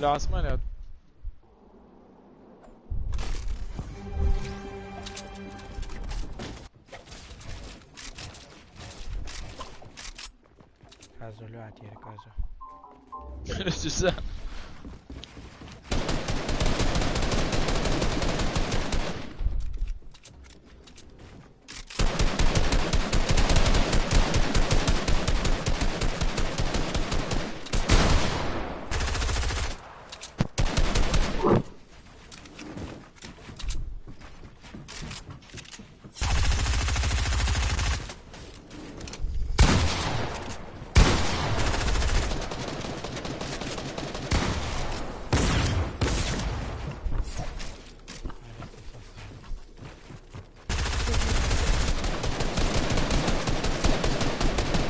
لە ئاسمانات. کازۆ لۆ هاتیێرە کازۆ. C'est ça.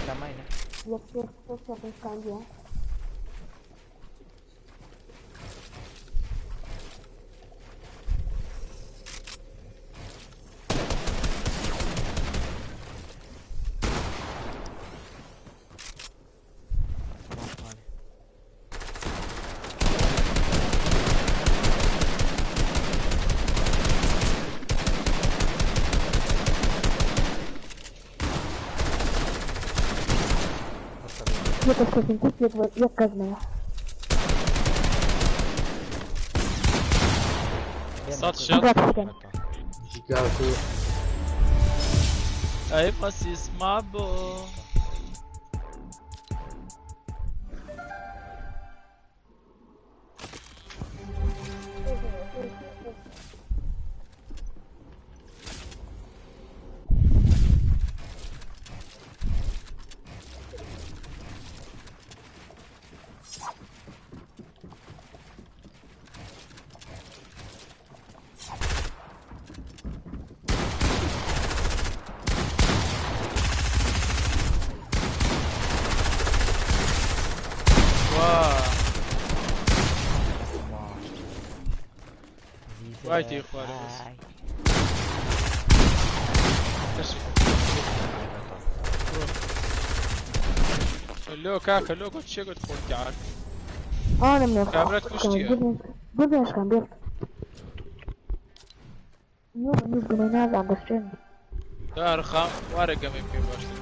کاماینە. یەک پێ سێ سێ شکاندیە. ماڵخانێ. یەک کەس کوشت، یەک کەس مایە. سەد شەست. بەکسکەن. جیکاکو. ئەی مەسیس مابۆ. وا. وای تێ خوارە بەس. کەشی. لۆ کاکە لۆ گوت چێ گوت خۆت عاک. ئەوانم نێ. کابرات کوشتیە. بردنشکان بێت. نوب نوب گەمەی نازان دەستێن. دار خام وارە گەمەی پێ باشتر.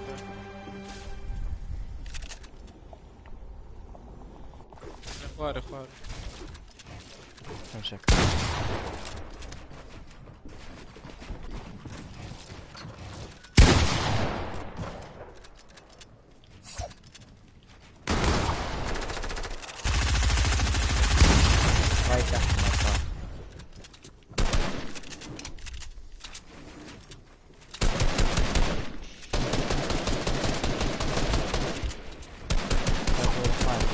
خوارە خوارە. شەک. وای تحت مەتاڵ. کازۆ خوارێ.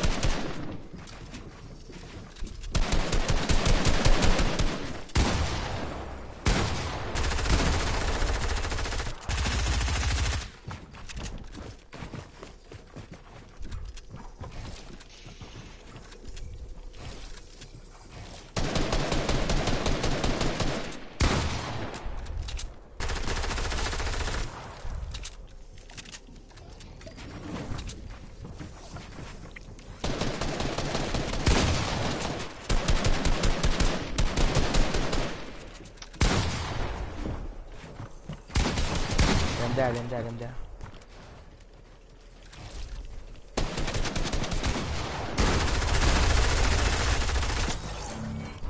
لێمدا لێمدا لێمدا.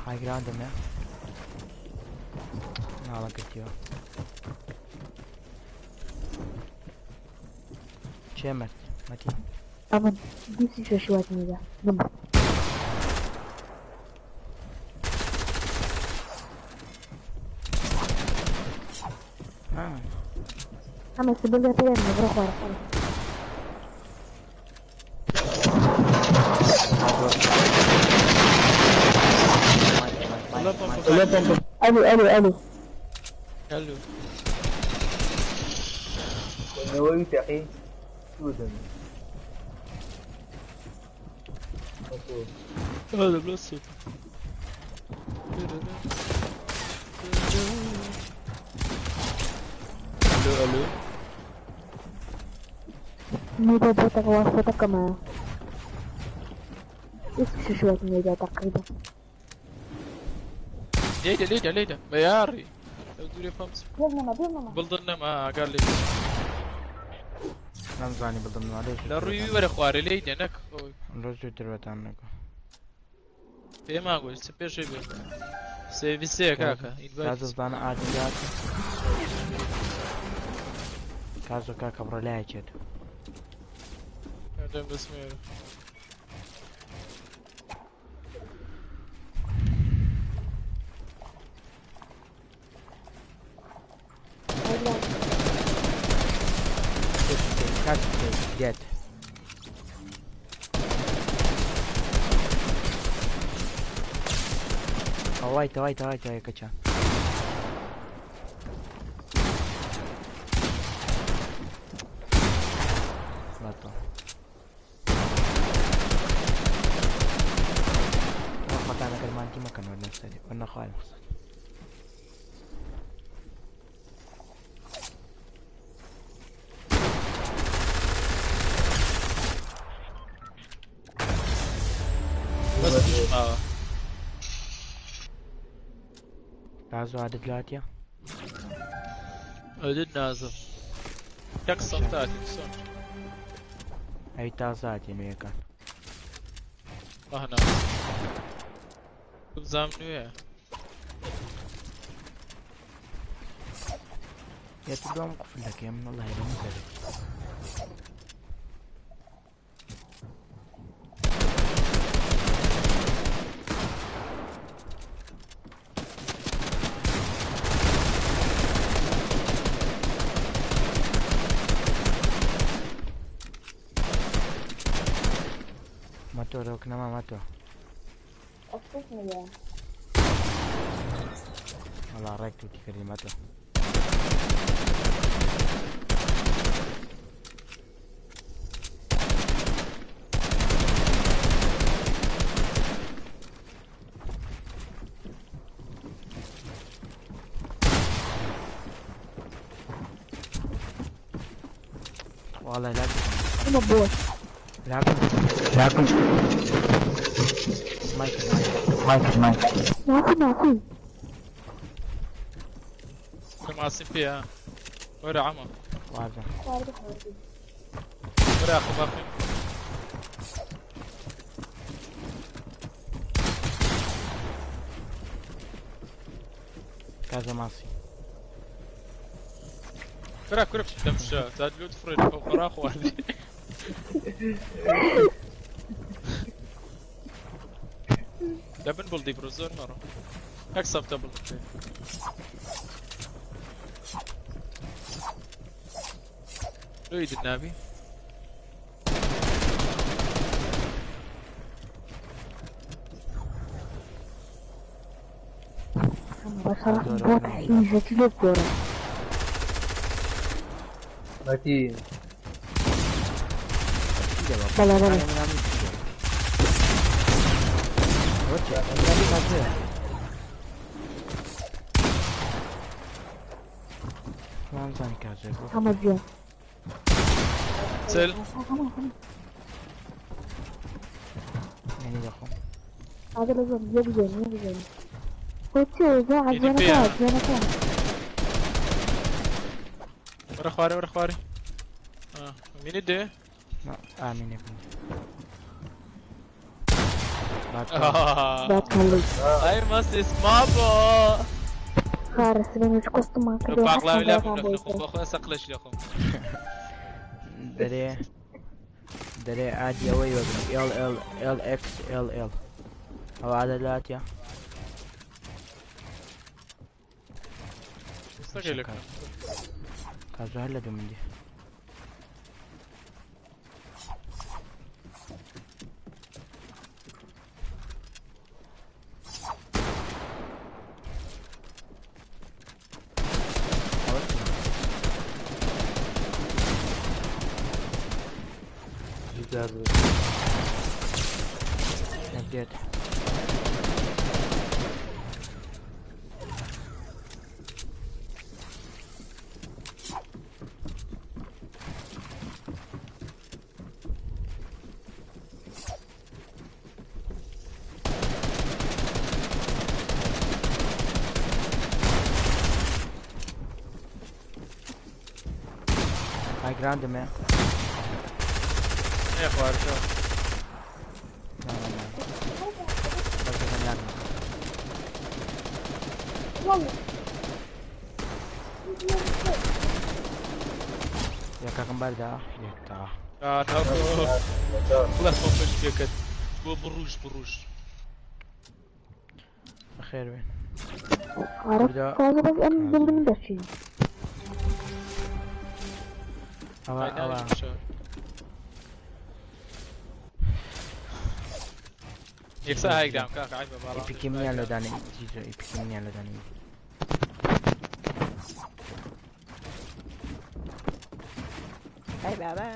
های گراندم نە ناڵە گرتیەوە. چێ مرد مەتی؟ ئەمن دووسی شەشوات نیدا نمرد. ها. ئەمە سبلە پێ بڕۆ خوارە خوارە. ئەلو ئەلو ئەلو. ئەلو. نەوەوی تەقی چوودن. هذا بلا صوت. الو الو. نیدە بۆتە واسطەکەمایە. اسم شو شوية تقريبا. ليدا ليدا ليدا بياري لو دوري فمس. بيرنا بيرنا بلضنا ما قال لي. نمزاني بلضنا عليش. لا روي ولا خواري ليدا نك. رجع تروت عنك. في ما أقول سبير شيء بير. سيفيسي كاكا. كازو دانا عادي كازو كاكا برلاي جد. هذا بسم الله. جد. وايت وايت وايت يا كتشان. بطل. وقت أنا كلمانتي ما كانوا نفسي وأنا خالي مقصد. بس تازو عدد لاتيا عدد نازل تقسم تاتي تقسم اي تازاتي نويا كان هنا زام نويا يا تدوم قفل لك يا من الله يرحمك. ماتو روك نما ماتو. أفكر يا. والله رايك توتي كريم ماتو. والله لا. أنا لا لا مايك مايك مايك ماكو ماكو معصب فيها ورا عمى واضح ورا اخو باقي كذا ماسي كرة كرة بتمشى زاد لوت فريد فوق راخ وهذه دبن بولدي بروزور مرة اكسب دبل لويد النابي بصراحة بوت حيزة للكرة متين بلا بلا سل هذا لازم يبزن يبزن ورا خواري ورا خواري. مين يدي؟ لا مين يبني؟ اي ماس اسمابو خارس بين كوستوم باقلا لا بخو سقلش لكم دري دري عادي اوي ال ال ال اكس ال ال او عدلات يا مستقل لك كازو هلا دومندي نبدأ گراندمێ. نێ خواردەوە. نا نا نا. بەس ناگرم. والله. یەکەکەم بەردا یەکتا. بڵێ خۆم پشتێکت بۆ بڕوش بڕوش. بەخێر بێن. عرفت هذا بس أنا من ضمن دەچین. ئەوە ئەوە یەکسا هایگرام کاکە عیبە باڵا. ئیپیکی منیان لە دانێ جیزۆ ئیپیکی منیان لە دانێ. ئەی بابا.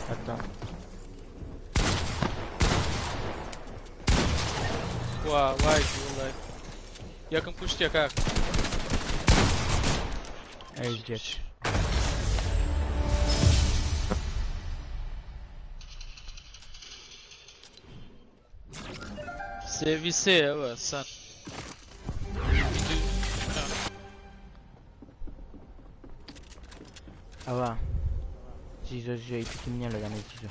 حتى وا وای وڵای. یەکەم کوشتیە کاک. ئەویش دێت. سێڤی سێ ئەوە سەن. ئەوە جیزۆ جیزۆ ئیپیکی منیان لە دانێ جیزۆ.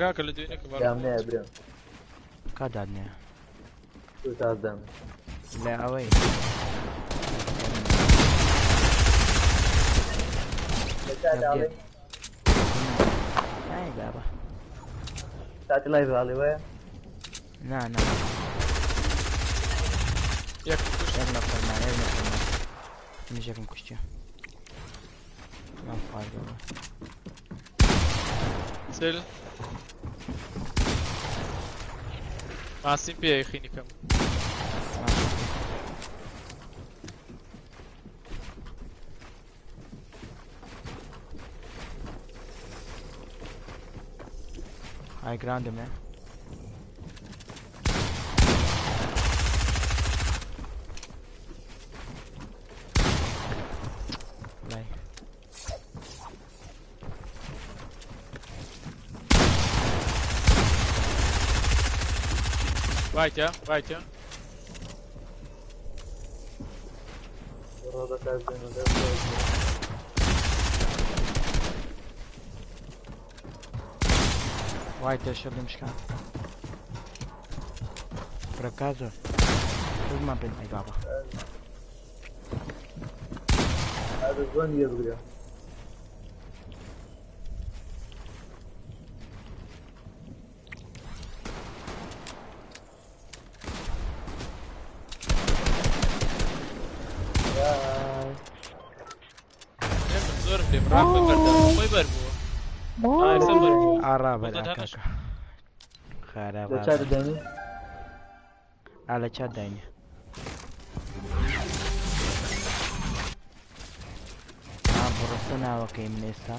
کاکە لە دوێنێکە باڵا. دام نایە برام. کا دادنێ. تۆ تاز دام. لە ئەوەی. لە چات ئاڵێ؟ ئەی بابا. چاتی لایڤ ئاڵێ وایە؟ نا نا. یەکەم کوشت. یەک نەفەرمان یەک نەفەرمان. منیش یەکم کوشتیە. نام خواردەوە. سل. ماسیم پێ خینیکەم. های گراندمێ. لای. وایتە وایتە. ڕۆژە تاز دێنە دەست. وای تێشەڵیم شکان. برا خۆمان بن ئەی بابا. هذا زۆن یە بگرە. من زۆرم لێ ڕاق بەردە خۆی بەربووە. ئا، یەکسەر بەربووە. ئارا بەر وەڵا کاکە. خێرە لە چات بابا. دانی؟ ئا لە چات داینێ. ئا بڕستە ناوەکەی من ئێستا.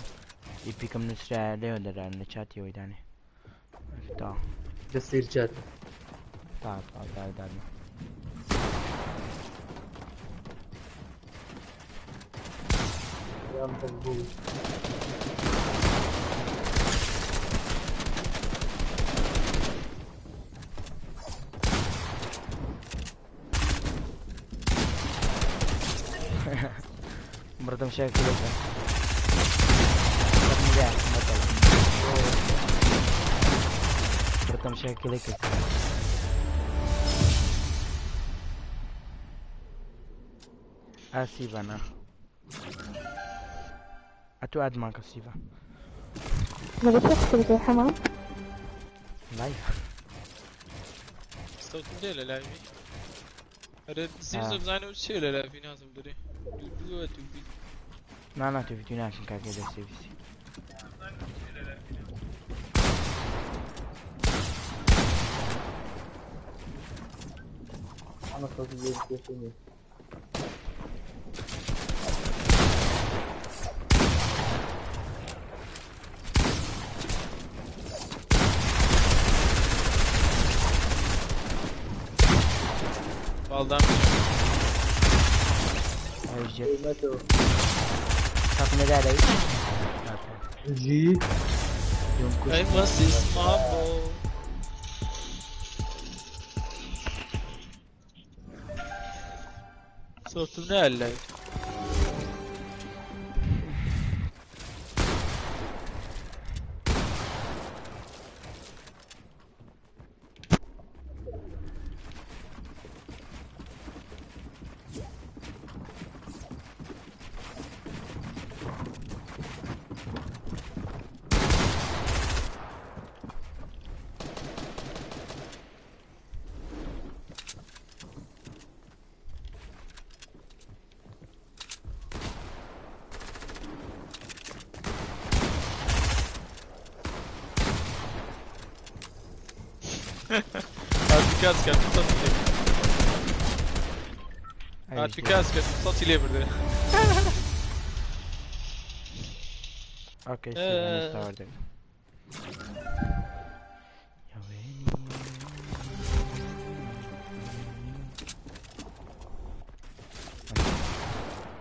ئیپیکم نووسرایە لێوە دەران لە چاتی ئەوەی دانێ. تا لە سیر چات. تا تا تا دادمە. یام تەبوو. مردم شاکلەکە. مردم شاکلەکە. ئاسیڤە نا. ئەتۆ ئادمان کە سیڤە. ما بتحس بالحمام. لایڤ. سەوتم دێ لە لایڤی. ئەرێ زیزۆ بزانەوە چییە لە لایڤی نازم دەرێ. دوو دووە دوو بی. نا نا تۆ ڤیدیۆ ناکەم کاکە لە سێڤیسی. ئەمە خەڵکی زۆر پێشی نییە. پاڵدام. ئەویش دێت. مەتەوە. تاقم لێدا لەوی. جی. دوم کوشت. ئەی مەسیس مامۆ. صوتم نایە لای. هات کاس کرد سەتی لێ ئەویش هات دێت. کاس کرد سەتی لێ بردێ. ئۆکەی سیڤان ئێستا وەردەگرم. یا وێنی.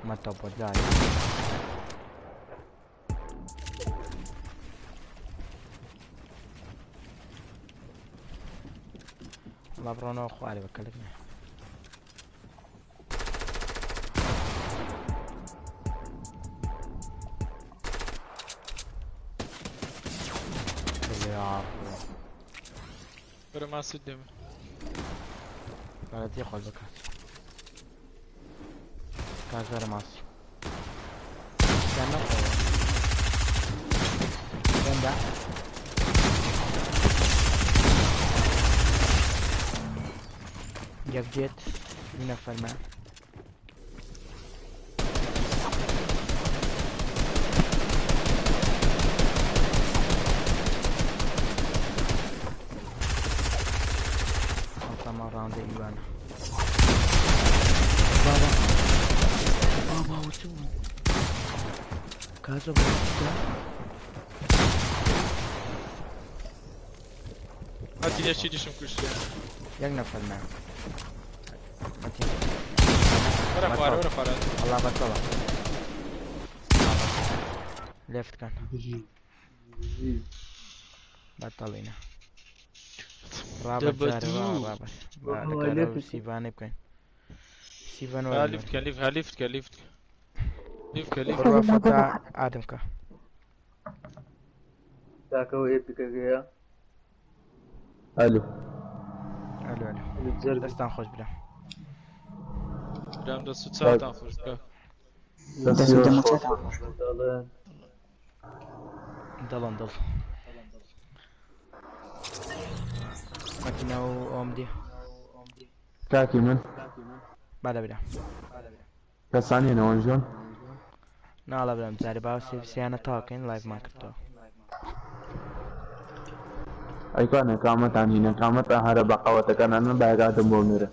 ما تۆپۆدای. وەڵا بڕۆنەوە خوارێ بە کەلک نایە. یا بەرە ماسید دێمە. بەڵەتی خۆت بکات. کاس بەرە ماسی. یان نەخۆوە. بێندا. یەک دێت دوو نەفەرمە. ئەو ڕاوندە ئیوانە. بابا بابا وچ بوو؟ کازۆ بۆ هاتی یەکی دیشم کوشتێ. یەک نەفەرمە. مەتین. وەرە خوارە وەرە خوارە. وەڵا بەتەڵە. لێفت کەن. جی. جی. بەتەڵینە. ڕابەر جارێ وا دەبەدوو. ڕابەر. با بابا لەگەڵ لێفت. سیڤانێ بکەین. سیڤان ها وەرە. لیفت کە لیفت ها لیفت کە لیفت کە لیفت کە لیفت. بڕوا فەتا ئادم کە. کاکەوە ئێپیکەکەیە. ئەلو. ئەلو ئەلو. جەرگ. دەستان خۆش برا. برام دەست و چاوتان خۆش بکە. دەستی دەست و خۆش. دەموچەتان خۆش. دەڵێن. دڵم دڵ. مەتینە و ئەوم دێ. کاکی من بەڵێ برا. کەسانی نەوەنژۆن. ناڵە برام جارێ باو سێ سیانە تاکەین لایڤمان کردەوە. ئەیکانە کامەتان هینە کامەتان هەرە بەقەوەتەکان ئەنە باگاتم بۆ نێرە.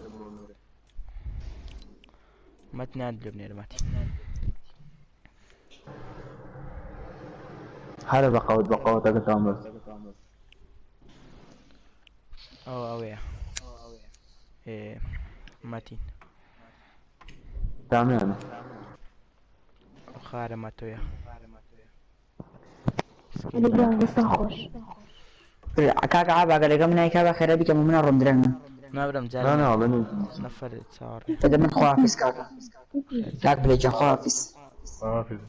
مەتنان لێ بنێرە مەتین. هەرە بەقەوەت بەقەوەتەکەتان بەس. ئەوە ئەوەیە. ئێ مەتین. کامیانە؟ ئەو خارە مەتۆیە. ئەلو برام دەستان خۆش. کاکە عابا لەگەڵ منای کابا خێرا بیکەم و منە ڕۆم درەنگە. نابرم نا جارێ نا ئەڵێ نەفەر چاوەڕێ. دەدە من خواحافیز کاکە. کاک بلێ گیان خواحافیز. حافظ.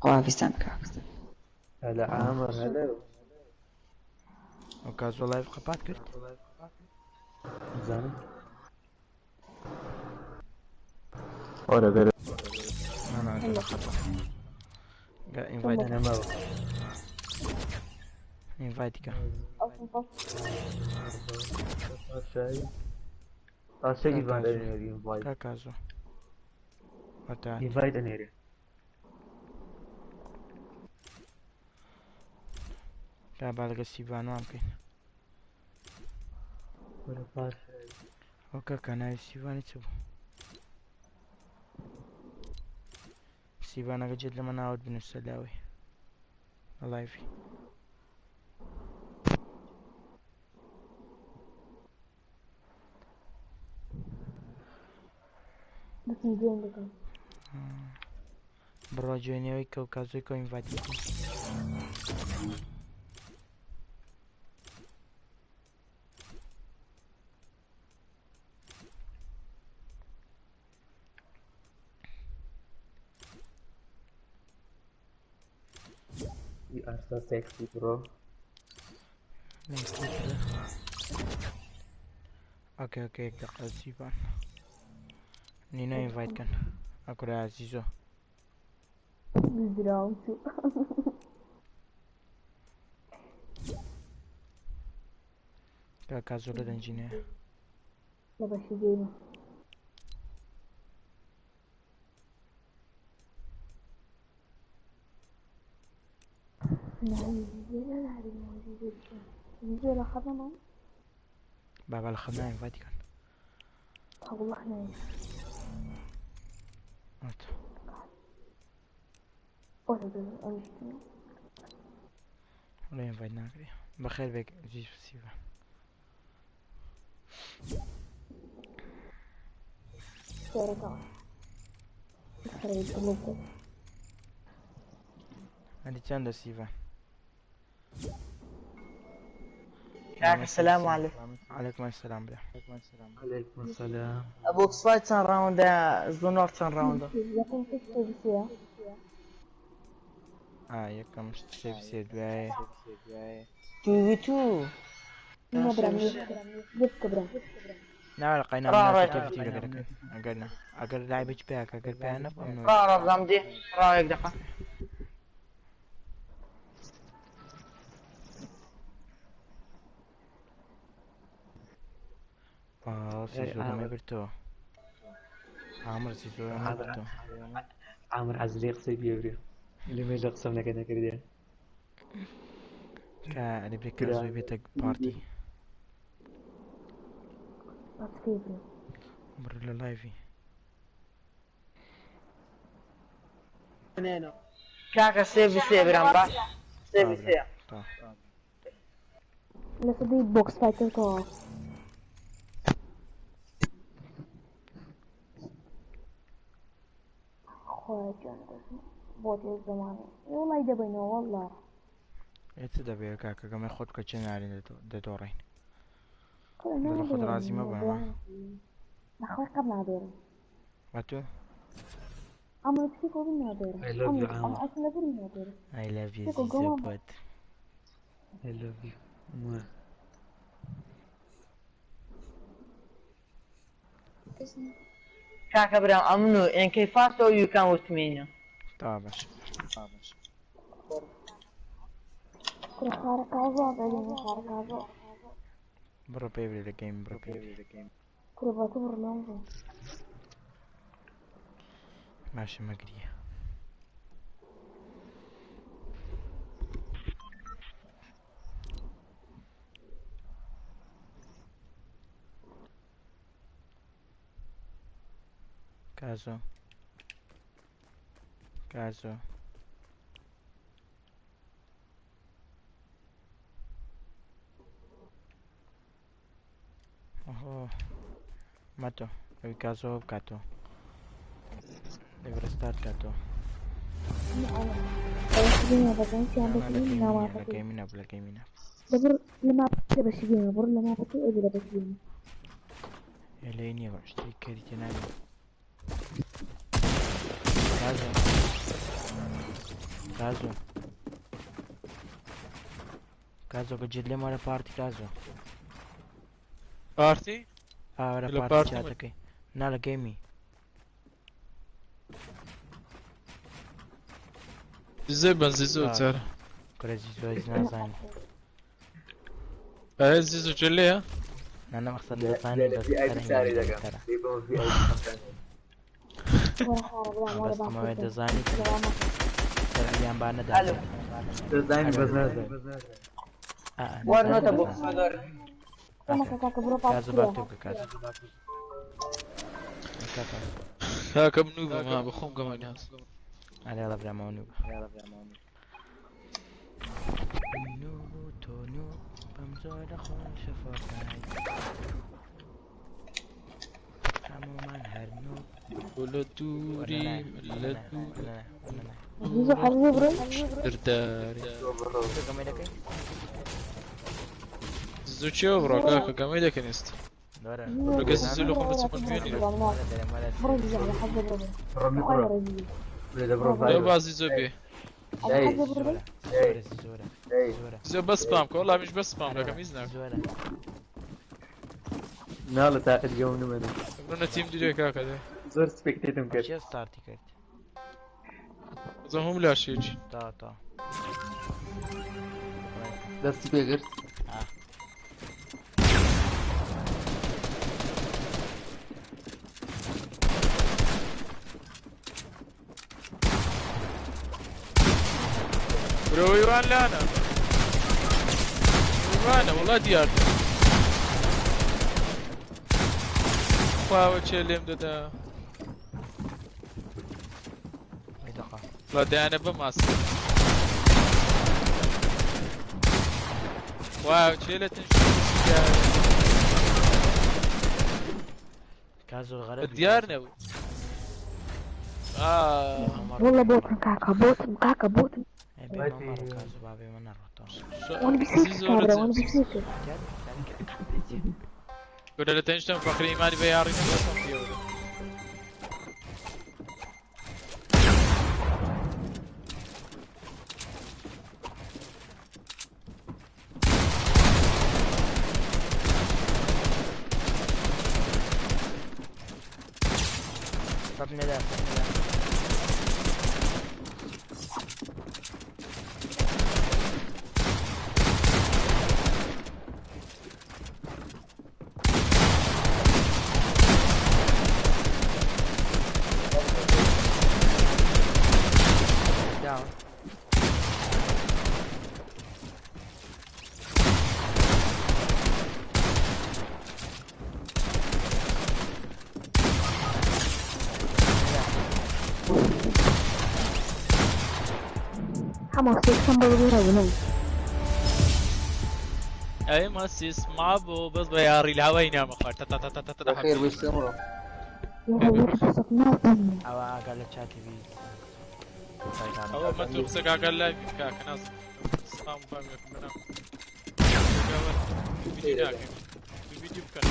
خواحافیزتان کاک. هلا عامر هلا. ئەو کازۆ لایڤ قەپات کرد؟ زانم. ئۆرە گەرە. نا نا گەلە خەتا. ئینڤایت أنا ما ئینڤایت کە. شاي إيفان أنيري إنفايت. کا کازۆ. هەتا إنفايت أنيري. کا با لەگەڵ سیڤانوان بکەین. ولا باشا. ئەو کاکە ناوی سیڤانی چ بوو؟ سیڤانەکە جێت لەمە ناوت بنووسە لاوی. لە لایڤی. دەچم جوێن دەکەم. بڕۆ جوێنەوەی کە و کازۆی کۆ ئینڤایتی بکەم. You are so sexy bro. okay okay یەک دەقە سیڤان نینۆ invite کەن ئەکورە ئازیزۆ. دراوم چوو. کاک کازۆ لە دەنجینەیە. لە بەشی گەیمە. بابا لە خەم نایم invite ی کەن. والله نايم. ولا invite ناکرێ. بەخێر بێ زیز سیڤان. ئەدی چەندە سیڤان؟ السلام عليكم. عليكم السلام برا. عليكم السلام. box fight چەند round ە زۆنۆر چەند round ە؟ یەکەم سێ. ئا یەکەم سێ سێ دوایە 2 v 2. نەبرام یەک برام. نا قەینا ڕا ڕا. تێ لەگەر ئەگەر نا ئەگەر لعبێکی پێیاکە ئەگەر پێیان نەبوو ئەمن ڕا ڕا بزانم دێ ڕا یەک دقە. آه سيزو لما برتو عامر سيزو لما برتو. عامر عزلي قسەی پێ اللي ما قسەم نەکە نەکردێ. کە ئەدی برێ کازۆی بێتە پارتی. باسکەی برام. بڕ لە live ی. کاکە سێ v سێ برام باش سێ v سێ. لە سەدەی box fighter کەوە. خۆی گیان دەزم بۆ تێ زەمانێ وەڵای دەبینەوە والله. ئێ چ دەبێ کاکە گەمەی خۆت بکە چێ نارین دەدۆڕین. دڵ خۆت ڕازی مەبە ئەمە. نەخۆی قەت نادێرم. بەتۆ؟ ئەمڕۆ کچێک بوو نادێرم. I love you ئەم عامر. ئەسڵ لەبەری نادێرم. I love you تێکۆ زیزۆ گەمە. بۆت. I love you. Mwah. کاکە برام ئەمن و ئێنکەی فاستەوە یوکان وتمینە. تا باش. کوڕە خارە کازۆ دەبینی خارە کازۆ. بڕۆ پێ برێ لە گەیم بڕۆ پێ برێ. کوڕە باتە بڕۆ لەم بڕۆ. باشە مەگریە. کازۆ کازۆ ئۆهۆ مەتۆ ئەوی کازۆ بکاتەوە دەبێ restart کاتەوە. لە گەیمی نەبوو لە گەیمی نەبوو. دەبڕ لە ماپەکە بەشی گەیمە بڕ لە ماپەکەی ئەوی لە بەشی گەیمە. لێ نییە شتی کەری تێ نابێ. کازۆ کازۆ کازۆ گەجێت لێم وەرە پارتی کازۆ. پارتی؟ ئاوەرە لە پارتی پارتی چاتەکەی نا لە گەیمی. زێ بەن زیزۆ چار. کورە زیزۆ هیچ نازانی. ئەه زیزۆ چێ لێیە؟ نا نا مەقسەد لە دەزانی لە بەس VIP فەرهەنگی ساری دەکەم. تەرە. لێ بۆ VIP وەرە خارە برام وەرە بەس ئەمەوێ باسکە. دەزانی تەرعیان با نەدا. ئەلو. دەزانی بەس نازانی. وەرنۆتە بۆکس فایتەر. کەمەکە کاکە بڕۆ کازۆ پارتی با تۆ بکە کازۆ. کاکە کاکە من نوو بم ها بەخۆم گەمە ناز. ئەرێ ئەڵە برامەوە نوو بە. نوو تۆ نوو بەم زۆرە خۆشە فۆرتنایت. هەموومان هەر نوو. ولا دووري لە زوو حەزی بڕۆ درداری گەمەی دەکەی زوو چێ بڕۆ کاکە گەمەی دەکەن ئێستا دۆرە لەگە زوو لە خۆم بچم بێنی بڕۆ زوو حەزی بڕۆ بڕۆ میکرۆ لە بڕۆ لەو ڤایرۆس بازی زۆر بێ دەی زۆرە دەی زۆرە دەی زۆرە زۆر بەس سپام کە وەڵا منیش بەس سپام دەکەم هیچ ناکەم زۆرە ناڵە تاقەت گەوم نمەنە بڕۆنە تیم درێ کاکە دێ زۆر سپێکتێتم کرد چێ ستارتی کرد زۆر هەموو لاشێکی تا تا دەستی پێگرت برۆی وان لانە وانە وەڵا دیار خواوە چێ لێم دەدا دقە وەڵا دایانە بەماس واو چێ لە تنش کازۆ غەرب دیار نەبوو آه والله بۆتم کاکە بۆتم کاکە بۆتم کازۆ بابێ من نەڕۆتەوە وأنا بيسيك كابرا وأنا بيسيك گورە لە تەنیشتم فەخری ئیمانی بە یاڕی نەبەسم پێوە سەد نەدا سەد نەدا داون حما سيكسن بڵ بڕۆ ئەی مەسیس ما بۆ بەس بە یاڕی لاوەی نامەخوارد تا تا تا تا تا تا بەخێر بشتمەوە ئەوە ئاگا لە چاتی بی ئەوە مە تۆ قسە کاکە لای کاکە ناز سپام فام یەکم بەنام ڤیدیۆ ناکەم ڤیدیۆ بکەن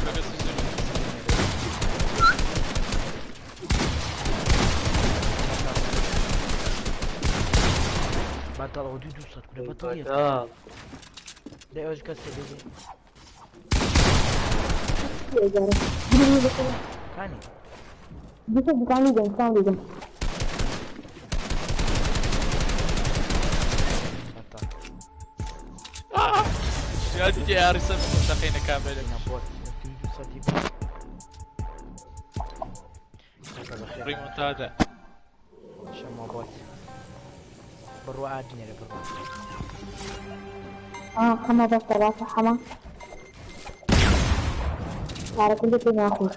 لەگە سیزن بەتەڵ ئەو دوو دوو سەد کورە بەتەڵ یە بەتاڵ دەی ئەوش کەسێ دەی کانی دکان لێدەم دکان لێدەم بەتەڵ یادی یاڕی سەر تەقینە کامێرە اینا بۆت دوو دوو سەدی بوو کاکە بەخێر ڕیمۆنتادا شەمە بۆت بڕوا ئادنێرە بڕوا آه حما بس بس حما على كل شيء ناخذ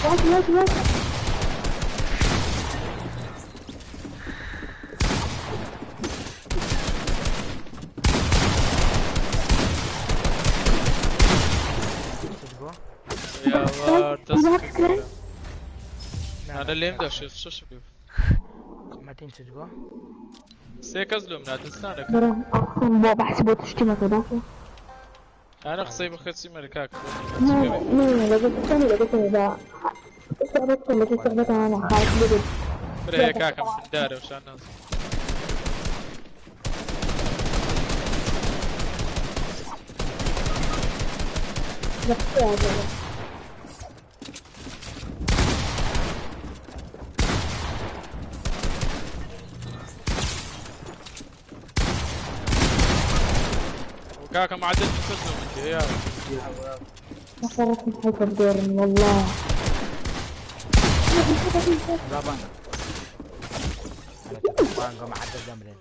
ماشي ماشي ماشي ست بۆ یاوار دەست نا نانە لێم دا شێش شەش بێ مەتین ست بۆ سێ کەس لۆم نادەستانەکە برا أقسم بو بحسبه تشتمك بس ئەنا قسەی بخە چی مەرە کاکە لا لا لا قلت لا قلت لا استعبدت ولا استعبدت أنا خايف لي برێ کاکەم دارە وشان ناز کاکە معدل کەس لۆم يا ما حيك بدورني والله بابا بانگە معدل دەمرێن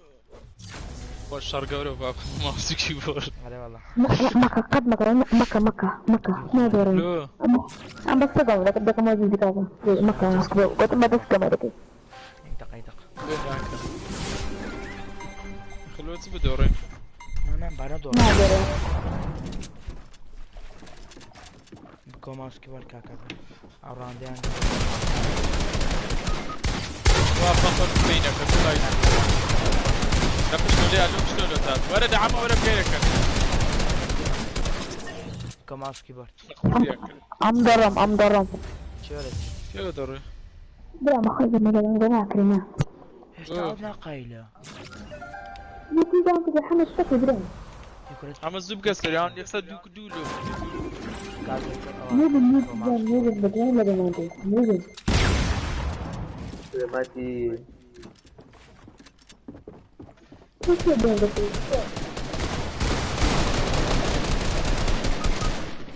بۆ شەڕ گەورە باکو ماوس و کیبۆرد ئەرێ والله مكة قد مكة مكة مكة مكة ما دورني لۆ أم بس تقوم لك بدك موجود كذا مكة قلت ما بس كمان ئەیتەق ئەیتەق لۆ ناکە خلوە چ بدۆڕێ نا نا بانە دۆڕ ما دورني ماوس کیبۆرد کاکا ئەو ڕاندیان وافقت بينك الله. لا پشتو ليه لو پشتو لو تات ورا دعم ورا بيرك. کۆ ماوس کیبۆرد. ئەم دەڕۆم، ئەم دەڕۆم. چێرە؟ شو ضروري؟ برام خۆی لەگەڵم ناکرێنە. هێشتا ئەو ناقایلە. یەکی دام کە حەمە شتەکە برام. عم زوب كسر يعني يكسر دوك دولو. نوبن نوبن نوبن بدوام لەگەڵمان دێ نوبن. ماتي. چی بێن دەکەی؟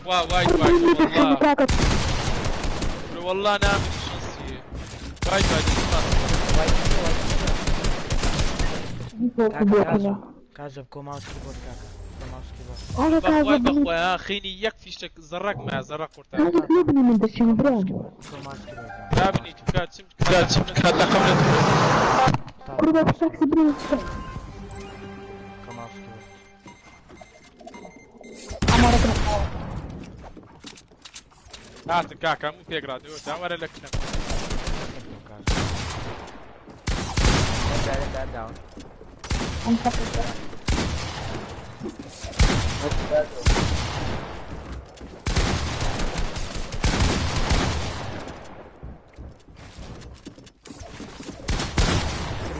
وا وايد وايد والله. کاکە. والله انا مش شخصية وايد وايد. کاکە کازە کۆ ماوس کیبۆرد، کاکە کۆ ماوس کیبۆرد. ئەرە کازە. بخوي بخوي خيني يكفي شتك زرق مع زرق قرطان. کازە نوبنی من دەچم برام. کۆ ماوس کیبۆرد. رابني كاتشم كاتشم كاتشم. کوڕ بە شخصی برام چکە. کۆ ماوس کیبۆرد. ئەمارەکە. هات كاكا مو فيك راديو تا ورا لك. دا داون. ئەم شخص.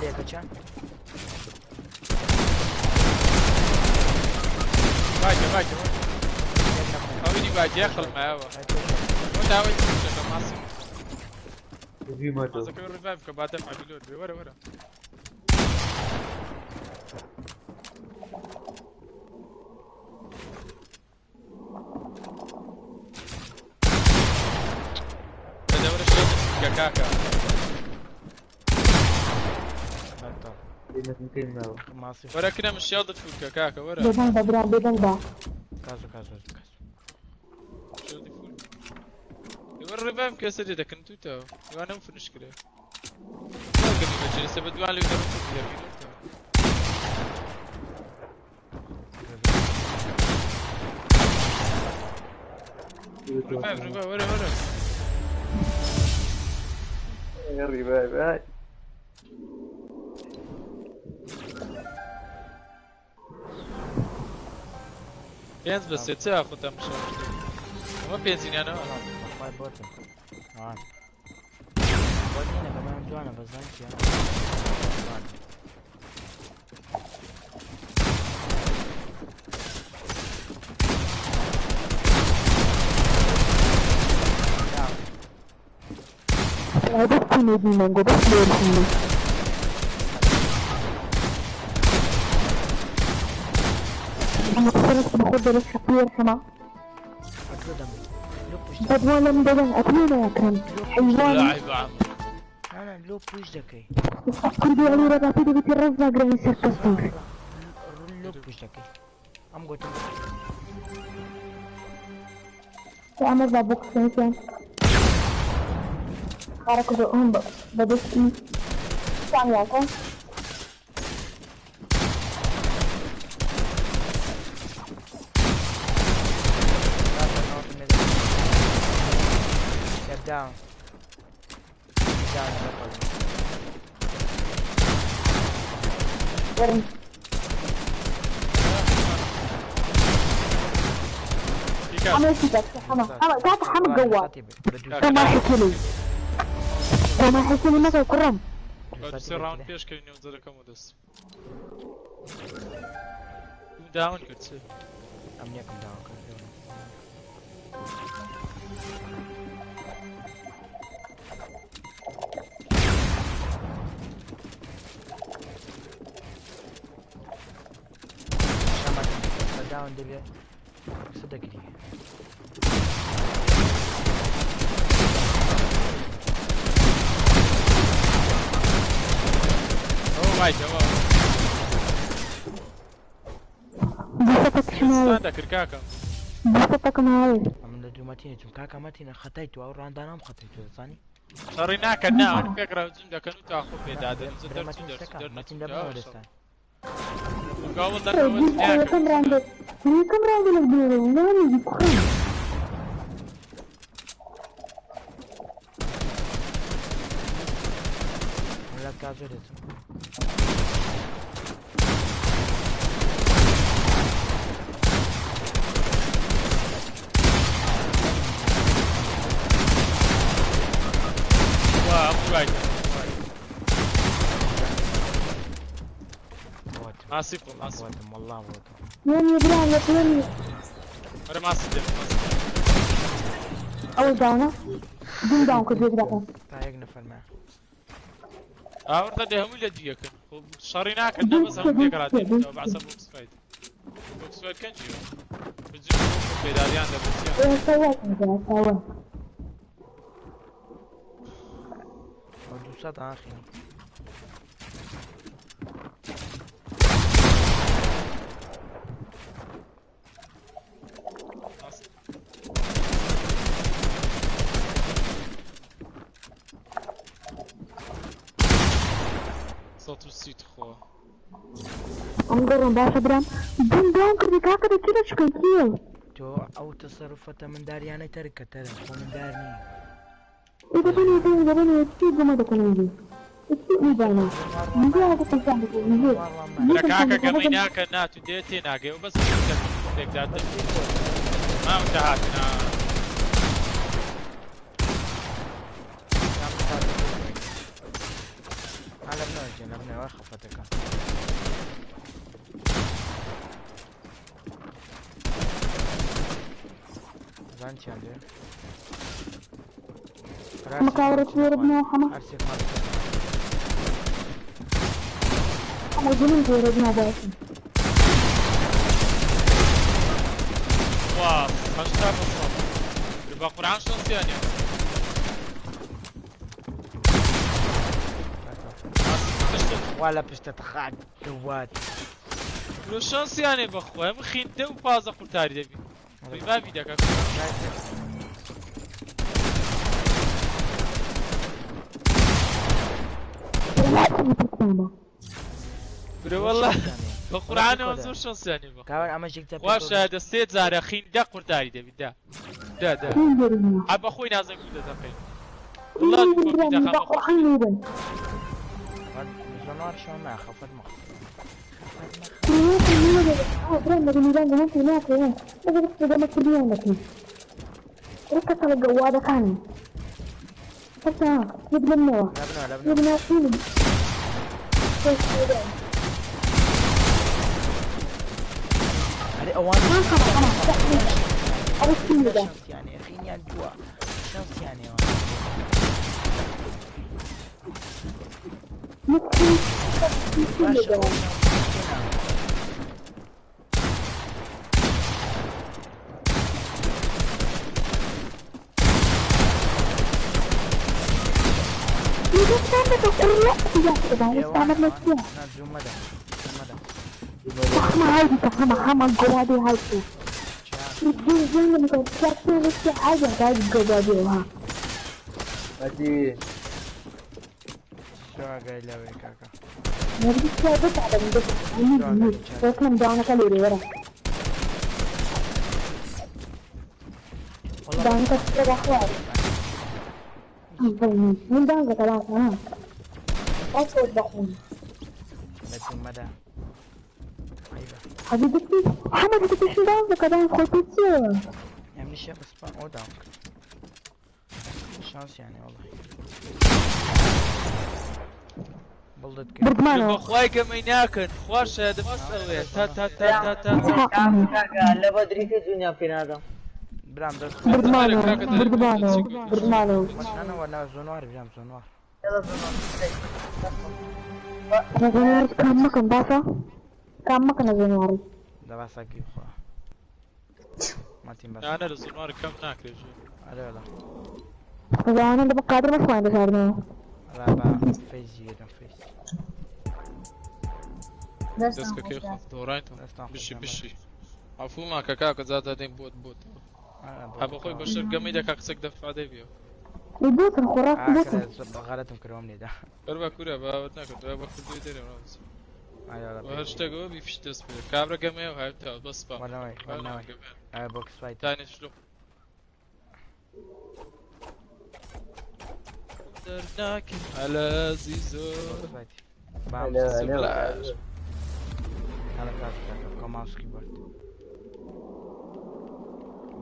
لێکە چە؟ باجي باجي اويدي باجي يخل معاه وانت هاوي ماسك. في ماتو. ماسك الريفايف كبعد دفع بلود ورا ورا. هذا ورا الشوط كاكا. بەتەڵ. ماسی. ورا كنا مش شاطر فوق كاكا ورا. بێدەنگ بە برام، بێدەنگ بە. کازۆ کازۆ کازۆ. شاطر فوق ورا الريفايف كاسر ده كنتو تا وانا مفنش كده قبل ما جلس بدوان اللي يقدر فوق يا. ريفايف ريفايف ورا ورا. ريفايف هاي. بينز بس تاخذ مش ما بينزين انا. خۆی بۆتم ئاوان بۆت نینە بەمان جوانە بەزان چیە. دەستی نێبی مەنگۆ دەست لێرسینی. ئەمە سەرت بخۆ دەرس حەپیە حەما. ئەتلۆ دەم لۆ پشت. بەدوان لەم دەدەن ئەتلێ ناکەن حیوان. لاعب عم. نا لۆ پوش دەکەی. کوردی علی ڕەباپی دەبێتی ڕەز ناگرانی سەر کەستور. لۆ پوش دەکەی ئەم گوتم. ئەمە با بۆ قسەیان خارەکە ئەم بەدەستی سامیاکە. Down. Down. وەرن. حەمە کاکە حەمە حەمە کاکە حەمە گەوە. کەما حکلی کەما حکلی مەکە کوڕم. سێ ڕاوند پێش کەوین و زەرەکەم و دەست داون کرد چ؟ ئەم یەکم داوە کرد. داون دەبێ قسە دەگری. ئەوە وایتەوە. بوسەتەکشماوە. دەکرد کاکە. بوسەتەکەماوە. ئەمن لە دوو مەتینە چون کاکە مەتینە خەتای تو ئەو ڕاندانام خەتای تو دەزانی. شەڕی ناکەن نا ئەوە پێکرا هجوم دەکەن و تا خۆ پێدادەن مەتین شتەکە مەتین دەبنەوە دەستان. قاول دەکەوە. یەکەم ڕاندە یەکەم ڕاندە لە بێرە نامی کوڕم. تۆ دەچم. وا هەموو وای بۆتم. ماسی خۆ ماسی. بۆتم والله بۆتم. يوني برام يا يوني. وەرە ماسی دێم ماسی. أول داونا دون داون كردي برام. تا یەک نەفەرما. ئاوەڕدا دێ هەمووی لە دویەکەن. خۆ شەڕی ناکەن نە بەس هەموو پێکەڵا دێنەوە بەعسە بۆکس فایت. بۆکس فایت کەن چیوە؟ بجێ پێداریان دەبچیان. سوات سوات. ئەو 200 ئاخی. ماسی. 130 خۆ. ئەم گەڕم باشە برام دون داون کردی کاکە دەچی لە شکەکیە. تۆ ئەو تەسەروفەتە منداریانەی تەرکە تەرە خۆ مندار نی. إيه دەبنی دەبنی دەبنی چی بۆمە دەکەنی چی ئیبانا نزیع دەکەن نزیع. لە کاکە گەمەی ناکەن ناتو دێ تێ ناگەی و بەس پێکدات ماوتە هاتنا. على بنوجه لبنوجه خفتك. زانچیان دێ. حەمە کاوەرە تێرە بنەوە حەمە. هەرسێک ماڵ. حەمە دونم تێرە بنەوە باشم. وا 80%. بە قورعان شەنسیانە. وا لە پشتە خاک دوات. لۆ شەنسیانێ بەخوا ئەم خیندە و پازە قورتاری دەبی. ڕیبابی دەکا. برە والله بە قورعانەوە زۆر شەنسیانێ بەخوا. کاوەر ئەمە ژێک خوا شایدە سێ جارە خیندە قورتاری دەبی دا. دا دا. عە بە خۆی نازەنگ و دەتەقێ. والله دوو کۆپی دەخەم بە خۆی. زۆنار شەو ما خەفەت مخ. لەبنەوە لەبنەوە. ئەرێ ئەوان شەنسیانێ خینیان دووە شەنسیانێ ئەوان. باشە ئەو شەنسیانە. نا زوو مەدە زوو مەدە. حەمە گۆوادی هایتو. چا بەجی شو ئاگای لەوێ کاکە. والله بە زوو مەدە. عیبە. حبيبتي حمد تبي داون كمان خوتي. ئەمنیشە بەسپا ئەو داوم کرد. شانسیانێ والله. بڵدت کرد. بردمانەوە. بەخوای گەمەی ناکەن خوا شایدە بەس ئەوێ تا تا تا تا تا تا. کاکە لە بەدریکە دنیا پێنادەم. برام دەست بردمانەوە بردمانەوە بردمانەوە. مەشانەوە نا زۆنوار برام زۆنوار. زنوار کام مەکەن باشە کام مەکەنە زنواری. دە باسەکی بخوا. ماتین بەس. نانە لە زۆنوار کەم ناکرێت. ئەرێ والله. زوانە لە قادر بەخوان دەشارنەوە. لا با فەیزی یەکەم فەیز. دەستکەکەی خۆ دۆڕاین تۆ. دەستان خۆش بشی بێ. بشی. عفو ماکە کاکە زاتا دێن بۆت بۆت. ها بەخۆی بەشەر گەمەی دەکا قسەک دەفع دەبیەوە. بۆتن خۆراک بۆتن. غەلەتم کردەوەم لێدا. بەر بە کورە باوەت ناکرد بە کوردی دەرێ ڕاست. ئایا هەر شتێکەوە بیفش دەست بێ. کابرا گەمەیە و هاوتا بەس با. وەنەوەی وەنەوەی. ئایا بۆکس فایت. دانیش لۆ. درناك على زيزو. هلا هلا. هلا كاك كاك ماوس كيبورد.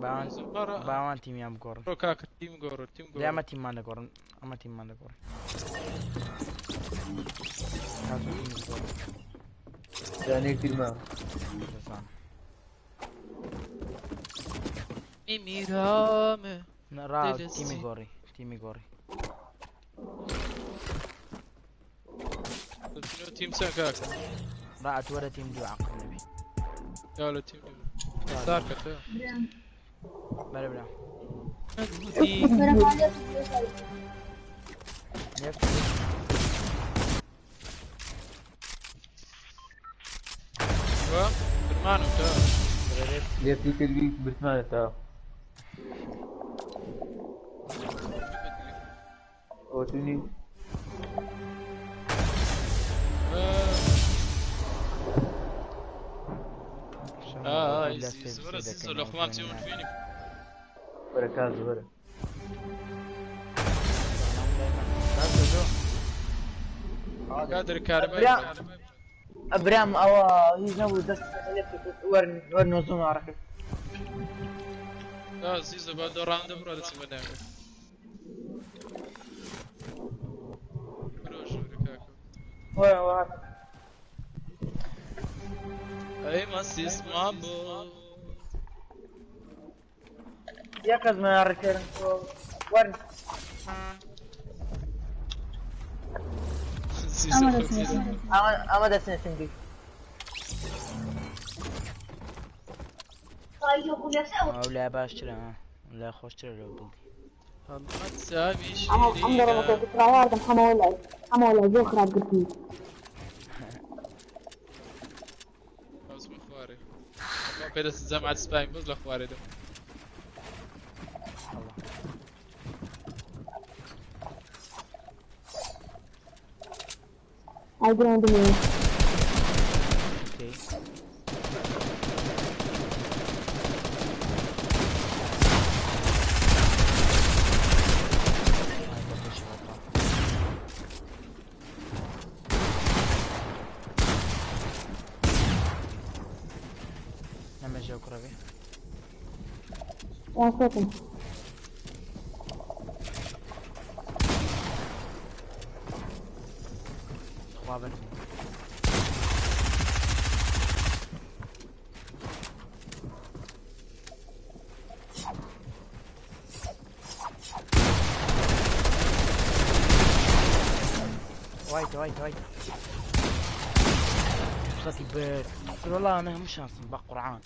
باوان تيم يام گۆڕن. بڕۆ کاکە تیم گۆڕ تیم گۆڕ. ئەمە تیممان دەگۆڕن ئەمە تیممان دەگۆڕن. دانێک تیرمان. دەزانم. میمیرامە. ڕا تیمی گۆڕی تیمی گۆڕی. تیم چەند کاکە؟ ڕا ئەتوەرە تیم دوو عەقڵ نەبی. یا تیم دوو. سار کە. بەرە برا. برمانم تا. لێفتی کردی برمانە تا. ئەوتونی. زۆرە زۆر لە خۆمان چێ فێنی. وەرە کاز وەرە. قادر کارەبای ئەبرام ئەوە هیچ نەبوو دەست وەرن وەرن زوو ماڕەکرد. زیزە با دۆڕاندە بڕۆ دەچم بە ناوێ. بڕۆ ژوورە کاکە. وەرە وەرە. ئەی مەسیس مابۆ. یەک کەس ماڕەکردن وەرن. ئەمە دەچنە سنگی. ئەو لا باشترە لا خۆشترە لەو بڵدی. ئەم دەڕەمەکە تراواردم حەمە وەلای حەمە وەلای زۆر خراپ گرتی. پێدەست جەماعەت سپایم بەس لە خوارێ دەم. I ground me. Okay. لما جاو كرابي. وصلت. خوابن. وايت وايت وايت صوتي بير والله انا مش شانس بقى قرعان.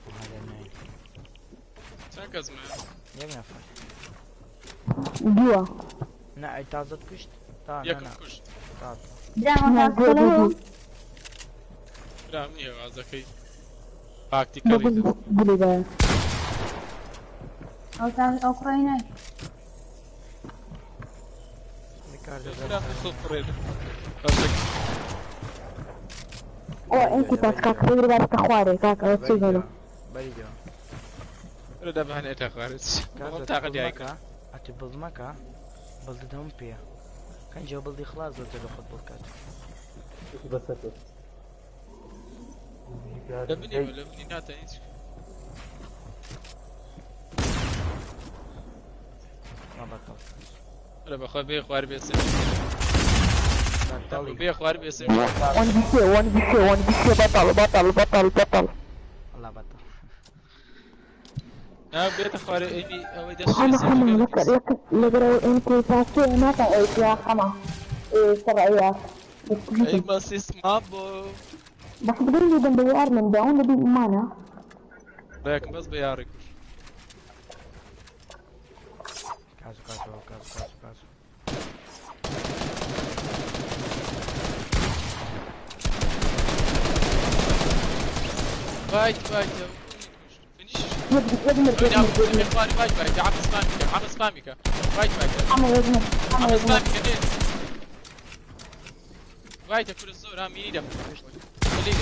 وهذا نايم. تركز معي. يا نفر. جوا. نا تازت كشت. تا ياكل كشت. تا. لا لا منيح ذكي. تاكتيكالي. قولي أو أوكرانيا. أو أنت تاسكاك تدري بعد تخواري كاك أو تسجله. بريدو. ردا بهن إتخوارج. تاخذ ياك. أتي بلد بلدهم بيا. كان جو بلدي خلاص زوجة خد بلكات. بس لبني لبني ناتا إيش. ما بطل. ولا بخوار بيه خوار بيسم. بيه خوار بيسم. 1v 1v 1v بطل بطل بطل بطل. الله بطل. نا بيت خوار إني أو إذا حما حما لك لك لقرأ أنت فاسي ما تعيش يا حما إيه سرعية. أي بس اسمه بو. بس تقول لي بيار من داون بي معنا. لكن بس بيارك. كازو كازو كازو كازو كازو. بايت بايت فينيش. بايت بايت عم سبامك عم سبامك بايت بايت عم سبامك بايت كل الزور ها ميني ده. خليك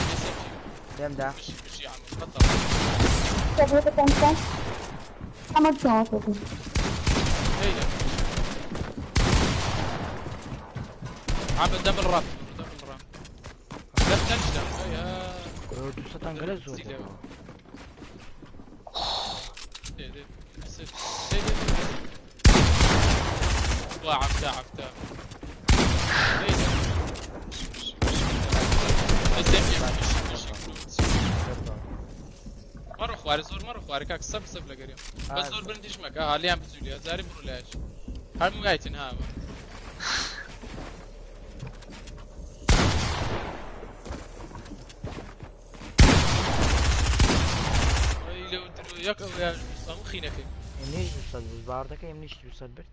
لێم دا. بژی بژی عەمە بەتەڵ. سەبێتەکان حەمە چاوەکەم. هەی دە. عەمە دەبل ڕاپ دەبل ڕاپ. دەم تەنجدا. هەی ها. کوڕە دوو سەتان گەلە زۆر زیلە. دەبەوە. دێ دێ. دێ دێ دێ. وا عەفتا عەفتا. هەی دە. بژی بژی بژی. بژی بژی بژی. مەڕۆ خوارێ زۆر مەڕۆ خوارێ کاک سەب سەب لەگەریم. بەس زۆر برندیش مەکە ها لێیان بزوولێ جارێ بڕۆ لایش. هەموو گایتن ها. ئەی لەو درۆ یەک ئەو یاش هەموو خینەکەی. ئێمنیش دوو سەد بوو باوەڕ دەکەی ئێمنیش دوو سەد برد.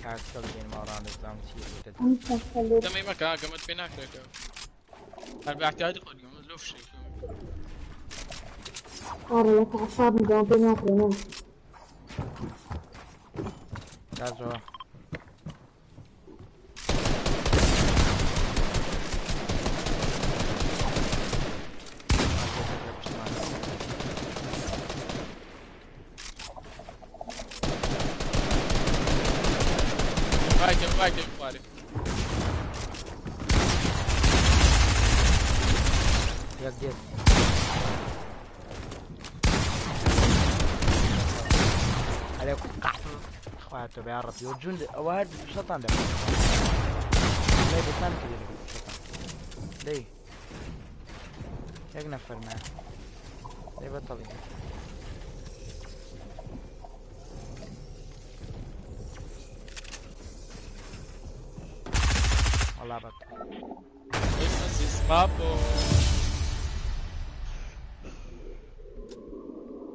کاک سەد بێن ماڕان دەزانم چی ڕوودەدات. دەمەی مەکە گەمەت پێ ناکرێتەوە. هەر بە احتیاطی خۆت گەمەت لۆ فشەی. ئارە لە ئەعسابم گەمە پێ ناکرێ. کازۆ وایکەم وایکەم خوارێ. یەک دێت. ئەرێ قەحپ خوایە تۆ بە یا ڕەبی و جوند ئەوە هەر دوو سەتان دەبێت. لێ بەتان کردی لەگەڵ دوو سەتان. دەی یەک نەفەر مایە. دەی بەتەڵی. وەڵا بەتەڵ. مابۆ.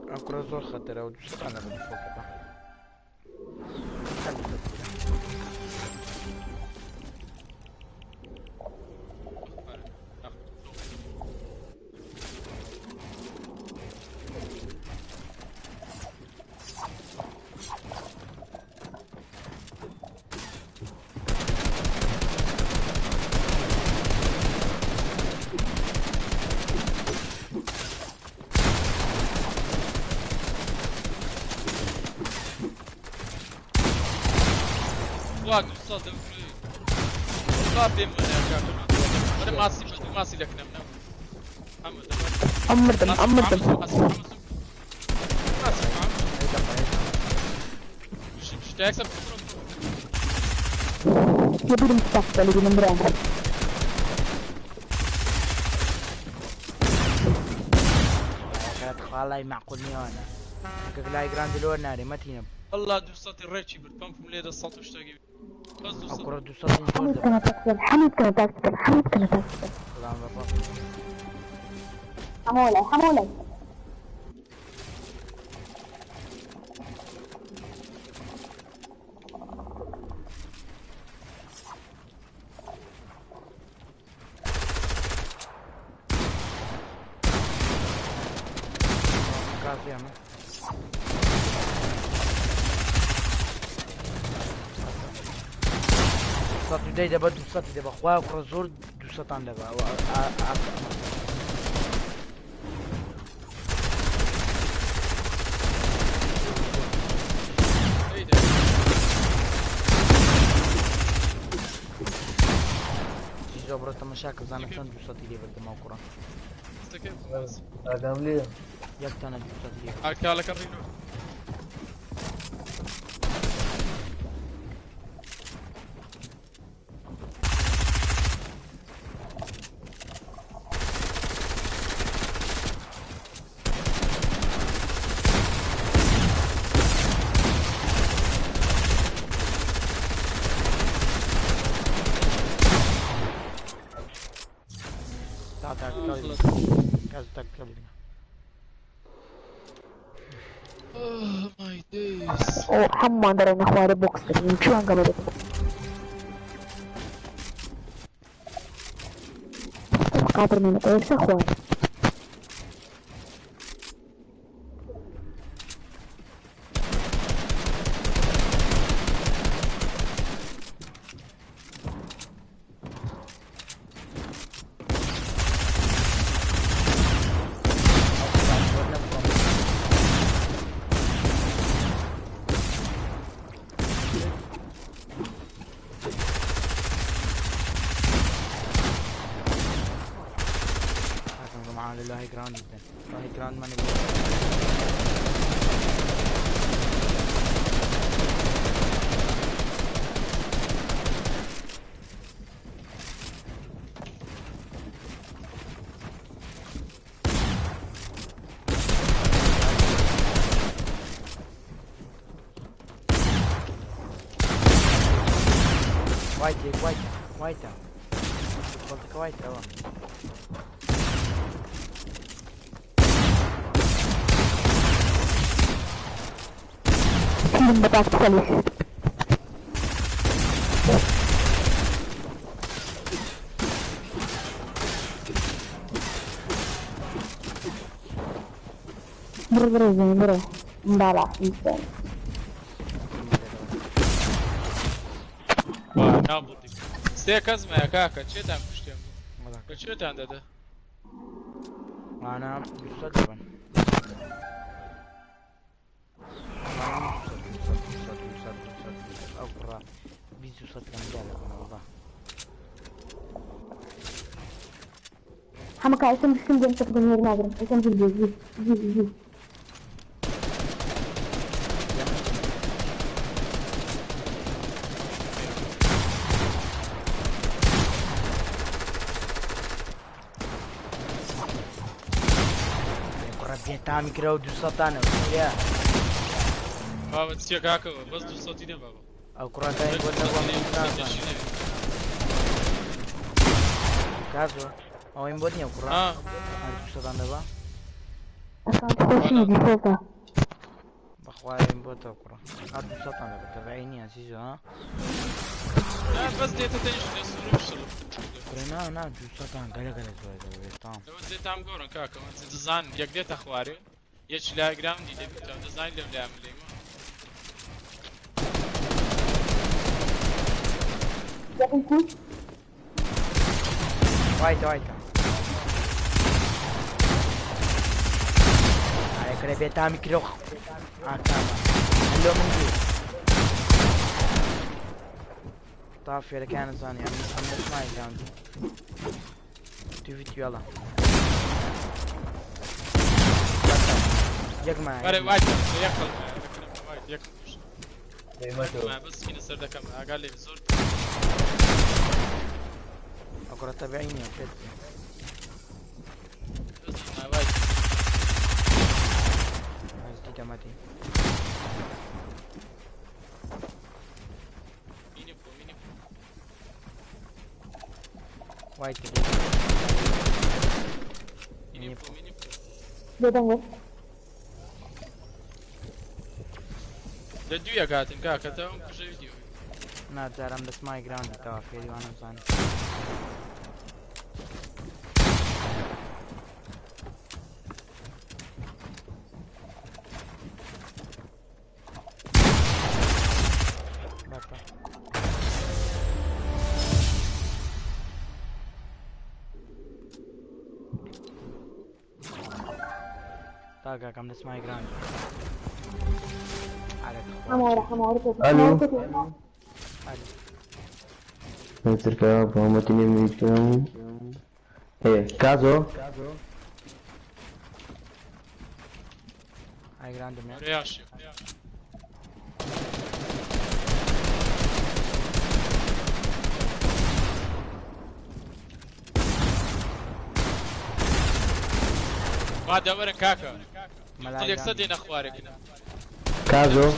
ئەم کوڕە زۆر خەتەرە و دوو سەتان دەبێت فۆکەکە. هەر دوو سەت بوو. وا دوو سەد دەم وا پێم وەنایە کاکە. وەرە ماسی بە دوو ماسی لەکنەم نەبوو. حەمە دەبا. ئەم مردم ئەم مردم. ماسی ماسی ماسی ئەی دەقە ئەی دەقە. بژی بژی تا یەکسەر بڕۆ بڕۆ. لەبیرم تفاقتە لەبیرم برام. کات خاڵای معقول نیوانە. کە لای گراندی لۆ نارێ مەتینە. والله دوو سەتی ڕێکی برد پەمپم لێ دە سەد و شتێکی بەس دوو ئەو سەد. کوڕە دوو سەتی زۆر حەموو دەبێت. بکەنە تاکسیکەل حەموو بکەنە تاکسیکەل حەموو بکەنە تاکسیکەل. سلام بەڕۆ. حەموو لای حەموو لای. کافی ئەمە. سەد و دەی دەبە دوو سەتی دەبە خوایە کوڕە زۆر دوو سەتان دەبە. ئەوە ئەمە. ئەی دە. چی زۆر بڕۆ تەماشا کە بزانە چەند دوو سەتی لێ بردم ئەو کوڕە. دەستەکەی ئاگام لێیە. یەک تەنە دوو سەتی لێ برد. ئاکالەکە ڕینۆ. تا تاکتیکالی کاز تاکتیکالی بینە. Oh my days. ئۆ هەمووان دەڕێنە خوارێ بۆکس دەکەن چوان گەمە دەکەن. قادر منە ئێستا خوارێ. هاي جراوند بدن هاي جراوند ماني وايت وايت وايت قلتك وايت اهو من بتاعت صالح برو برو زين برو مبالع إنسان نابودی سێ کەس مایە کاکە چێتان کوشتێم بە چێتان دەدە أنا 200 دبن أنا 200 200 والله حمك عايزة مش كم جنب تقدم غير نادر عايزة مش جي جي جي تامي كراو دو ساتانە يا بابا چیە کاکەوە بەس 200 نییە بابا ئەو کوڕەکانی بۆ کازۆ ئەوەیم بۆت نییە کوڕە دوو سەدان دەبا بەخوایم بۆتەوە کوڕە هەر دوو سەدان دەبا تەبعی نییە عەزیزۆ ها بەس دێتە تەنیشت سوورە شڵ کوڕە نا نا دوو سەدان گەلە گەلە زۆر دەبێت تام لەوە دێتام گۆڕن کاکە دەزان یەک دێتە خوارێ یەک لای گراوندی دەبێتەوە دەزانین لەم لای من لێمە وايت وايت على كده بيتامي كروخ هلو من جي طافي لكان ثاني عم نسمع جراوندي تي يلا يجمع وايت يقل وايت يقل بس فينا سر دكم قال لي زور اقرا تابعيني يا فيت ماتي وايت لە دوویە کاتن کاکە تا ئەم کوژە ویدیۆ نا جارم دەسمای گراوندی تەوا فێری وانم زانی کاکەم دەسمای گراوندی الو تركا بهمتني ميتم ايه كازو هاي جراند من رياشي ما دورن كاكا طلع صدينا اخوارك كازو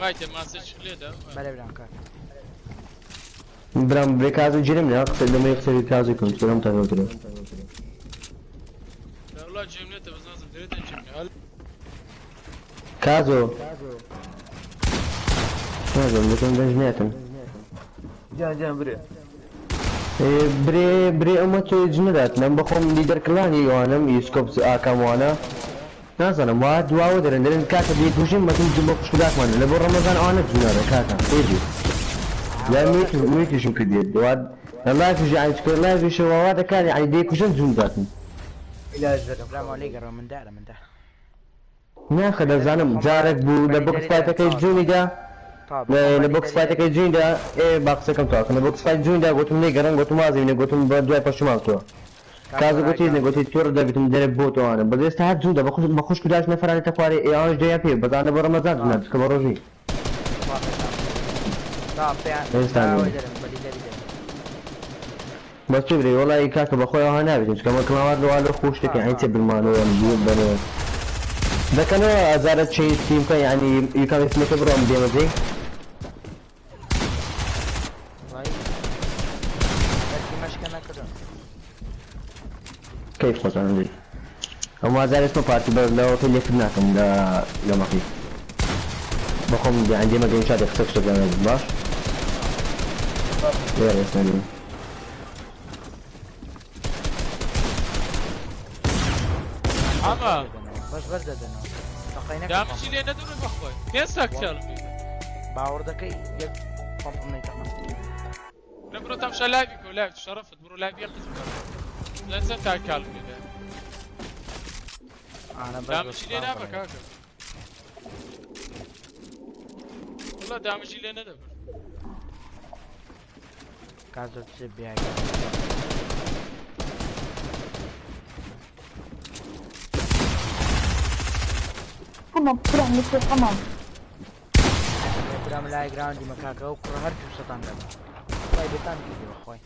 وايت ما سيتش ليدا بلا بلا كاكا برام بريكازو جرم لا قصد لما يخسر كازو كنت برام تاخذ والله جيمنيته بس لازم تريد جيمني كازو لازم لكم دنجناتن جان جان بري بري بري امت جنرات نم بخوم ليدر كلاني يوانم يسكوب اكام وانا نازلم واد واو درن درن كاكا بيكوشن ما تنجم بخش كداك وانا لبو رمضان انا جنرات كاكا ايجي لا ميت ميت شو كدير واد لا في يعني شكل لا في شو واد كان يعني ديكوشن جنرات لا ما ليقر من دار من دار ناخذ زانم جارك بو لبوكس فايتك جوني دا لبوكس فايتك جوني دا ايه باقسكم تو لبوكس فايت جوني دا قلت لي قرن قلت مازي قلت بدوي پشمال تو کازە گوتی نەگوتی تۆڕ دەبیتم دەرێ بۆ تۆوانە بەس ئێستا هەر جوندە بە خوشک و داش نەفرانێتە خوارێ ئێوانش دەیان پێ بەزانە بۆ ڕەمەزان جوندە چکە بە ڕۆژی ئێستا بەس چی برێ وەڵی کاکە بەخۆی ئەوها نابێت چکە مە کڵاوات لەوا لە خۆش دەکەن ئەی چێ بلمانەوە بەنەوە دەکەنەوە ئازارە چەی تیم بکەن یعنی یکام اسمەکە بڕۆم دێمەجێ كيف خۆتان لێ ئەو مازار اسمە پارتی بەس لەوە پێ لێکرد ناکەم لە لەمەقی بەخۆم یان دێمە گەین شادێ قسە شتەکان باش لێرە ئێستا لێ عەمە بەس بەردەدەنەوە تەقەی نەکەم دامجی لێ نەدەڕۆی بەخۆی پێنج ساکتیاڵم بی باوەڕ دەکەی یەک پەمپم نەیتەقا لە بڕۆ تەمشا لاوی کۆ لاوی شەرەفت بڕۆ لاوی یەک قسم بکە لە چەند تاکالم لێ ئانا بەس دامجی لێ نابە کاکە والله دامجی لێ نەدەبرد کازۆ چ بیای حمام برام مثل حمام برام لای گراوندی مەکاکە ئەو کوڕە هەر دوو سەتان دەبا خۆی بێتان کردی بەخۆی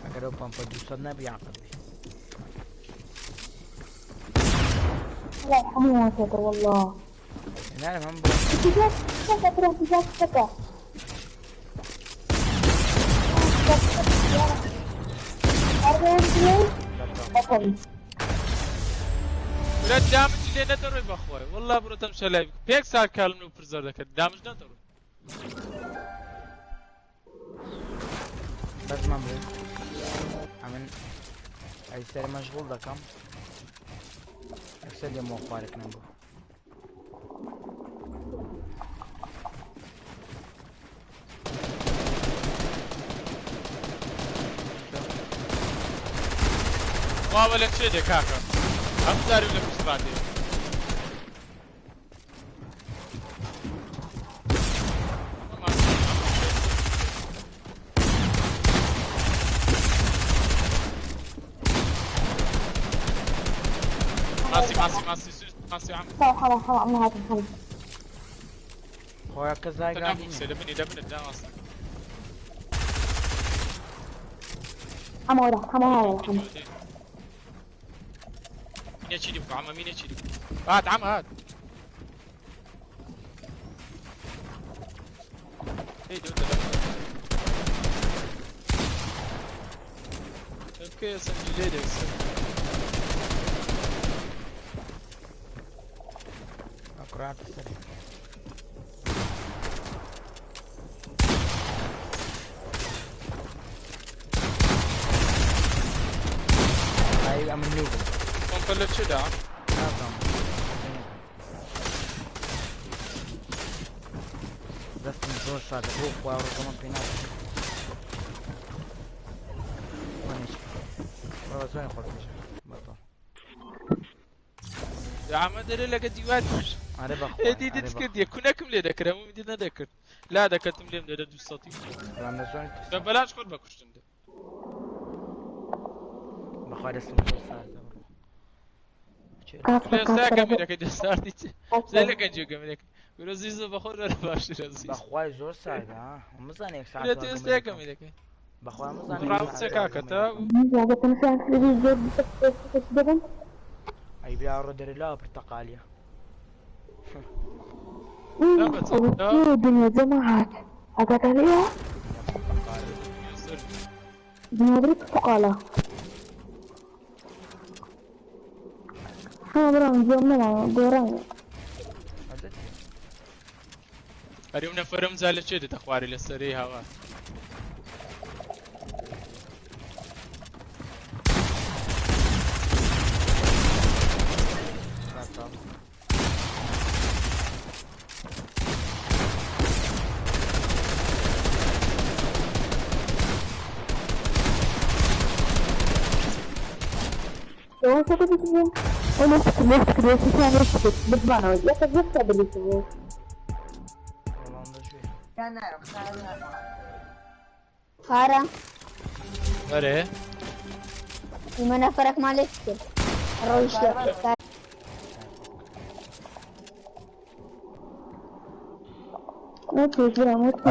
ئەگەر ئەو پەمپە دوو سەد نەبی عەقڵ بی لا حمام كذا والله نعرف هم بۆ اتجاه كذا برام اتجاه كذا بطل برا دامجی لێ نەدەڕۆی بەخۆی والله بڕۆ تەمشا لاوی پێک ساکالم لەو پرزەر دەکرد دامج نەدەڕۆی بەس من بڵێ ئەمن ئەی سەر مەشغوڵ دەکەم یەکسەر لێمەوە خوارێک نەبوو واوە لە چێ دێ کاکە هەم جاری لە پشت ڕادێ ماسي ماسي ماسي ماسي عم حرام حرام ما هذا الحمد خۆیان کەس لای گراوندی تنافس نییە لبني لبني الدناس حما ورا حما هاي حما مين يشيل بك عم مين يشيل هات عم هات ايه دول اوكي سنجي ليدك ئەکڕاتە سەر ئای ئەمن نوو بم پۆمپە لە چێدا نازانم دەستم زۆر سادە بۆ خوا ڕۆژەمە پێ ناکەم بابا زۆر خۆش بەتەڵ يا عم دري لك دیوار ئەرێ بەخوا ئێدی دت کردیە کونەکم لێ دەکرد هەموو دیت نەدەکرد لا دەکەتم لێم دەدە دوو سەتی بەڵام لە زۆر بە بەلاش خۆت بەکوشتن دە بەخوا دەستم زۆر ساردە بڕۆ كافر ئێستا كافر گەمیرەکەی دەساردی چ زێ لەکە جێ گەمیرەکە برۆ زیزە بەخۆ لە باشترە زیز بەخوای زۆر ساردە ها مزانێ یەک ساعت برێ تو ئێستا گەمیرەکەی بەخوا مزانێ ڕاوچە کاکە تا ئەی بیا ڕۆ دەرێ لا پرتەقالیە الدنيا جماعات أقعد عليها دنيا بريك فقالة ها برام جمنا دوران ئەریم نەفەرم جا لە چێ دێتە خوارێ لە سەرەی هەوا خارە. بەرێ. ئیمە نەفەرەکمان لێ کرد. ڕۆیشتە.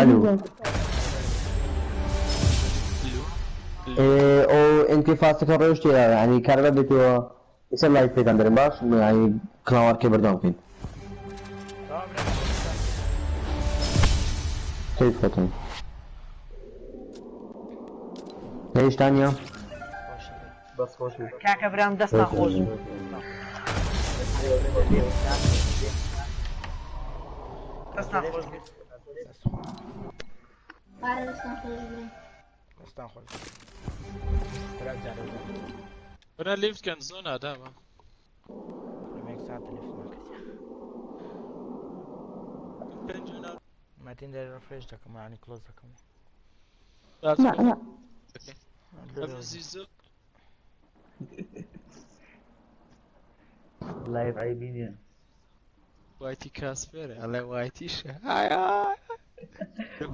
الو. إيه او انت فاستك ڕۆیشتی يعني کارەبا بێتەوە ئێستا لایف پێتان دەرم باش يعني کڵاوارکێ بەردەوام بکەین. كيف فتن ليش تانية؟ بەس خۆش بوو. کاکە برام دەستان خۆش بوو. دەستان خۆش بوو. خارە دەستان خۆش بێ. دەستان خۆش. برا جارە بەرە لیفت کەن زۆر نادامە. لەمێک ساتە لفت ناکرد. ماتین دەرێ ڕفرێش دەکەم یعنی کلۆز دەکەم. لا لا. زیزۆ لایڤ عەیبی نییە. وایتی کاسپەرە ئەڵێ وایتیشە. ئای ئای.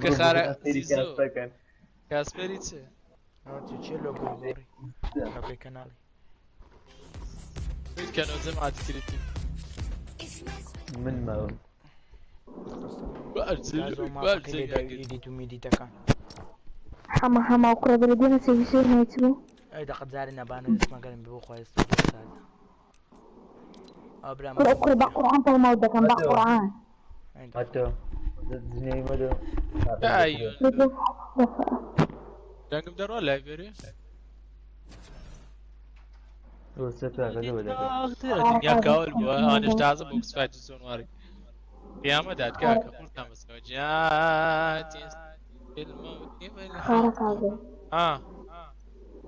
کە خارە زیزۆ کاسپەری چێ؟ چێ لۆگۆی گۆڕی؟ لۆگۆی کەناڵی. کەنەوە جەماعەتی تریتی. من ماوم. ئیدیت و میدیتەکان. حەمە حەمە و کوڕە بەلەدیە سەویسێ نایچ بوو. ئەی دەقە جارێ نەبانە دەستمان گەرم بێ بۆ خۆی ئێستا ئەو برام کوڕە کوڕە بە قورعان پەڵماو دەکەم بە قورعان. مەدۆ جنێوی مەدۆ. دەنگم دەڕوا لایبرێ؟ دنیا کاول بووە ئەوانش تازە بۆ کسفاتی زۆن واری. قیامە داد کاکە قورتان بەسەوە جاتی الموت خارە کازێ. ها.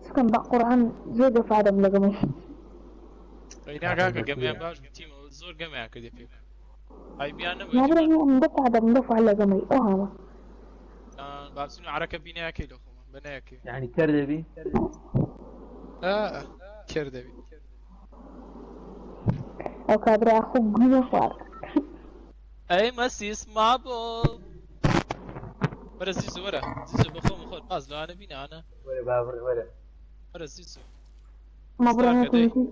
سکم بە قورعان زۆر دەفع دەم لەگەڵی. نا کاکە گەمیان باش گوتیمەوە زۆر گەمیان کردی پێ. ئای بیان نەبوو. نابرا مدفع دەم دەفع لەگەڵی ئەو هەمە. بابسون عرەکە بینایەکەی لە خۆمان بەنایەکەی. یعنی کەر دەبی؟ کەر دەبی. ئەو کابرا خۆ گوێ خوارد. ئەی مەسیس مابۆ. وەرە زیزۆ وەرە زیزۆ بەخۆم خۆت باز لەوانە بینانە. وەرە بابڕێ وەرە. وەرە زیزۆ. ما بڕۆ نەکەویتی.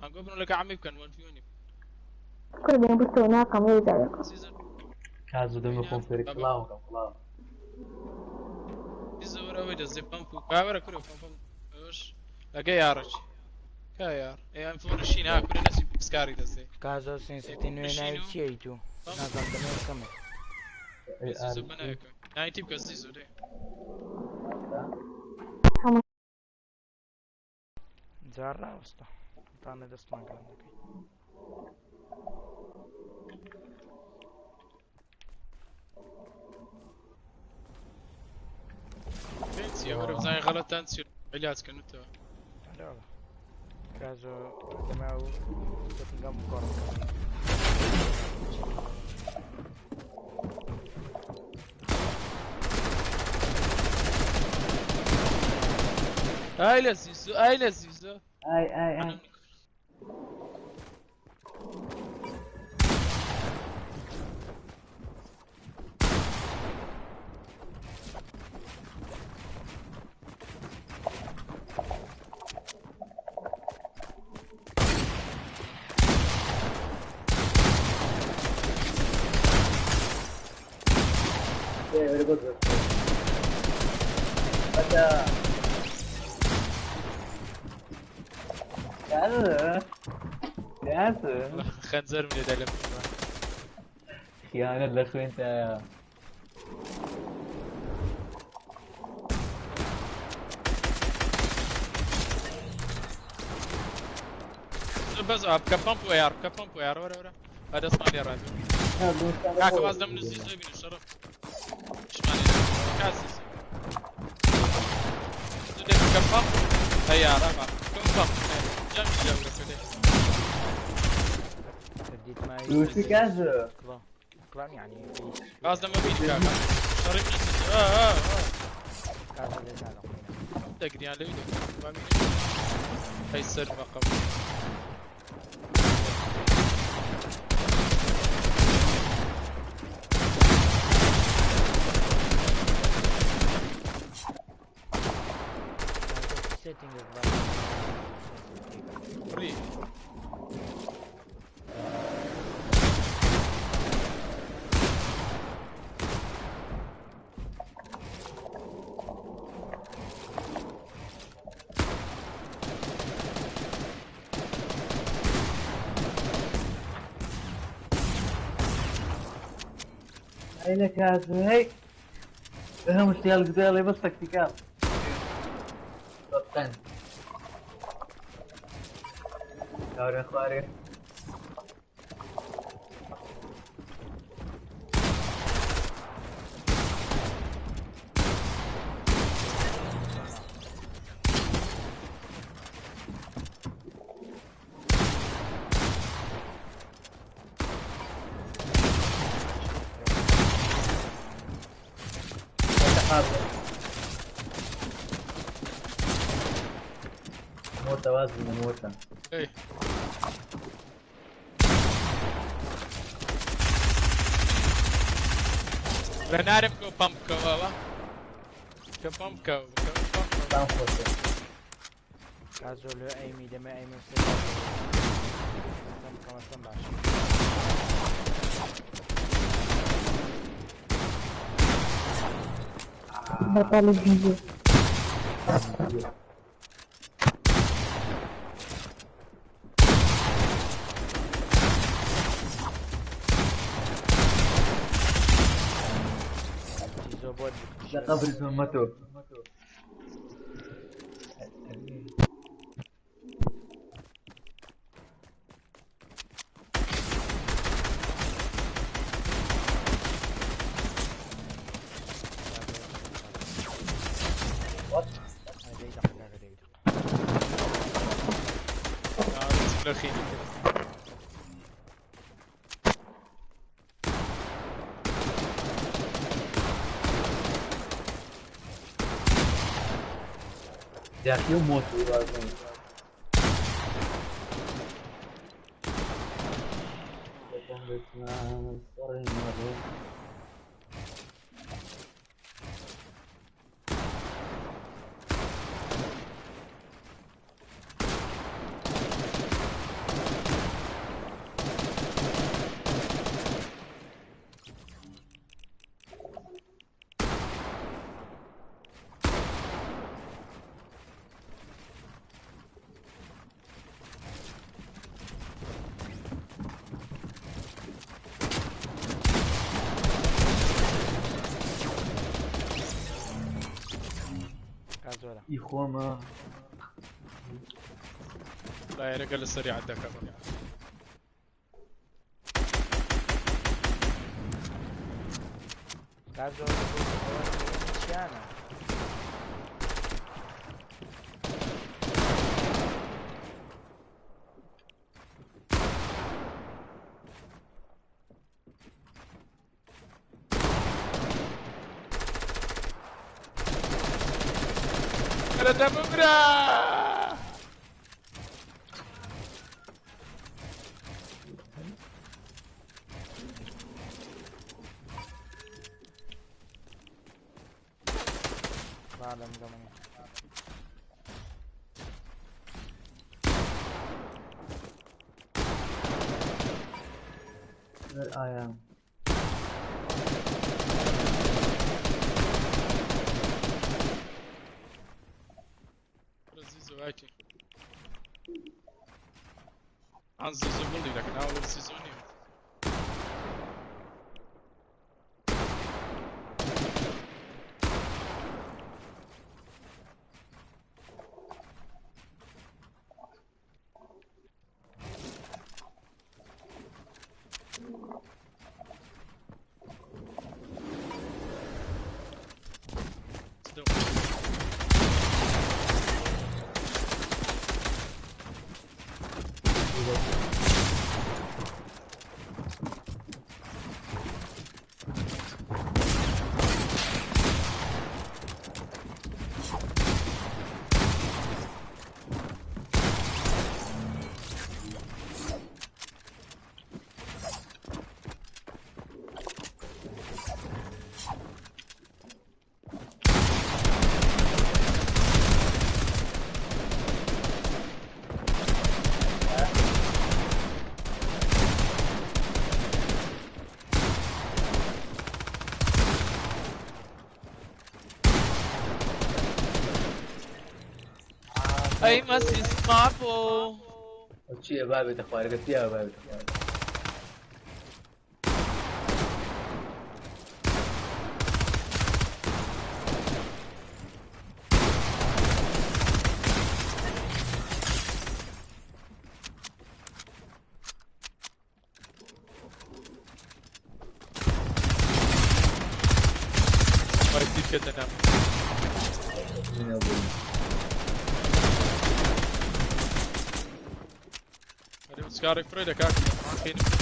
ئەنگۆ بڕۆ لەکە عەمی بکەن وەن فیۆنی. کوڕ بێن بستەوە ناکەم وەرە جارێکە. کازۆ دەمە خۆم فێرە کڵاوەکەم کڵاو. زیزۆ وەرە ئەوەی دەستێ پەمپ و کا وەرە کورە پەمپم ئەوەش لەگە یاڕەکی. کا یار ئێ ئەم فۆنشین ها کورە نەچی پسکاری دەستێ. کازۆ سێنسیتی نوێ ناوی چییە ئی تو؟ نازانم دەمێ کەمێ. زیزۆ بەناوێکە. نایتی بکە زیزۆ دێ. جار ڕاوەستە. تانە دەستمان گەرم دەکەین. چییە وەرە بزانین غەڵەتان چییە عیلاج کەنوتەوە. لا کازۆ دەما و سەتنگەم گۆڕم. ئای لە زیزۆ ئای لە زیزۆ. ئای ئای ئای. خەنجەرم لێدا لە خیانەت لە خوێنتایە. بەس بکە پەمپ و یار بکە پەمپ و یار وەرە وەرە با دەستمان لێ ڕابێ. کاکە واز لەم نزیک زۆر بینە شەڕم. شمانێ کا زیزۆ. زۆر لێ بکە پەمپ ئەی یار ئەمە بکە پەمپ جەمی لەورەکە لێ. وشی کازۆ؟ کڵاو یعنی باز لەمە بینی کاکە. شەڕی من زیزۆ. کازۆ لێ نادەم. دەگریان لەوی دەگرن. با بینی. ئەی سەر بەقەم. سێتینگێک ڕی لك يا زهي هم اشتغل قدالي بس تكتيكات بطن دوري اخواري موتة وازن موتة. ايه لنعرف كو بامب كو بابا كو بامب كو كو بامب كو. كازو لو ايمي دم ايمي كم باش. بطل الفيديو. قبل ذمته. يا موت يخوما لا يا رجال السريع عندك. I am. عن زيزو بولي لكن اول سيزوني. Aim assist marble. چییە بابێتە خوارەکە تیا بابێتە خوارە. Skarek fröjde kaka, man finner.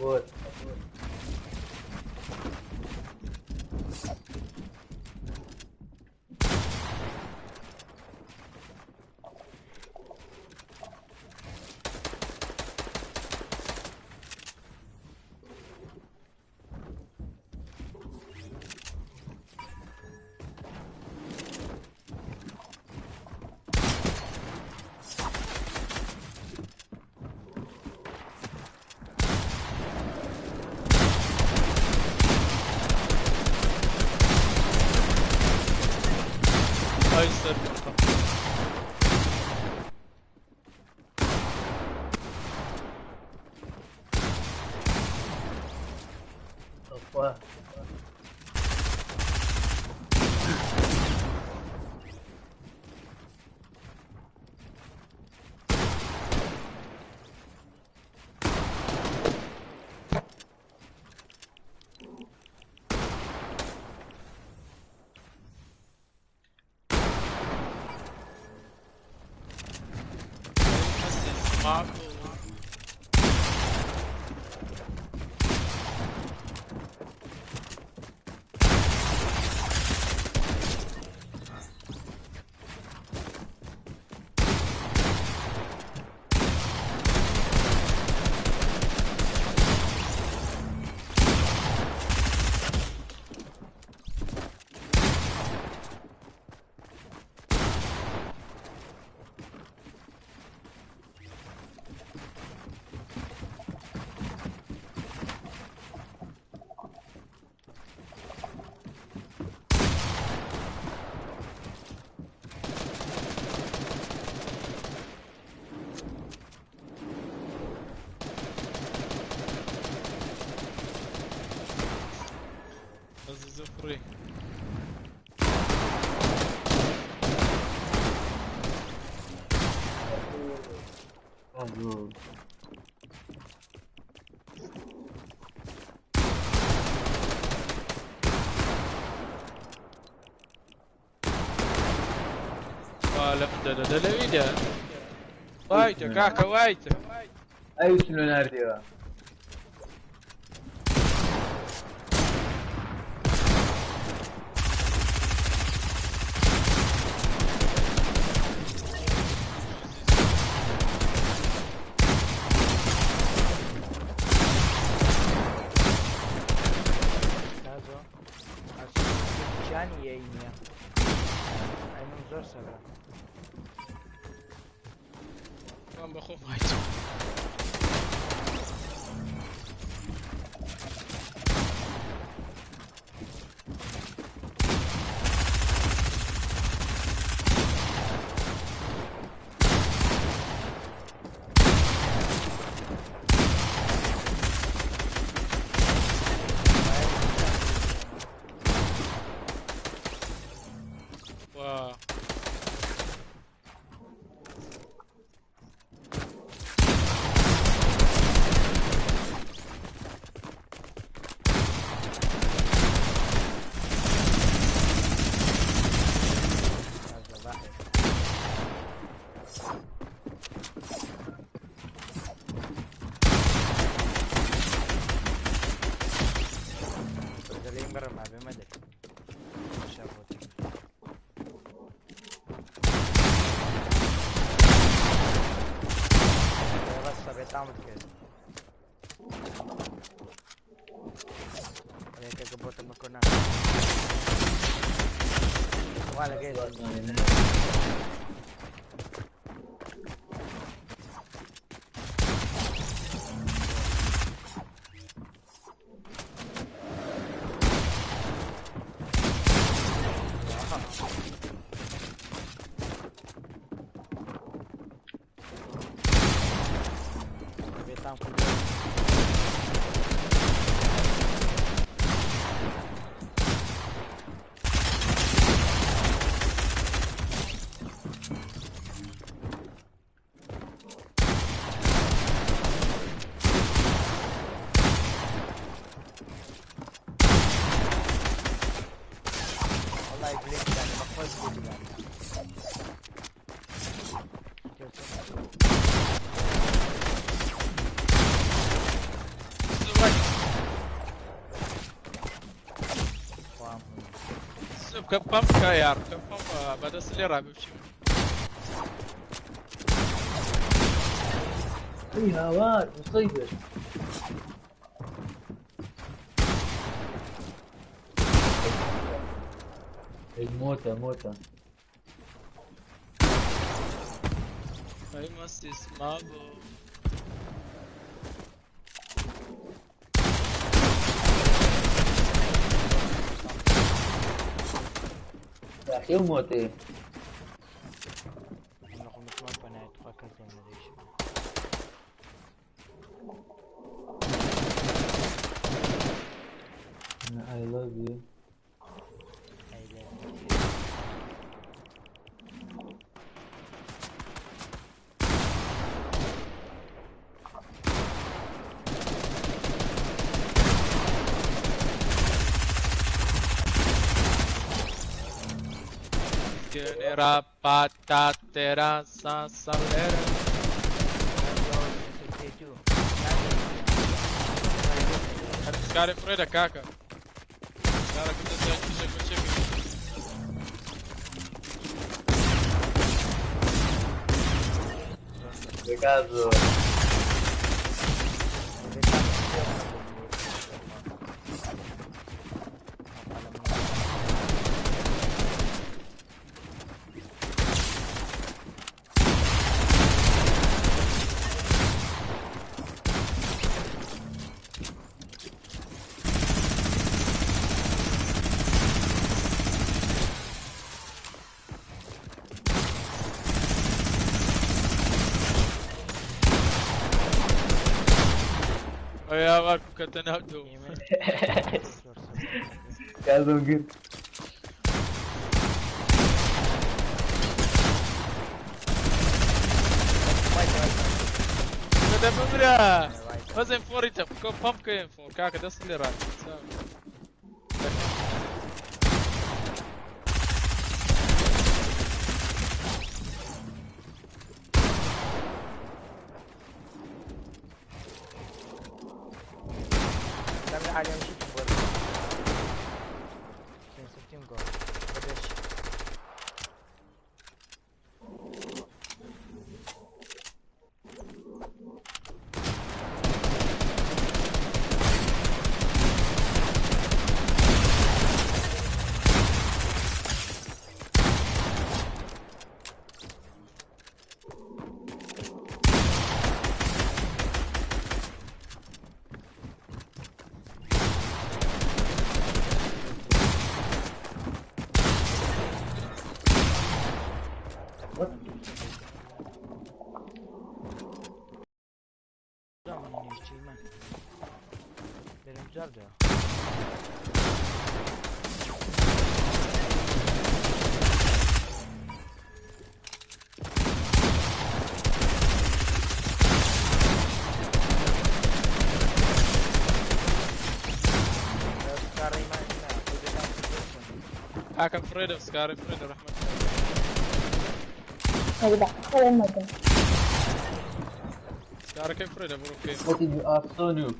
Boa. وايته كاكا وايته اي شنو نارديوا ولا كم كيار كم بس اللي رابع بشي اي هواك مصيبة الموتى موتى هاي ماسيس مابو يا اخي موتى I love you. I love you. Era patatera salera. Cara Freda caca. Cara que você Obrigado. يا ماكو كتنادو كازم قلت كده بمرا بس ام 4 انت بامب ام 4 كاكا دس اللي راك عليهم شي تبور سنسفتين جول بدش حاكم فريدة سكاري فريدة رحمة الله. سكاري كيف فريدة برو كيف؟ What you are so noob.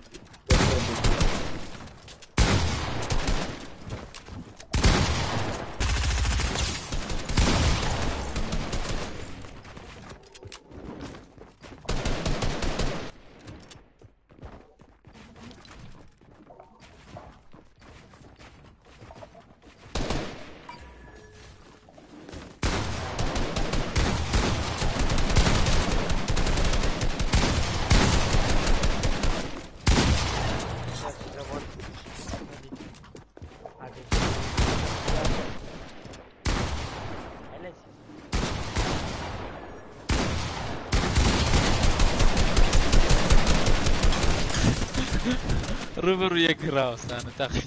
ڕوبەڕوو یەک ڕاوەستانە تاقی.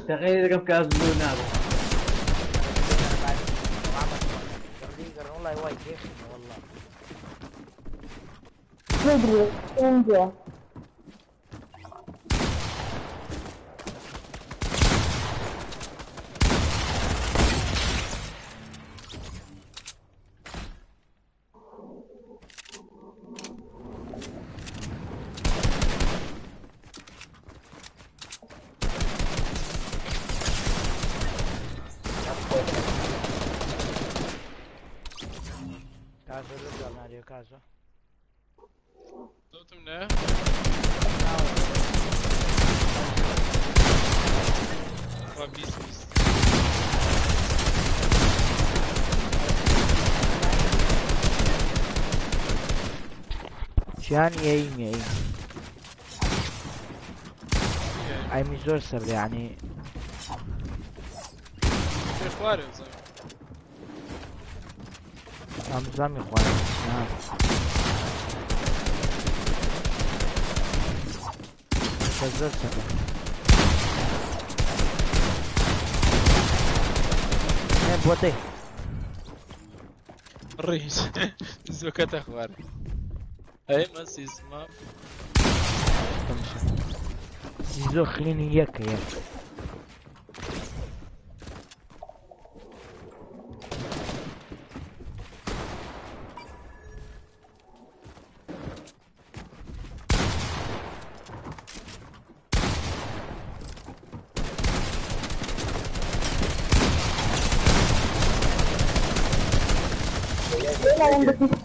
تەقەی دەکەم کاس بۆ نابێت. والله واي ديخني والله. مدري انجا. كازو لو ناريو كازو. صوتم نه؟ وا 20 20. جان يايم يايم. ايمي زۆر سەبر يعني. خوارێ بزانم. ئەم زامی خوارێ. زۆر سەبر. بۆ دەی. ڕیش زۆکەتە خوارێ. ئەی مەسیزما. سیزۆ خلینی یەکە یەک.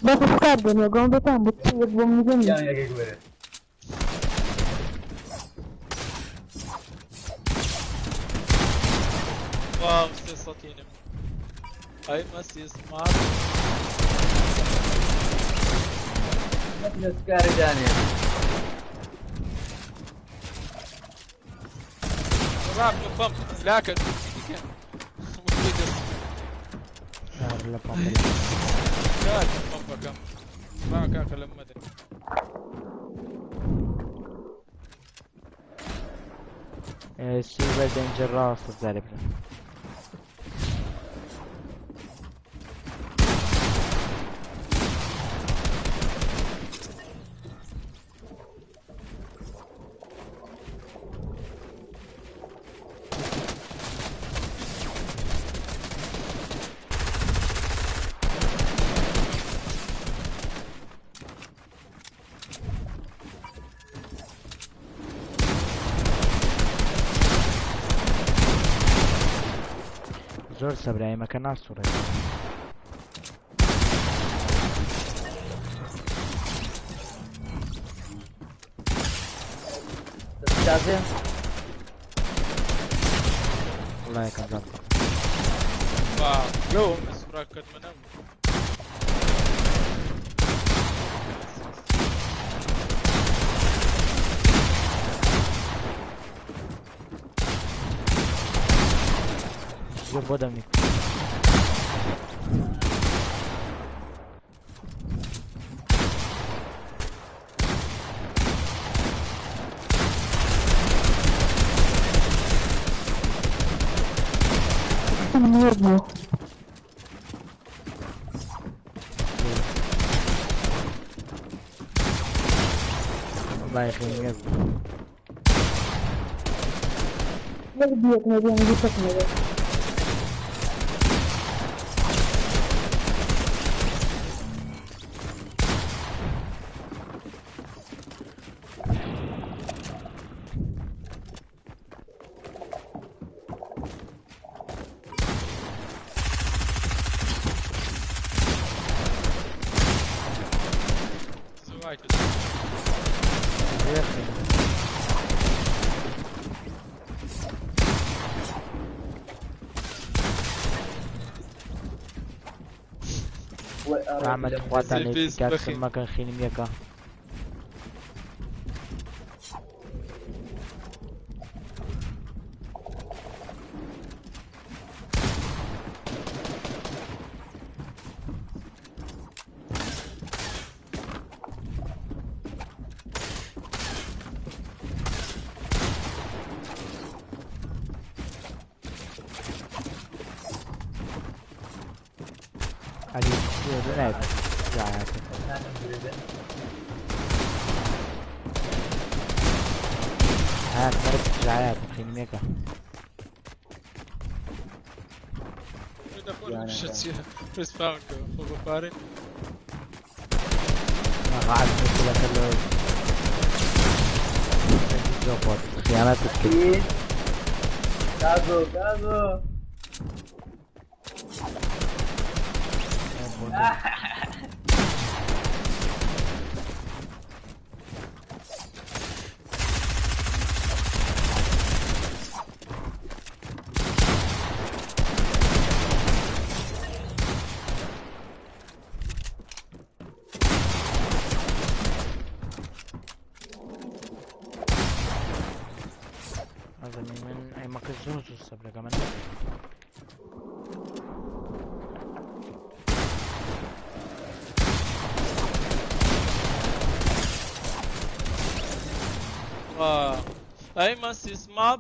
بس كاردن يا قوم بتام بتصير بوم یان یەکێک بێت. واو سێ سەتینم. ئەی مەسیزما. سکاری دانێ. ڕاب لە پەمپ لاکە دیکە. لە پەمپ. کاک پەمپەکەم. با کاکە لەم مەدە. سیلڤەر دەنجەر ڕاستە زارێ بکەن. زۆر سەبرە ئێمەکە ناسوڕێت. تازێ؟ والله یەکەم جار. واو لەو سوراکەت منە. زۆر بۆ دەمنی. بوو. والله خير یەک بوو. یەک بیەک نەبێ دوو نەبێ. ڕامەت خواتان لێ کاکسم مەکەن خینم یەکە. علي لا لا. هات مرت جعات خيني ميكا. ريسباون خو بفارق. قاعد مثل كله خيانات الكل. كازو كازو. هذا من أي مكان زوز الصبر كمان. أي ما سيسمع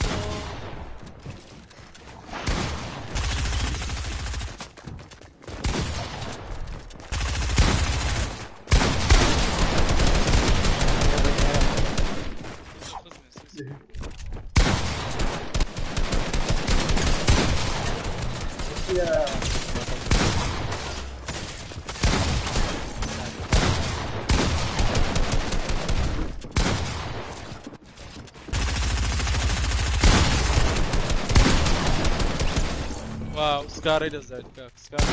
واو سكاري دزايد كاك سكاري.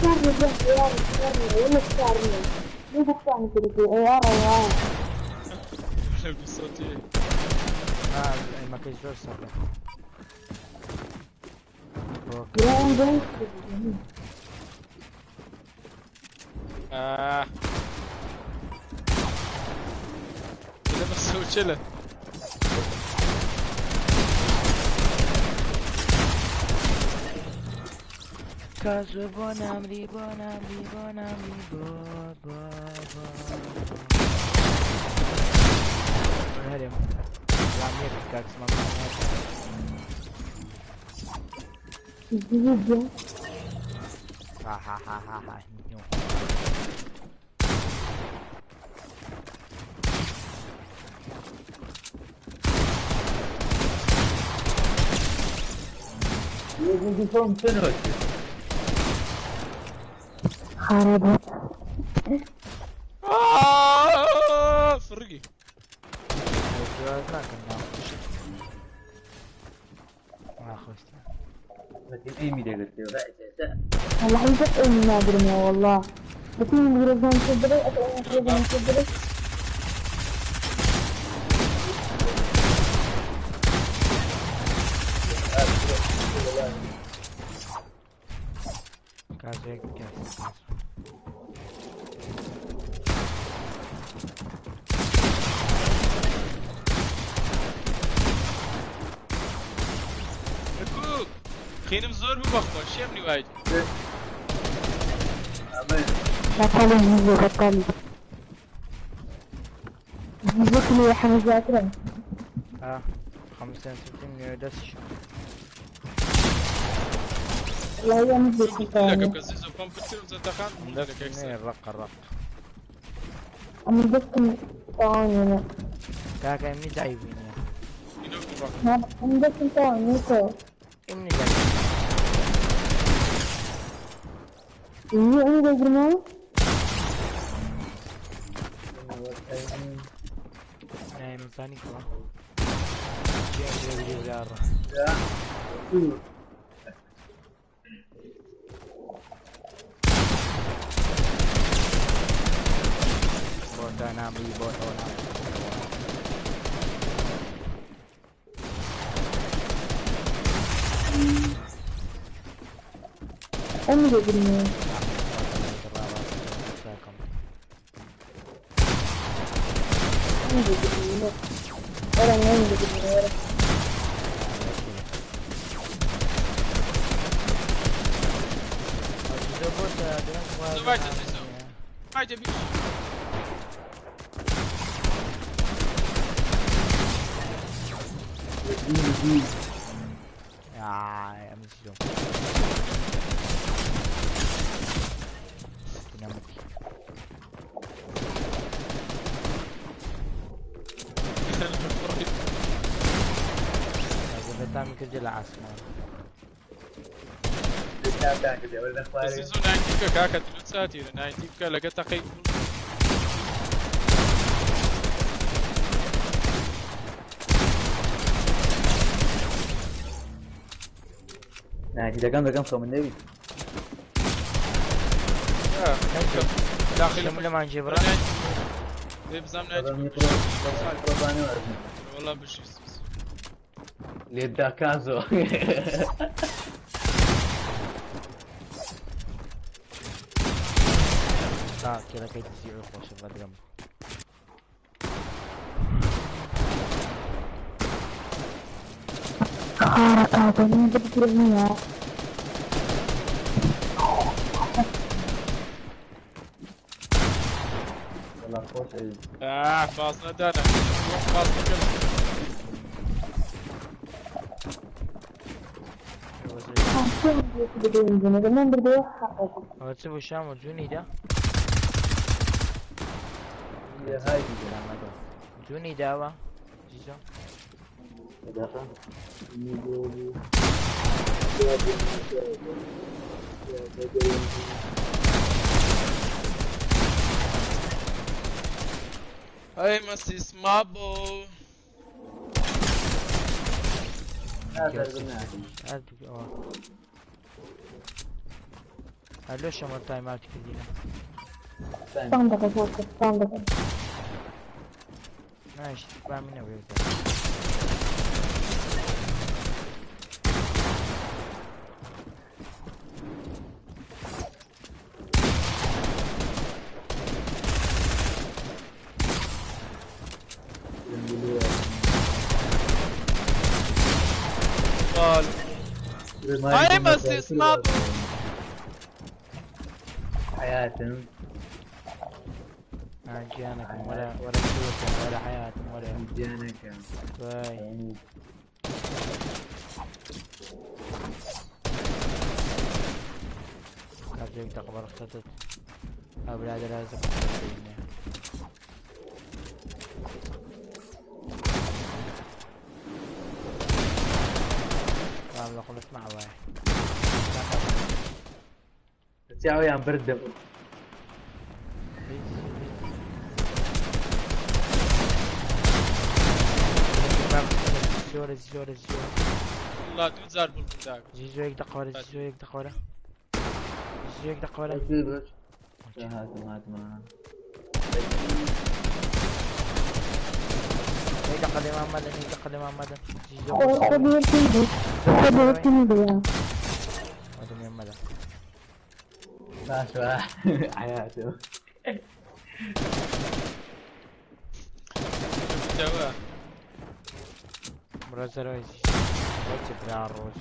سكاري سكاري ولا سكاري مو بكتان كده يا يا بصوتي. ما كاينش زوج صافي. ولا ما سويتش له. كازو بونامري بونامري بونامري بو بو بو. هرم. ها ها ها ها ها. خربت. فرقي. والله حيزق إني ما أدري والله. بس مين بيقول لهم تدري أتأمل تدري. كازيك كاس. خينم زور ببخوا شيمني وايد. بطلي زيزو بطلي زيزو كل حمزة أكرم. 65 دش. والله هي مزيك. لك زيزو بامب كتير الرق الرق. أنا بدكم تعاوني. كاكا إمني جايبين يا. أنا بدكم تعاوني كو. إمني جايبين. إيه أنا بقول نعم ثاني كوا. جاي جاي جاي. بوتا نامي بوتا نامي. أنا بقول بەتامی کردی لە عاسمان. زیزو 90 بکە کاکە تلو ساتیرە 90 بکە لەگە تەقەی نايتي دەکەم دەکەم خەمن نەبی. داخل لەمان جێبرا. بزام 90 والله بشي لێدا کازۆ. کێلەکەی دزی خۆشە بەدرم. خارقة من بدرمية. والله خۆش. بازنە دانا بازنەکە. ئەوە چ بوو شام و جوونی دا؟ جوونی داوە زیزۆ؟ Hey, Massis Mabo. هەلۆ شەمە تایمات کردینە. صندوق فوق صندوق. ماشي بعمل نوي. هاي مسيس مابو. حياتهم جانكم ولا ولا سوتهم ولا حياتهم ولا جانكم. باي. كابتن تقبل اختطت أولاد لازم. والله خلص مع واحد. تساوي عم بردم. زور زور زور. والله دوو جار بڵبڵ داک. زیزۆ یەک دقە وەرە، زیزۆ یەک دقە وەرە، زیزۆ یەک دقە وەرە. هاتم هاتم. یەک دقە لێمان مەدەن، یەک دقە لێمان مەدەن. زیزۆ مەدەن مەدەن. باشە حياتم. برازر برا ڕۆژ.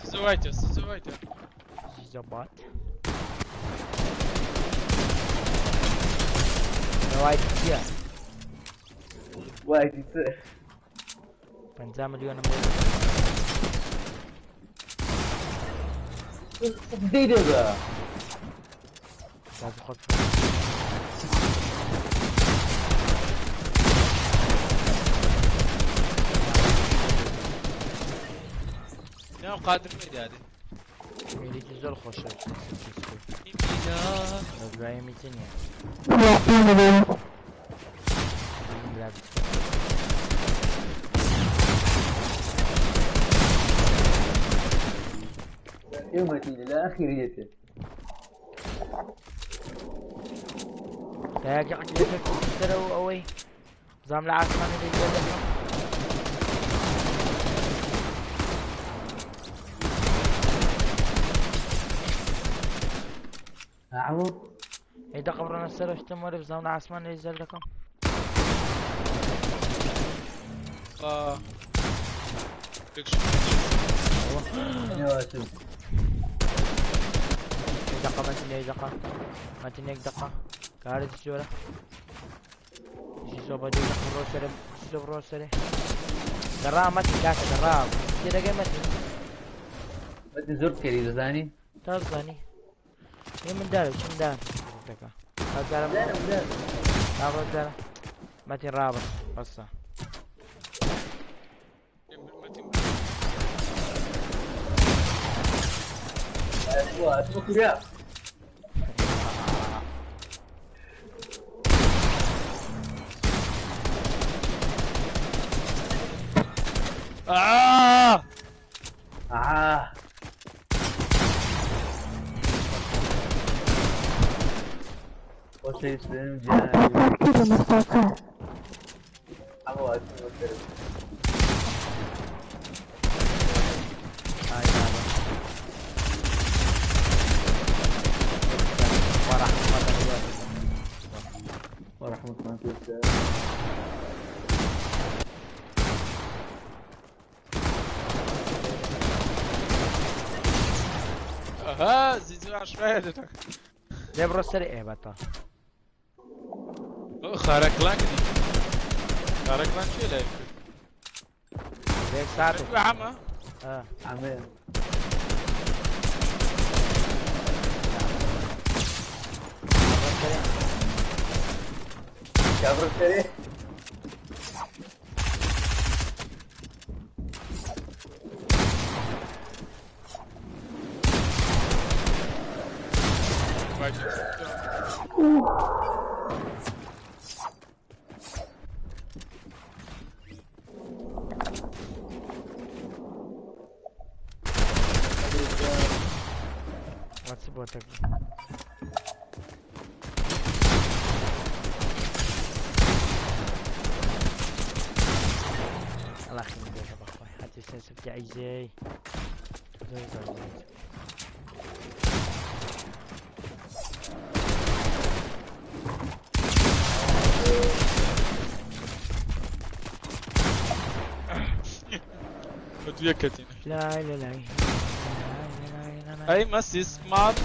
سوزوایتە سوزوایتە. زیزۆ بات. وايت چییە؟ وايت 50 ملیۆنم دەی دەبە. لازم خۆت. ناو قادر ميدادي. ميليتي زۆر خۆشە. لە میتی نییە. يومتي لا أخيريته. تاك عقلك ترى أوي زام العاصمة اللي جابتها. عمو إذا قبرنا السر اشتم ولا بزام العاصمة اللي زلكم. دقة ما تنيك دقة ما تنيك دقة كارد السورة زيزو بدي دقة روسري زيزو بروسري درا ما تنكاك درا كده جاي ما تن مەتین زۆر بکەری دەزانی؟ تا بزانی ئێ من دارە چم دار دەکا دارم دارم دارم مەتین ڕابڕ بەسە. کوریا. آه آه خۆشەویستم گیان. كده مستوى ئەمە واتم وەسەرم. ئای بابا وەڕەحمەت الله. وەڕەحمەتمان پێ. ئەها زیزو عشوائي دەکە. لێ بڕۆ سەر ئێ بەتە. خارە کلان دی. خارە کلان چیە لای کرد؟ لێ سات عەمە آه. ئەمەیە. بڕۆ سەرێ. کابڕ سەرێ. واتس بۆتەک الله يخليك يا بخوي حتى سنسبتي عيزي زور زور زور. بە کەتین. لا لا لا لا لا لا. ئەی مەسی سمارت.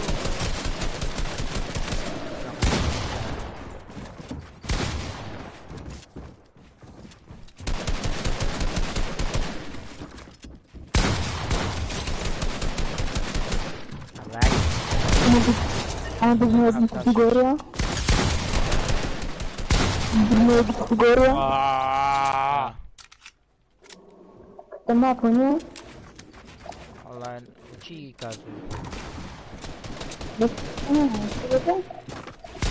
الله انا بجنود كاتيجوريا بجنود كاتيجوريا. آه. تمام ونيا. والله چی کازو؟ بس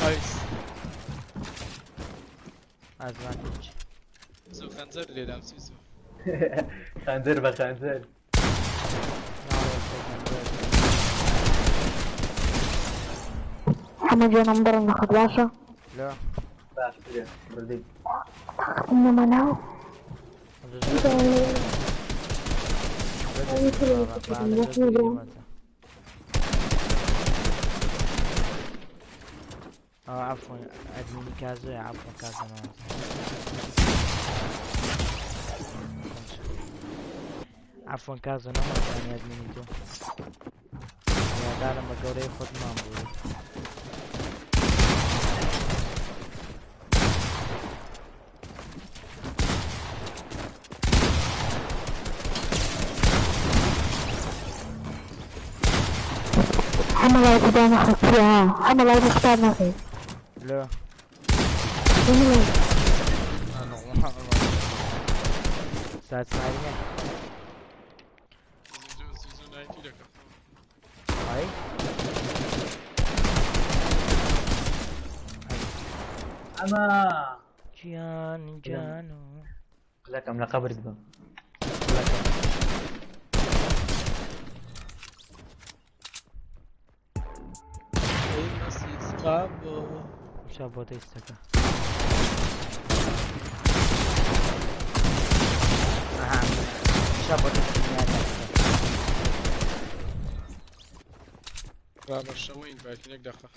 ئایس ئازمان چی؟ زوو خەنجەر لێدام سیزو. خەنجەر بە خەنجەر. محمد جانا مضر ناخذ باشا. لا. باش برێ بردی. انما ناو اه عفوا ادميني كازو عفوا كازو ما عفوا كازو نما كان ادميني تو يا دارم بەگەورەی خۆتمان بوو. انا لا يقدر ناخذ فيها انا لا يختار ناخذ. لا. ساعة ساعتين. زیزو نایتی دەکەم. هاي ئەمە جیان جانو. لەکەم لە قەبرت بم. ئەی مەسی سمارت. مشا بۆتە ئیستەکە. ئەها مشا بۆتە ڕابەر شەمۆین باکین یەک دەقە.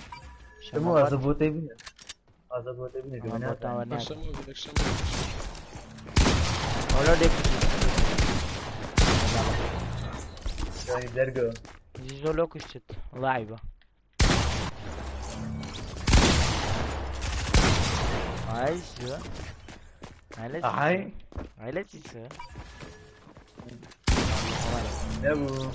شەمۆ ئازە بۆتەی بینە. ئازە بۆتەی بینە کە ناتوانم. شەمۆ بینە شەمۆ. ئەولا دێک. جوانی دەرگەوە. زیزۆ لۆ کوشتت لاعبە. هاي شو هاي لا. ئەهای هاي لا تيسو. نەبوو.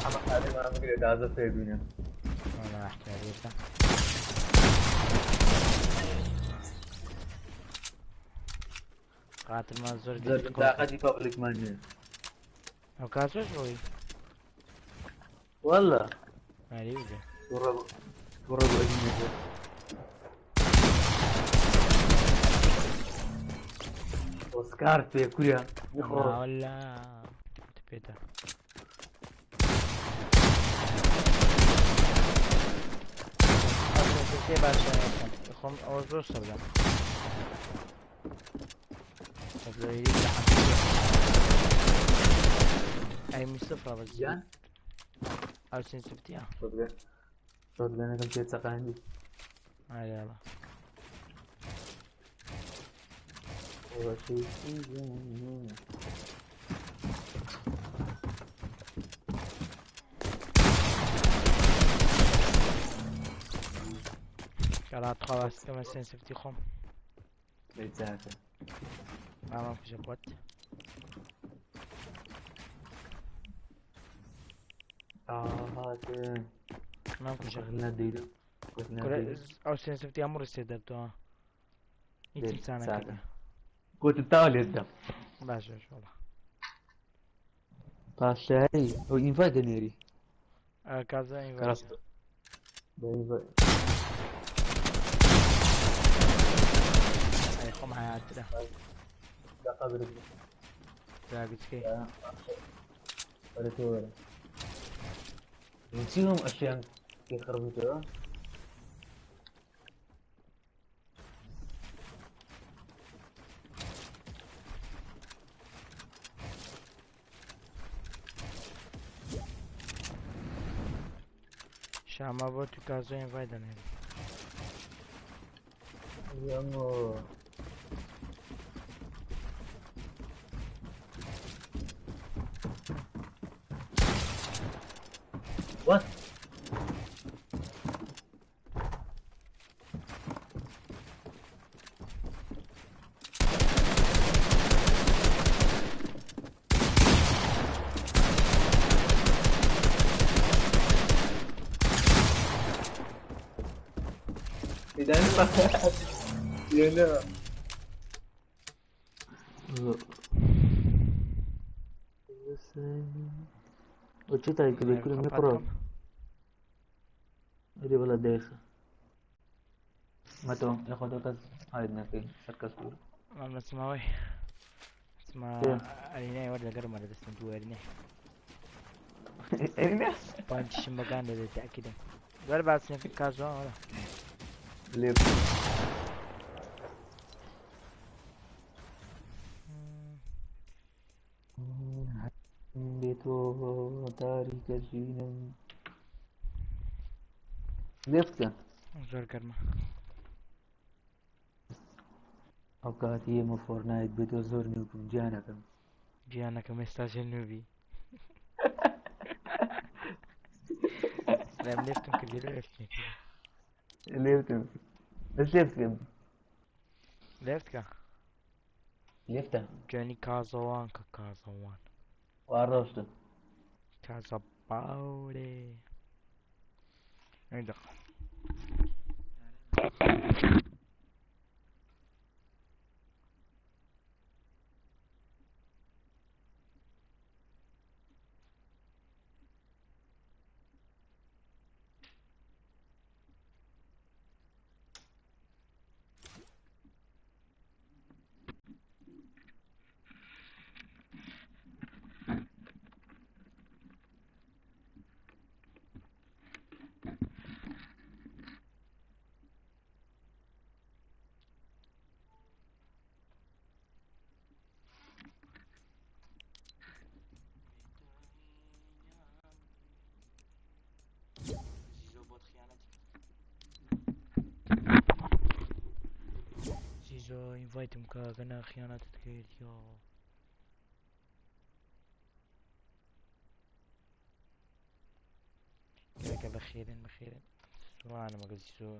حەمە خالێمان بگرێ تازە فێر بینە. وەڵا احتیاجێتە. قاتلمان زۆر زۆر گرت کۆ. تاقەتی پەبلیکمان نییە. ئەو کاتۆش ڕۆی. والله ماری بگە. تووڕە بوو تووڕە بوو ئەژینێ. ئۆسکار پێ کورە میخۆ. وەڵا پێتە. سێ باشە خۆم ئەوە زۆر سەبرم. ئەی می سفرە بەس گیان ئەو سنسفتیە. شۆتگەنەکەم پێ چەقاندی. ئایا کەڵا تخوا باسکەمە سنسفتی خۆم. چاکە. ئامان کوژە بۆت. هاتن. مام کوژە. نەدەیدم. ئەو سنسفتی هەموو ڕستێ دەرتەوە. هیچم سانەکردە. گوتم تاوە لێت دەم. باشە وەڵا. پاشایی ئەو ئینڤایت دەنێری. کازە ئینڤایت. ڕاست. بە ئینڤایت. ئەی خۆم حیاترە. لە قەبرت. داگچکەی. وەرە تۆ وەرە. بۆچی هەم ئەشیان پێ خڕبوویتەوە؟ شامە بۆ تو کازۆ ئینڤایت دەنێری. یەمۆ. What? إذا وچی تاریکە بێ کورە میقڕۆ. ئەرێ وەڵا دایخە. مەتۆ لەخۆ تۆ کەس هاید نەکەی سەر کەس بوو. مام نەچمەوەی. چما ئەرینای وەردەگەرمە لە دەستم دوو ئەرینای. ئەرینە؟ پانچیشم بەگان دەدێت تاکیدم. وەرە باسنێ کازۆ وەرە. لێ بێ تۆ تاریکە ژینم. لێ بکە. زۆر گەرمە. ئەو کاتی ئێمە فۆرنایت بێ تۆ زۆر نوێ بووم گیانەکەم. گیانەکەم ئێستا ژێر نوێ لەم لێفتم کردی لێ لێفتم کردی. لێفتم. بەس لێ بکەم. لێفت کە. لێفتە. جوانی کازەوان کە کازەوان. وا ڕۆشتم. کازە باورێ. ئەی دەقە. زیزۆ ئینڤایتم کە گەنە خیانەتت کرد یۆ. کاکە بەخێرن بەخێرن. سوانم ئەگە زیزۆ.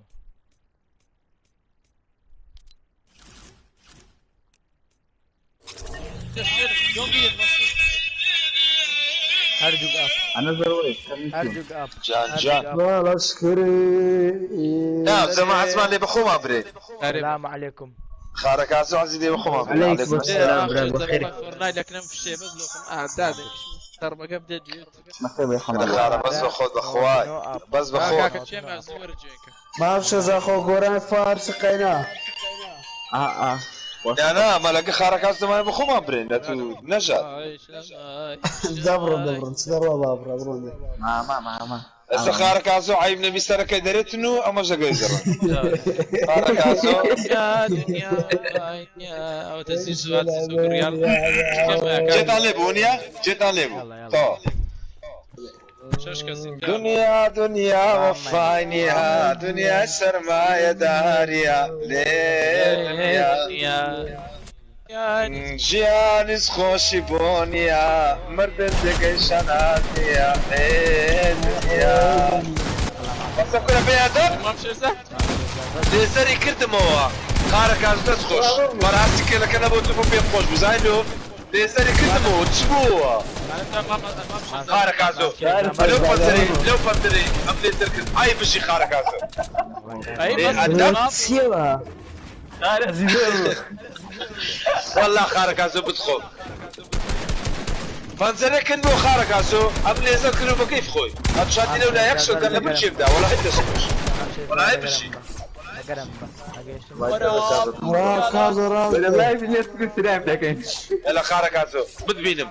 هەردووک ئەپ. انا ضروري. هەردووک ئەپ. جان جان. والله اشكري. نا زما عزمان لێ بەخۆمان برێ. السلام عليكم. خارەکازۆ عزی لێ بەخۆمان برێ. عليكم السلام برا بخير. فورنايت لكن في شيء بس لو اعداد ضربة قبل جيت. خارە بەس بەخۆت بەخوای بەس بەخۆت. كاكا شيء ما زور جيك. ما بشە خۆ گۆران فارسی قەینا. اه نا نا مەلەکە خارەکاز زمانە بەخۆمان برێن لە تو نەژات. دەبڕن دەبڕن چ دەڕوا بابڕە بڕۆن. ما ما ما ئێستا خارەکازۆ عیب نەبی سەرەکەی دەرێتن و ئەمەش دەگەی دەڕن. خارەکازۆ يا دنيا يا او تسيس ريال. جێتان لێ بوو نییە؟ جێتان لێ بوو. تەواو. شش کەسی دنیا دنیا وەفای نییە، دنیا سەرمایەداریە لێ دنیا ژیانیز خۆشی بۆ نییە، مردن جێگەی شەناز نییە لێ دنیا. بەسە کورە بێیادەم لێزەری کردمەوە. خارەکاز دەست خۆش بەڕاستی کێلەکە نەبوو تو بۆ پێم خۆش بوو زانی لۆ لێزەری کردمەوە چ بووە؟ خارەکازۆ لەو پەنجەرەی لەو پەنجەرەی ئەم لێزەر کرد ئای بژی خارەکازۆ. ئەدەم چیەوە؟ والله خارەکازۆ بتخۆ پەنجەرە کرد بۆ خارەکازۆ ئەم لێزەر کرد بە کەیف خۆی هەتشاتی لەو لا یەک شۆتگەن لە بچێ بدا وەڵا هیچ دەست خۆش وەڵا ئای بژی. يلا خارەکازۆ بتبینم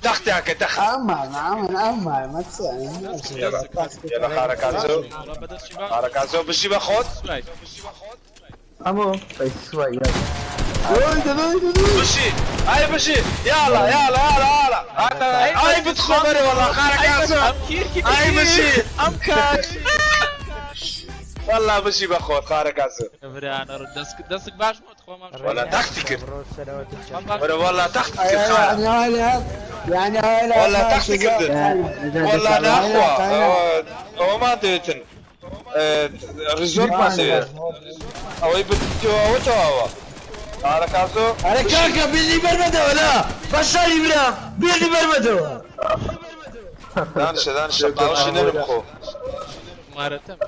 تەختیانکە تەخت. ئەمان ئەمان ئەمان ما يلا خارەکازۆ خارەکازۆ بژی بە خۆت. امو بس شوي بشي هاي بشي يلا يلا يلا يلا هاي بتخبري والله خارەکازۆ هاي بشي والله بشي بەخۆت خارەکازۆ. دەستك باش موت خۆ ولا تەختی کرد ولا والله تەختی کرد خارە. يعني هاي يعني هاي والله تەختی کردن والله أنا أخوة ئەوە مان دەوێتن ڕیزۆرتمان دەوێت ئەوەی بتەوە تەواوە خارەکازۆ. ئەرە کاکە بیلی بەرمەدەوە لا بەشاری برام بیلی بەرمەدەوە. دانشە دانشە قاوشی نەرم خۆ. مارەتەم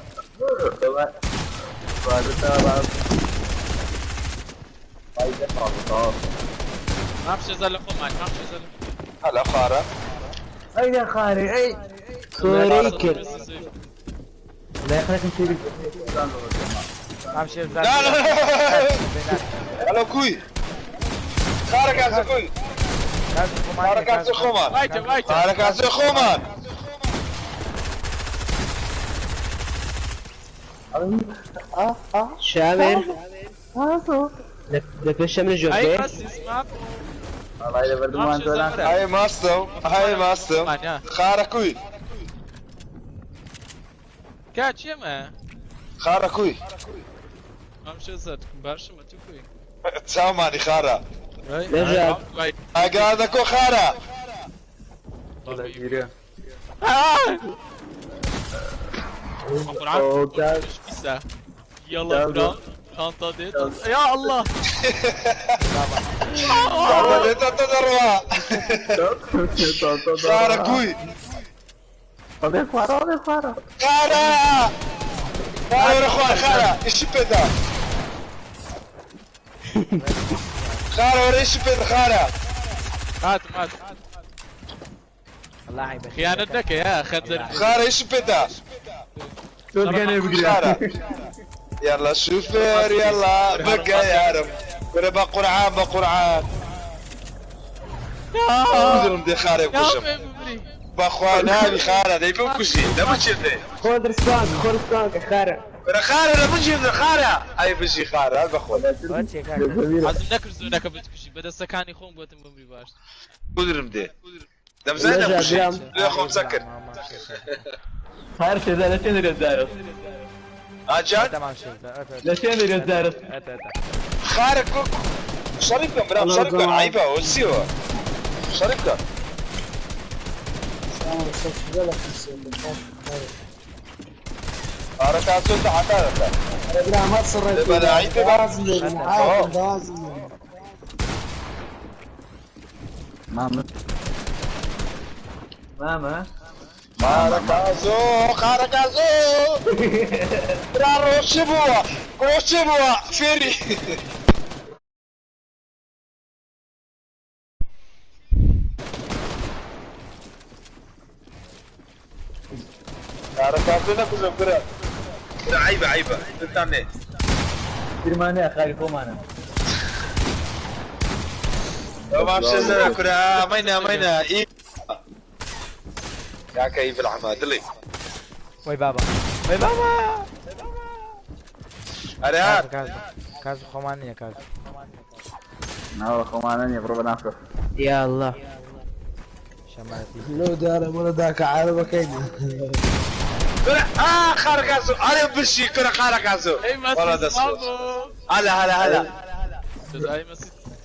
ما بشي زال خۆمان ما بشي زال. هلا خارە. اين يا خاري اي خۆرەی کرد. لا يخليك نسيب. ما بشي زال. لا لا هلا كوي خارەکازۆ کوی خارەکازۆ خۆمان وايتە وايتە خارەکازۆ خۆمان. شامر لە پێش شەمر ئەی ژۆکێ بەس اسمع. والله اذا بردو ما انت هاي ماستم هاي ماستم خارە کوی کا چێمە خارە کوی ما بشي زاد باشە تو کوی چاومانی خارە. نەژاد. ئاگادەکۆ خارە. يلا برا طنطا دي يا الله. طنطا دەڕوا خارە کوی خارە خارە وەرە خوار خارە ئیشی پێدا خارە وەرە ئیشی پێدا خارە. هات هات. الله عيبك. خيانتك يا خنزر. خارە ئیشی پێدا خارە يلا شوفير يلا بقى يا رب ولا بقرعان بقرعان قدرم دي خارە بکوشم بەخوا ناوی خارە دەی بمکوشی دەبچێتێ. خۆ درستان خۆ درستان کە خارە. وەرە خارە لە بچێتە خارە ئەی بژی خارە هەر بەخۆ. حەزم نەکرد زۆنەکە بتکوشی بەدەستەکانی خۆم بۆتم بمری باش. قدرم دێ دەمزای نەکوشی لێ خۆم سەکرد. خار شێزا لە چێن دەرێت ئاجان تمام شێزا لە چێن دەرێت دارت خارە شەڕی بکەم برام شەڕی بکەم عیبە ئەوە چیەوە شەڕی بکەم. خارەکازۆ تەعاتا دەکات. ما ماما خارەکازۆ خارەکازۆ برا ڕۆشی بووە ڕۆشی بووە فێری خارەکازۆ نەکوژم برا برا عیبە عیبە دڵتان نێ فرمانە خاری خۆمانە ما بشزنا كرة مينا مينا إيه كاكا إيه بالعمى دلي وي بابا وي بابا أريان كازو كازو خۆمان كازو ناوە خۆمانە نییە بڕۆ بەناکە يا الله شمالتي لو دار ولا ذاك عربة آه خاركازو أنا بشي كرة خاركازو والله دس هلا هلا هلا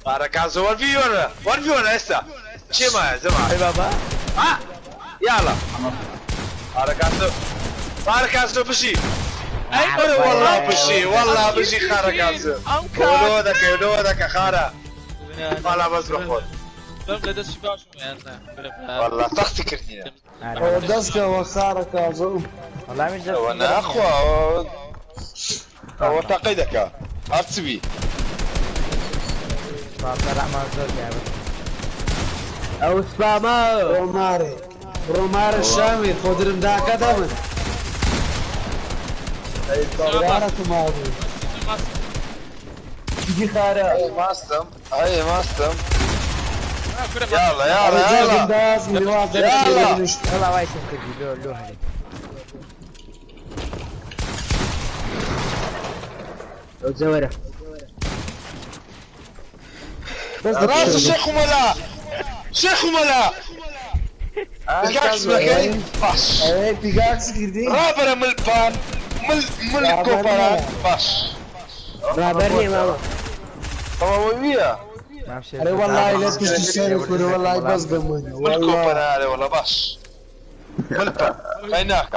خاركازو 1 في 1 1 في 1 هسه شي ما يا جماعة اي بابا ها يلا خاركازو خاركازو بشي اي والله بشي والله بشي خاركازو ولو ذاك ولو ذاك خارا والله بس بخوت والله تختي كرنينا دەستکە وەخارەکازۆ والله مش دەست وانا اخوة هو تقيدك ارتبي رحمة زۆر گابت ئەو سپامە ڕۆمارێ ڕۆمارە شامی خۆدرم داکە دەمن ماڵی جي خارا اي ماستم اي ماستم يلا يلا يلا يلا يلا واي سمكردي لو لو هلي زوره راس الشيخ وملا شيخ وملا بيكاكس مكاني باش اي بيكاكس كردي رابر من البان من الكوبرا باش رابرني ماما هو ويا اري والله لا تشتري والله بس قمني من الكوبرا والله باش من البان خيناك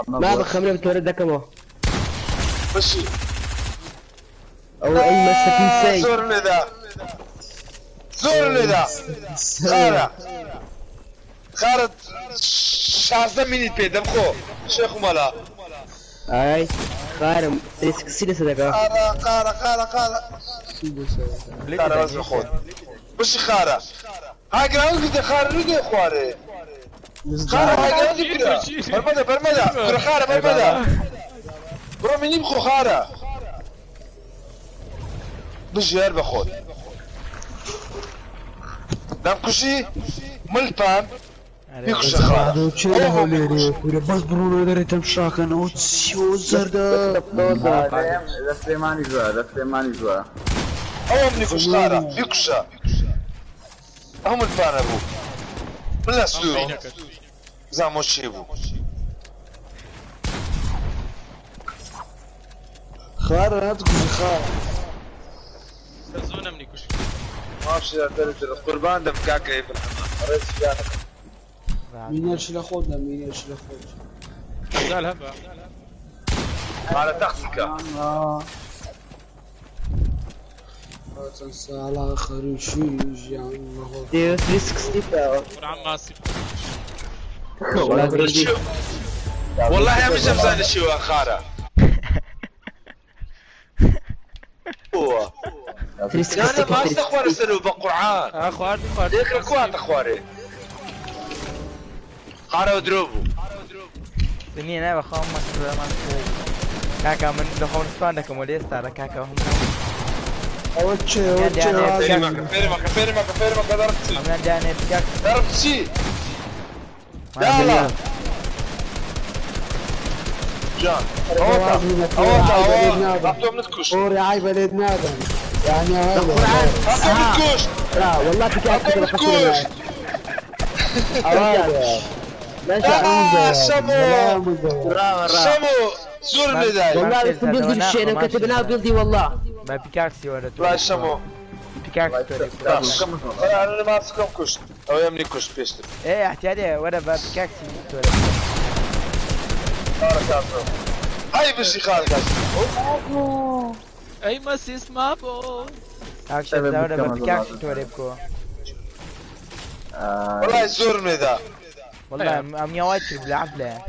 ما بخمره بتورد كمان بشي او اي مسكين سي زور لذا زور لذا خارة خارة 16 مينيت بيدم خو شيخ مالا اي خارم 360 صدقه خارة خارة خارة خارة خارة بس بخود بش خارة هاي جراوند كده خارة رجع خواره خارة هاي جراوند كده برمدا برمدا خارة برمدا برو مني بخو خارة بجير بخود دم كشي ملبان بيكش خارة بس برونو داري تمشاكن او تسيو زردا لە سلێمانی زووە لە سلێمانی زووە ئەوە منی کوش خارە بیکوشە ئەو ملپانە بوو من لە سوور زامۆ چێ بوو خارە ناتکوژی خارە زۆر منی کوش ماشي قربان دم كاكا يا ابن الحمام مينيرش لخوتنا مينيرش لخوت زال هبه على تختك تنسى على خريشي يعني دي 360 والله يا مش مزان الشو خارة هو انا ما استخوار سلو بقرعان اخوار ليك ركوات اخواري خارة ودروبو دنيا نابا خۆم کاکا من دەخۆم سپان دەکەم وەلێ ئێستا کاکا هم ئەوە چێ ئەوە چێ فێرمەکە فێرمەکە فێرمەکە ضربتي ئەمنان دانێ پیاک ضربتي يلا جان اوطى اوطى اوطى منتكوش اوري عيب ليد نادم يعني هذا منتكوش لا والله بتاعك منتكوش سمو سمو زور بداية والله بيلدي بالشيء انا كتبناه بيلدي والله ما بيكاكسي ولا لا سمو بيكاكسي انا ما اسكم كشت او يمني كشت بيشتر ايه احتيالي ولا بيكاكسي هاي بشي خالك اي مسيس مابو اكشن ولا بيكاكسي توريبكو والله زور من ذا والله ام يا وايد بالعفله.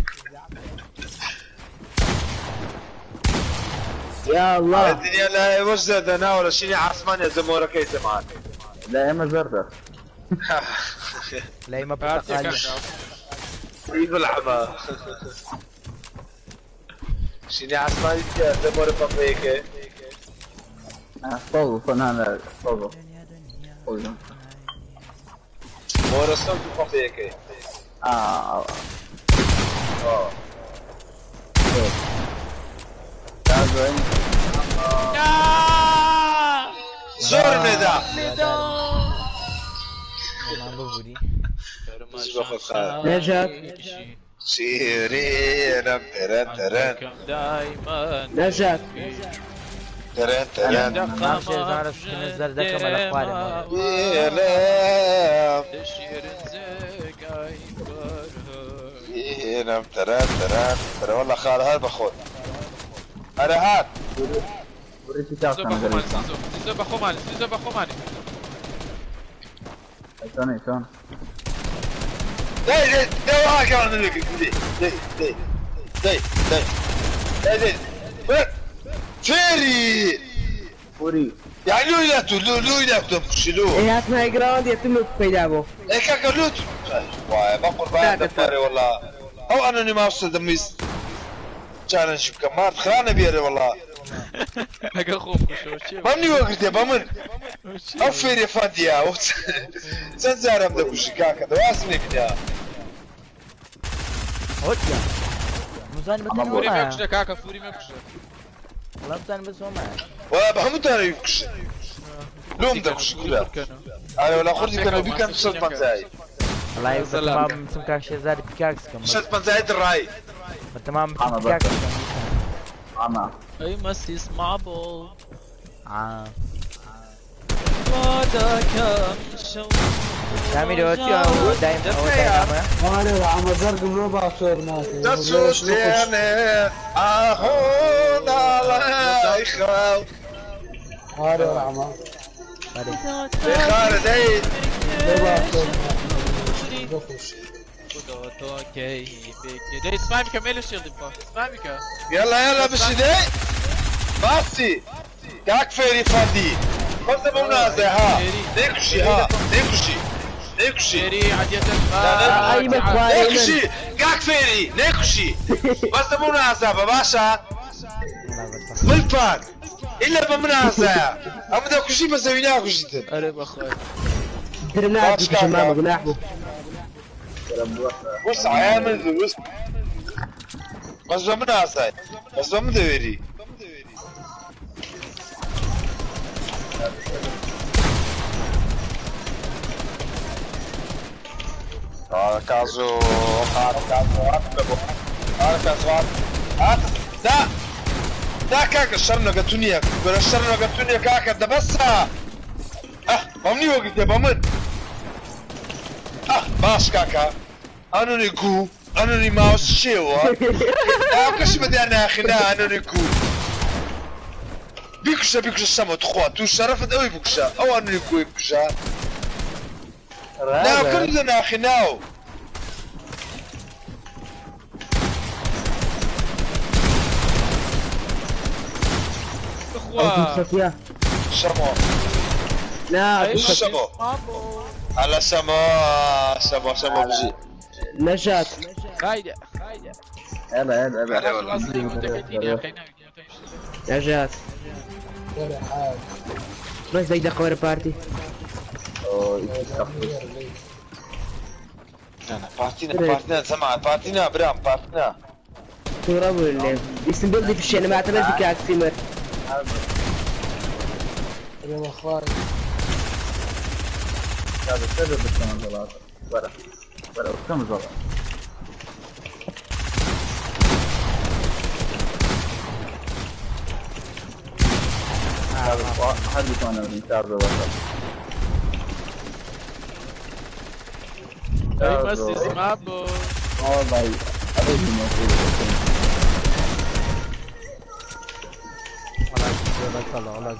يا الله الدنيا لا وش انا ولا شيء عثمان يا زمورة كيس معك. لا اما زردة. لا اما برتقالي. ايه العمى. شيني عثمان يا زمورة بامريكا. طول فنان طول. طول. مورا صوت بامريكا. اه. زور ندا. نجات شيرين ترن ترن نجات ترن ترن. ما مشي زارس كنزر دكم الاخوان. ترن ترن ترن والله خال هذا بخوت. أنا هات. داي داي واحد كمان لك داي داي داي داي داي داي فيري فوري يعني لو لا لو لو لا تمشي إيه هات ما جراوند يتم بيدابو. إيه كاكا لوت واي ما قربان دفاري والله أو أنا ما وصل دميس تشالنج بكم ما خلاني بيري والله. هكا خوف شو بامني وقت يا بامن أو فيري فاديا سنزارم دكوشي كاكا دواسني بيا. هوتيا مزان بتنو فوري ما كشة كاكا فوري ما كشة. والله بتن بس هو ما. ولا بهمت أنا يكش. لوم دكوشي كلها. أنا ولا خرجي كانوا بيكم شد بنزاي. والله تمام سمكاك شزار بكاكس كم. شد بنزاي الراي. تمام بكاكس كم. عما. أي مسيس معبول. عام. انا عم زرق مربع صور مالتي. تسوسيني اهون الله يخاف. هذا عم. خالد اي. يلا يلا بشدي. باسي. كاك فيري فادي. بس بمنازع ها. نيكشي ها. نيكشي. نيكشي. نيكشي. كاك فيري نيكشي. بس بمنازع باشا. ملفاك. إلا بمنازع. أما كشي بس ويناكو جدا. أري بخوي. درناك شمامة بناحبه. بص عامل بص. بس بمنازع. بس بمدوري. كازو كازو دا دا كاكا شرنا قتونيا ولا شرنا قتونيا كاكا ده بس بامني وقت يا بامن باش كاكا انا نيكو انا ني ماوس شيوا كاش بدي انا اخي انا نيكو بيكشا بيكشا سما تخوا تو شرفت قوي بكشا او انا نيكو بكشا ناو كلنا اخي ناو اخوة شمو لا شمو على شمو شمو شمو بجي نجات هايدا يلا يلا يلا نجات بس دقيقة قوي بارتي بارتينا بارتينا سمع بارتينا برام بارتينا تراب اللي اسم بلدي في الشيء انا ما اعتمد في كاك سيمر يا اخوان هذا سبب الكم ورا ورا كم زلط حد يكون من تابع وصل اي بس اسمعوا والله ابيك والله والله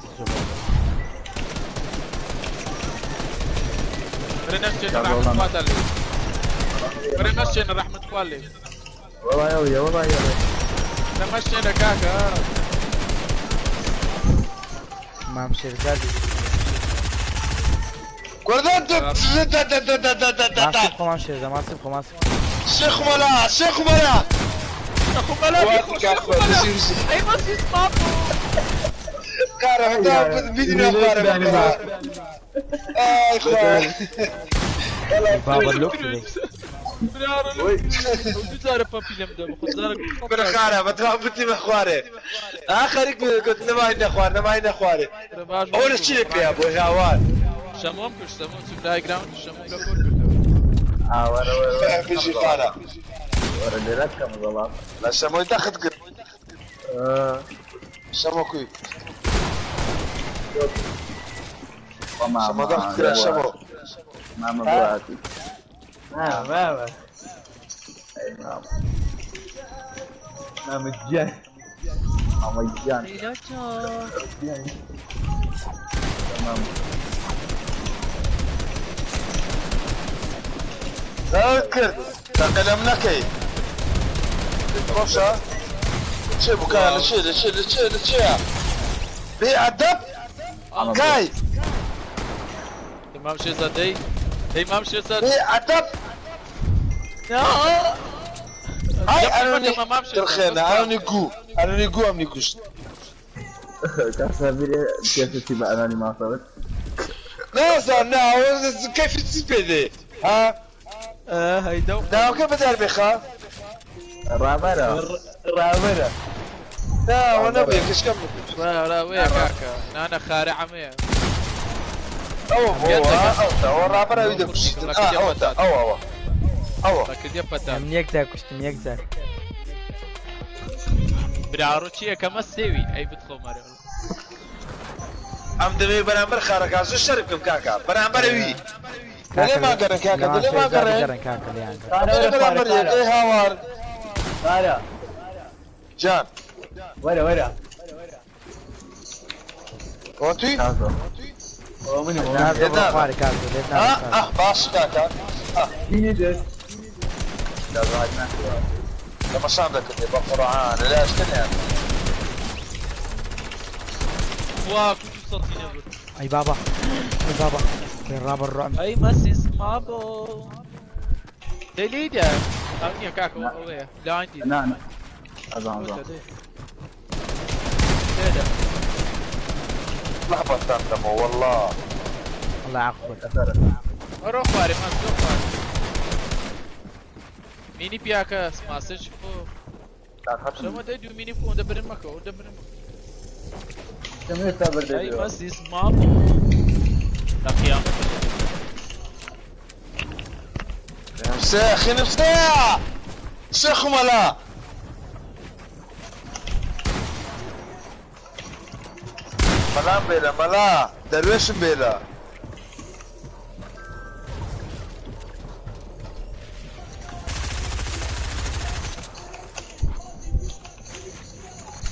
بري مشينا رحمة والي. والله يا والله يا مشينا كاكا. مام شيرزاد. كردان دا دا دا دا دا دا ماسك خو مام شيرزاد ماسك خو ماسك. شيخ ملا شيخ ملا. شيخ ملا شيخ ملا. اي ماسك مامو. كاره فيديو كاره. اي خوان. بابا لوك خارة ما ترابطني بخواري اخرك كنت نما خوار نما خواري اول شيء يا ابو هوان شموم كش شموم شوف لاي جراوند شموم لكور ورا ورا بيجي خارة ورا اللي ركب والله لا شمو يتاخذ شمو كوي شمو ضغط شمو ماما بواتي ماما ماما اي ماما ماما الجان ماما الجان تمام ذكر تقلم نكي بوشا شي بكا شي شي شي شي بأدب كاي تمام شي زادي امام شيرزاد بأدب هاي أنا ترخينا أنا نيجو أنا نيجو أم نيجوش كاسة كيف تبقى أنا ما صارت لا لا كيف تسبيدي ها هاي دو لا كيف بدي بخا رابرة رابرة لا وانا بيك ايش كم لا لا ويا كاكا انا خارع عمية او هو او رابرة يدك او او او من يقدر كشت من يقدر براروچیە کەمە سێوی ئەی بتخۆمەرە ئەم دەمێ بەرامبەر خارەکە زۆر شەرم بکەم کاکە بەرامبەرەوی لێمان گەڕێن کاکە لێمان گەڕێن کاکە لێیان بەرامبەر یەکەی هاوار خارە جان وەرە وەرە وەنتوی باش کاکە لما شام ذاك بالقرآن لا اشتني وا كنت سطينا اي بابا اي بابا الراب الرعب اي مسيس مابو دليدا اني كاكو لا عندي لا لا هذا هذا لحظة تندموا والله الله يعاقبك روح فاري ما تروح ميني بياكا سماسج خو شما دي ميني فو دبر مكو دبر مكو اي بس اسمع لا قيامة نفسي نفسي شيخ ملا ملا بيلا ملا درويش بيلا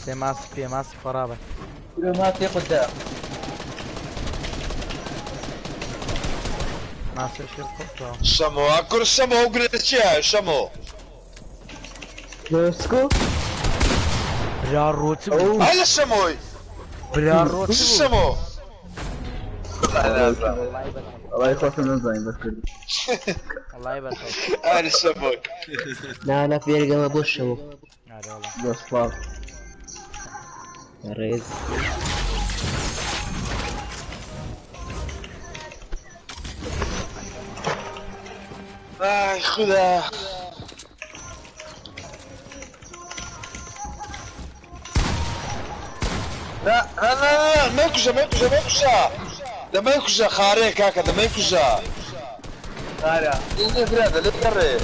ماسك فيه ماسك فرابة ما قدام ماسك شرطة شمو اكل شمو قلت شمو لوسكو بلا روت هلا شموي بلا روت شمو الله يخوف من زين بس كده الله يبارك اهل الشمو لا لا في رقم ابو الشمو بس فاض ريز اي خدا لا لا لا لا ما يكوشا ما يكوشا ما يكوشا ده ما يكوشا خاري كاكا ده ما يكوشا خاري ليه برادة ليه كري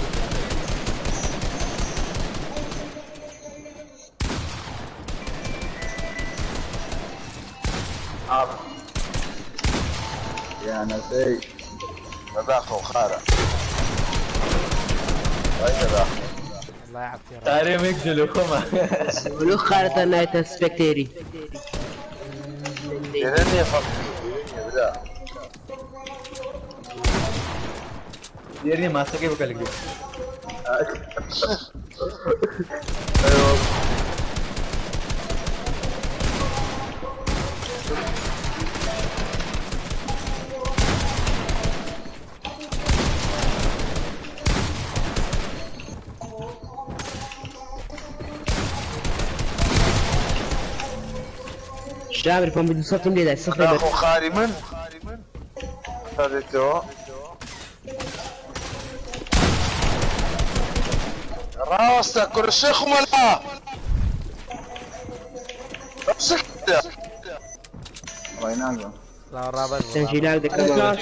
يا نسي مداخل خارة اي مداخل الله يعافيك تاري ميكجلو خما ولو خارة نايت سبكتيري يا فقط بلا لێرنی ماسەکەی بکە لەگوێ. شامر فم بدو صوت لي صفر اخو خاري من خاريتو راسك كل الشيخ ولا سكت وينازل لا رابط تنجيلال دك اسمعي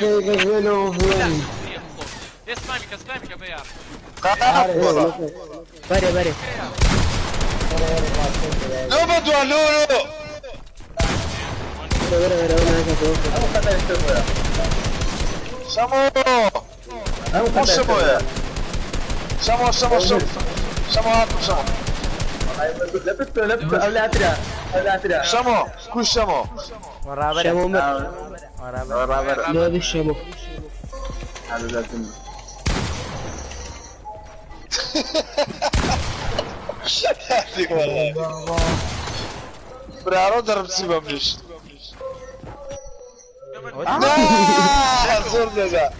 اسمعي بيار بري بري لو بدو لو لو سمو سمو سمو سمو سمو سمو سمو لبته لبته أو لا أترى أو لا أترى سمو كل سمو شمو رابر لو بالشمو هذا لازم هذيك والله برارو ضرب سيبا مش لا زور ذا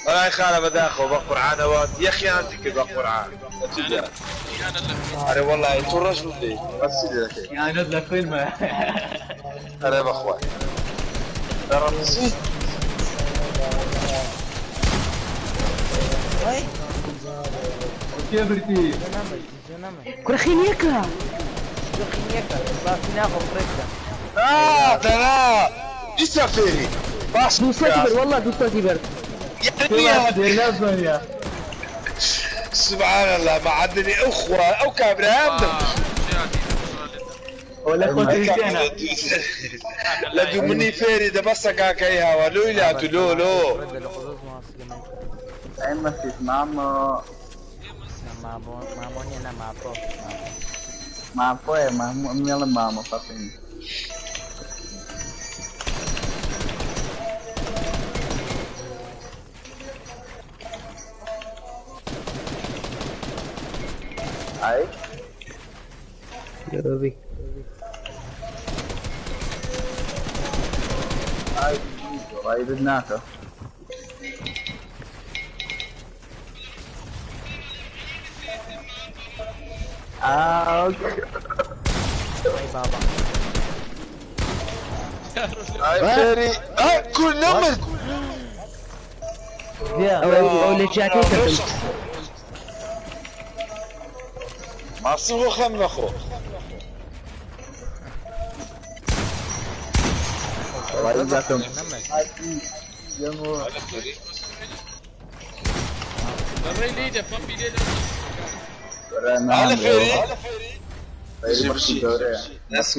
والله خالة بداخل بقرعان يا اخي انا ذيك بقرعان اري والله ترجل لي بس لك يعني نزل فيلم اري بخوي رمزي كبرتي كرخينيكا كرخينيكا باسينا خبرتها لا لسه فيري باش دوستي بر والله دوستي بر يعني سبحان الله ما عندني اخوه او كابرام ولا خوتي انا لا دو مني فيري ده بس كاكاي هوا لو لا لو لو مامو مامو انا مابو مابو مامو يلا مامو فاطمه اي يا اي رايد ناكا اوكي اي بابا اي فيري كل نمر او اللي جاكيت ما صيغو خم اخو على فيري فيري بس بس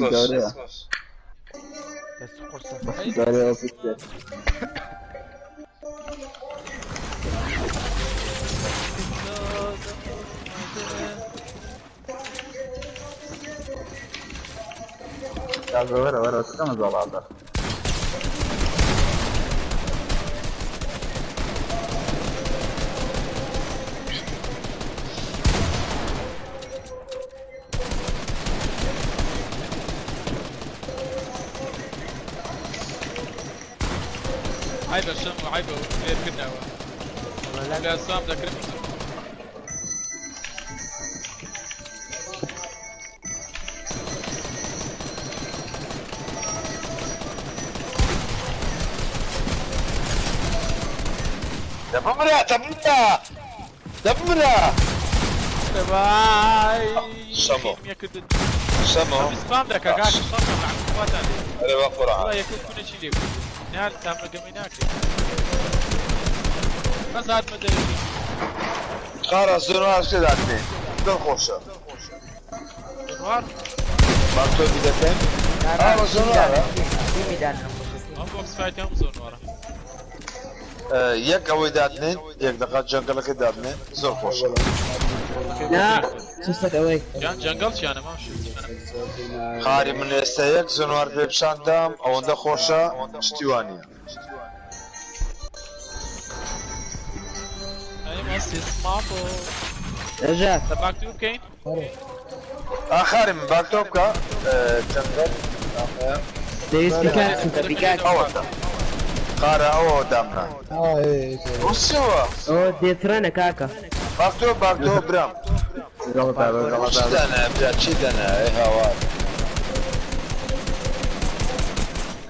قرصة ورا ورا كم زلعة عيب الشم وعيب غير كنا لا سام ذاكرين دبمرة دبمرة دبمرة باي سمو سمو سبام ذاك كاك سمو انا بقرا والله يكون كل شيء ليك نال تام قميناك بس هاد مدري خلاص زنوار كده عندي دل خوشة زنوار بارتو بدتين اه زنوار هم بوكس فايت هم زنوار یەک ئەوەی دادنێن یەک دقات جەنگەڵەکە دادنێن زۆر خۆشە لا سوستك ئەوەی جەنگەڵ چیانە ماشی. خاری من ئێستا یەک زۆنوار پێ پیشاندام ئەوەندە خۆشە شتیوانیە. ئەی مەسیس مابۆ. ئەژا باک تو بکەین؟ ئاخاری من باک تۆ بکە چەندەر دەویست پیکاکس پیکاکس ئەوەتە خارە ئەوە دامنا. وسیوە ئەوە دێترەنە کاکە. باک تۆ باک تۆ برام. چی دانا برا چی دانا ئەی هاوار.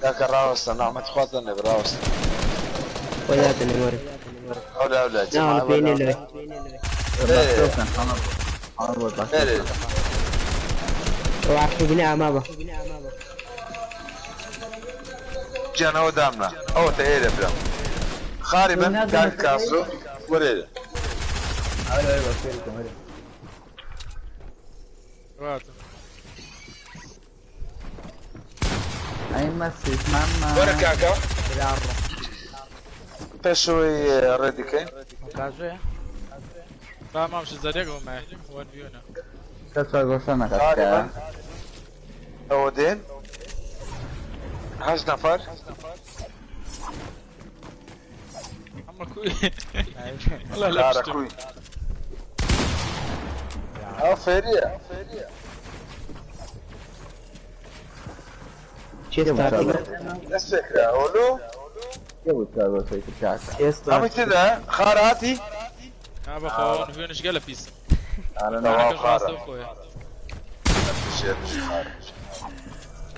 کاکە ڕاوەستە نەعمەت خواتە نەبێ ڕاوەستە. وەلا دەنێ وەرە. ئەولا ئەولا نا پێینێ لەوێ. ئەو عەقڵ بنێ ئامابە. گیان ئەوە دامنا ئەوە تە ئێرە برام. خاری من کاک کاسۆ وەرێرە. ئەی مەسیس ماما. وەرە کاکە. پێشەوەی ڕێ دیکەین. کازۆیە؟ با مامشە زەرێک ئەومە وەن بیۆنە. کەس گۆشە نەکات. خاری من ئەوە دێن 8 نەفەر. ئەمە کوی والله لا خارە کوی. ئەو فێریە. چێ ستارتێک؟ دەست پێکرا ئەولو چێ ستارت؟ هەمووی تێدا خارە هاتی؟ نا بەخۆ نوێنش گەلە پیسم. تەواو خارە. خۆیە. بژێ بژێ خارە.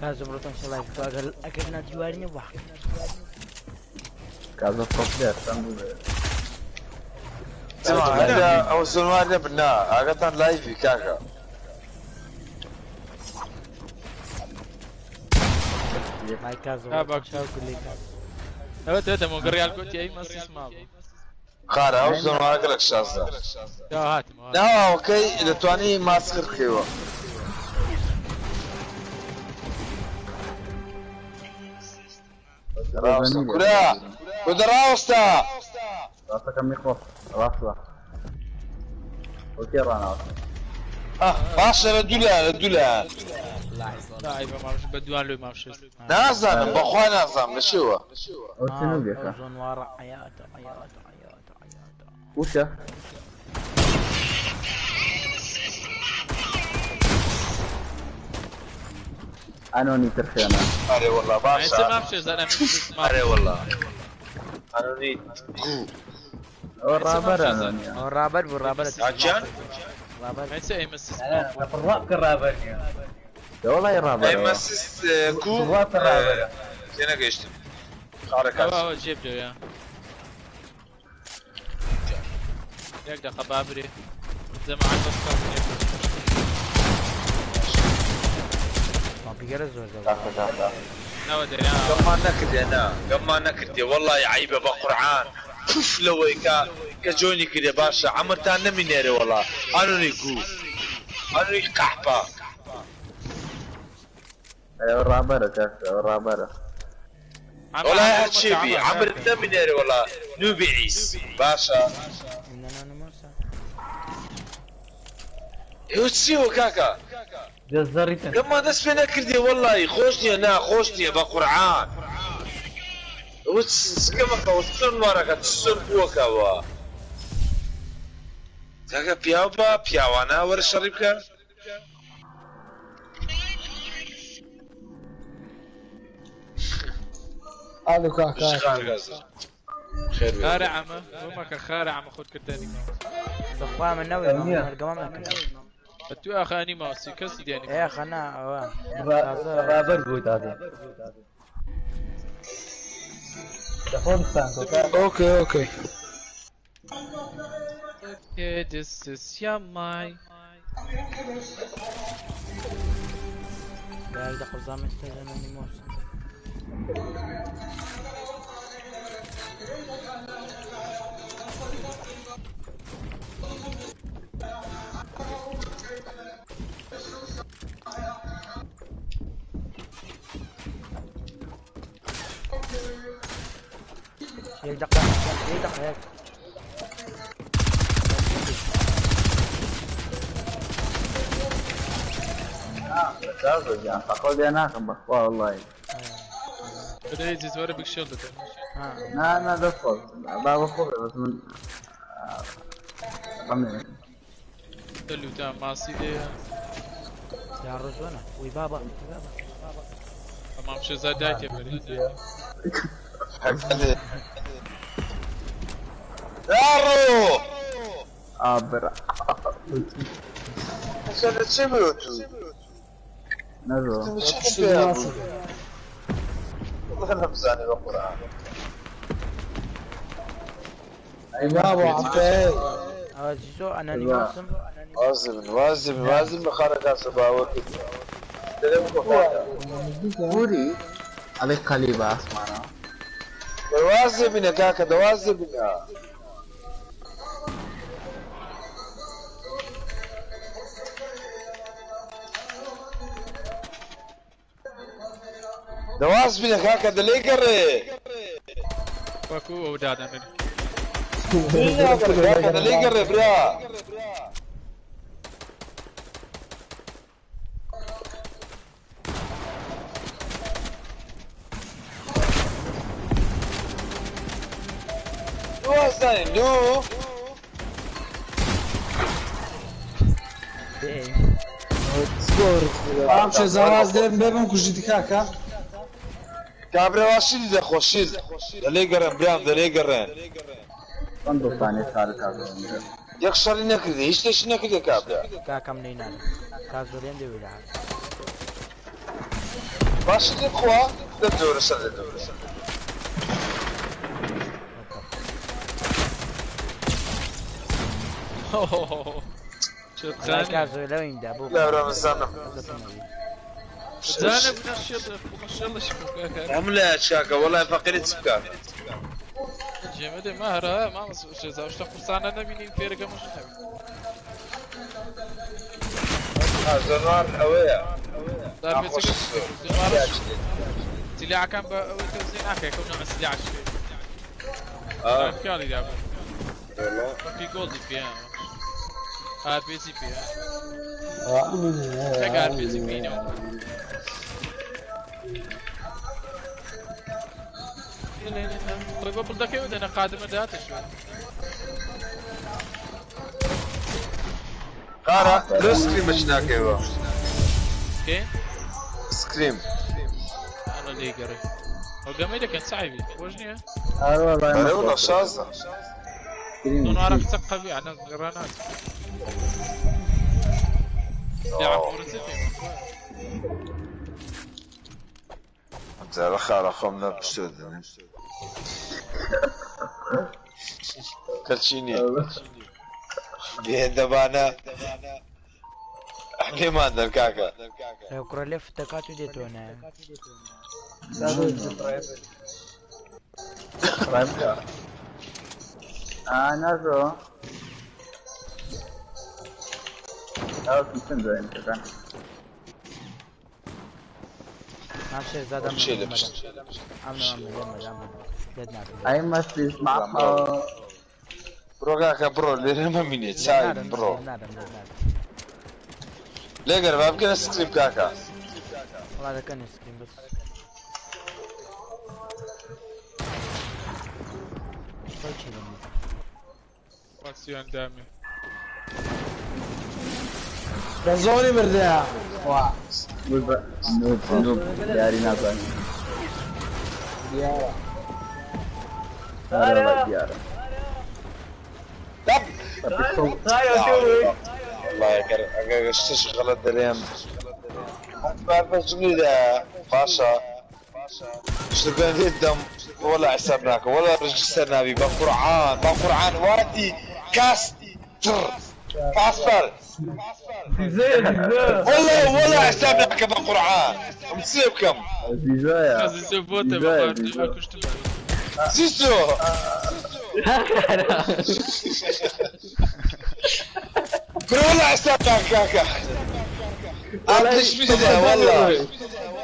کازۆ بڕۆتەم سەڵای تۆ ئەگەر ئەگەر نادیواری نەبوو حەق. هەندە ئەو زۆنوار نەبن نا ئاگاتان لایڤی کاکە. مای کازۆ نا باک چاو گولەی کازۆ. ئەوە تێتە مۆگەڕیال گوتی ئەی مەسیس مابوو. خارە ئەو زۆنوارە گەلەک شازە. دا هاتم نا ئەوکەی دەتوانی ماسکر بکەیەوە. ڕاوەستە کورە کورە ڕاوەستە. باشە لە دوو لایەن لە دوو لایەن. عیبە مامش بە دوان لۆی مامشێست. نازانم بەخوا نازانم لە چێوە. ئەو زۆنوارە عیاتە عیاتە عیاتە عیاتە. ئەنۆنی ترخێنە. ئەرێ وەڵا باشە. ئێستا مامشێ زانم ئەرێ وەڵا. ئەنۆنی گوو. ئەوە ڕابەرە ئەنۆنیە. ئەو ڕابەر بوو ڕابەر. ئاجان؟ ڕابەر. ئێستا ئەی مەسیس ڕابکە ڕابەر نییە. وەڵای ڕابەرە. ئەی مەسیس گوو. ڕابەر ڕابەرە. تێنەگەیشتم. خارە کاس. ئەوە جێب لەوێ. یەک دەقە بابرێ. جەماعەت بەس کار بکەن. ماپیگەرە زۆر دەبوو. نەوە دەریا. گەممان نەکردێ نا گەممان نەکردێ وەڵای عەیبە بە قورعان پف لەوەی کە جۆینی کردێ باشە عەمرتان نەمینێرێ وەڵا ئەنۆنی گوو ئەنۆنی قەحپە. ئەوە ڕابەرە کاکە ئەوە ڕابەرە. وەڵای هەرچی بی عەمرت نەمینێرێ وەڵا نوبی عیس باشە. ئێوە چیەوە کاکە؟ گەممان دەست پێ نەکردێ وەڵای خۆش نییە نا خۆش نییە بە قورعان. ئەوە چکەمەکە ئەوە چۆن وارەکە چۆن بووەکەوە؟ کاکە پیاو بە پیاوانە وەرە شەڕی بکە. ئالو کاکە. خارە عەمە بۆمەکە خارە عەمە خۆت کردنی ماوس. بەخوا من نەوێ هەرگەمام نەکردم. تو ئاخانی ماوسی کەسی دیانی. ئێ خەنا ئەوە. ڕابەر بوو تازە. ئۆکەی ئۆکەی. Okay, this is your mind. یەک دەقە بزانم ئێستا زەمەنی مۆس. یەک دەقە یەک دەقە یەک. كازو فقول يا ناقم بخوا والله. بدأ يزيد ورا بيك شيلد. لا لا دخل بابا خبر بس من قمنا. دلو تام ماسي ده. يا رزونا وي بابا تمام شو زاد دايتي بري. يا ابرا عشان تسمعوا نزو والله انا مزاني بالقران. بابا عبد زيزو انا نيوسم وازن وازن وازن بخارج اسباور پوری علي قليبة اسمعنا. دوازن بنا كاكا دوازن بنا. دواز بنا كاكا دليقري باكو او دادا من كاكا دليقري برا. دو مام شێزاواز دێم بێبم کوژیتی کاکە. کابرا واشیدی دەخۆشید دەلێ گەڕێن برام دەلێ گەڕێن. صندوقانی خارج کازو. یەک شەڕی نەکردی هیچ شتێکی نەکردی کابرا. کاکەم نەینارم کازۆلێم دەوێ لە باشی خوا دەم جۆرە شەڕ دەدەم. لا لا مزانم زانم عملة شاكا والله فقير تسكا جمد مهرة ما شزا وش تقصانا نبيني فيرقة مش نبي زنوار قوية دار بيتك زنوار سلاح كان بتوزين أخي كنا سلاح شوي اه كالي دابا في جولد فيها ار بي سي فيها ار بي سي فينا طيب قبل دقيقة أنا قادم دات شوي قارا لو سكريم مشناك ايوه كي سكريم انا اللي قري وقام كان صعب وجني والله والله شاذة دون تقبي على غرانات يا انت رخا رخمنا بسود كلشيني دبانا احنا ما عندنا كاكا كرة لف تكاتو ديتونا نازو أو تنزل أنت كان نعم شير زاد أي ما تسمع برو كاكا برو ليه ما مني تساعد برو ليه قرب أبغى سكريم كاكا والله هذا كان سكريم بس فاكسيون دامي بەزۆری بردەیە وا نوب نوب دیاری نازانی دیارە دیارە والله اگر شتش غلط دەرێم بعرف جملة باشا شتبان دم ولا حسابناك ولا رجستر نبي بقرآن بقرآن وادي كاستر كاستر والله والله حسابناك بقرآن مصيب كم زيزو بوتا زيزو والله حسابناك كاكا عبدش بيدا والله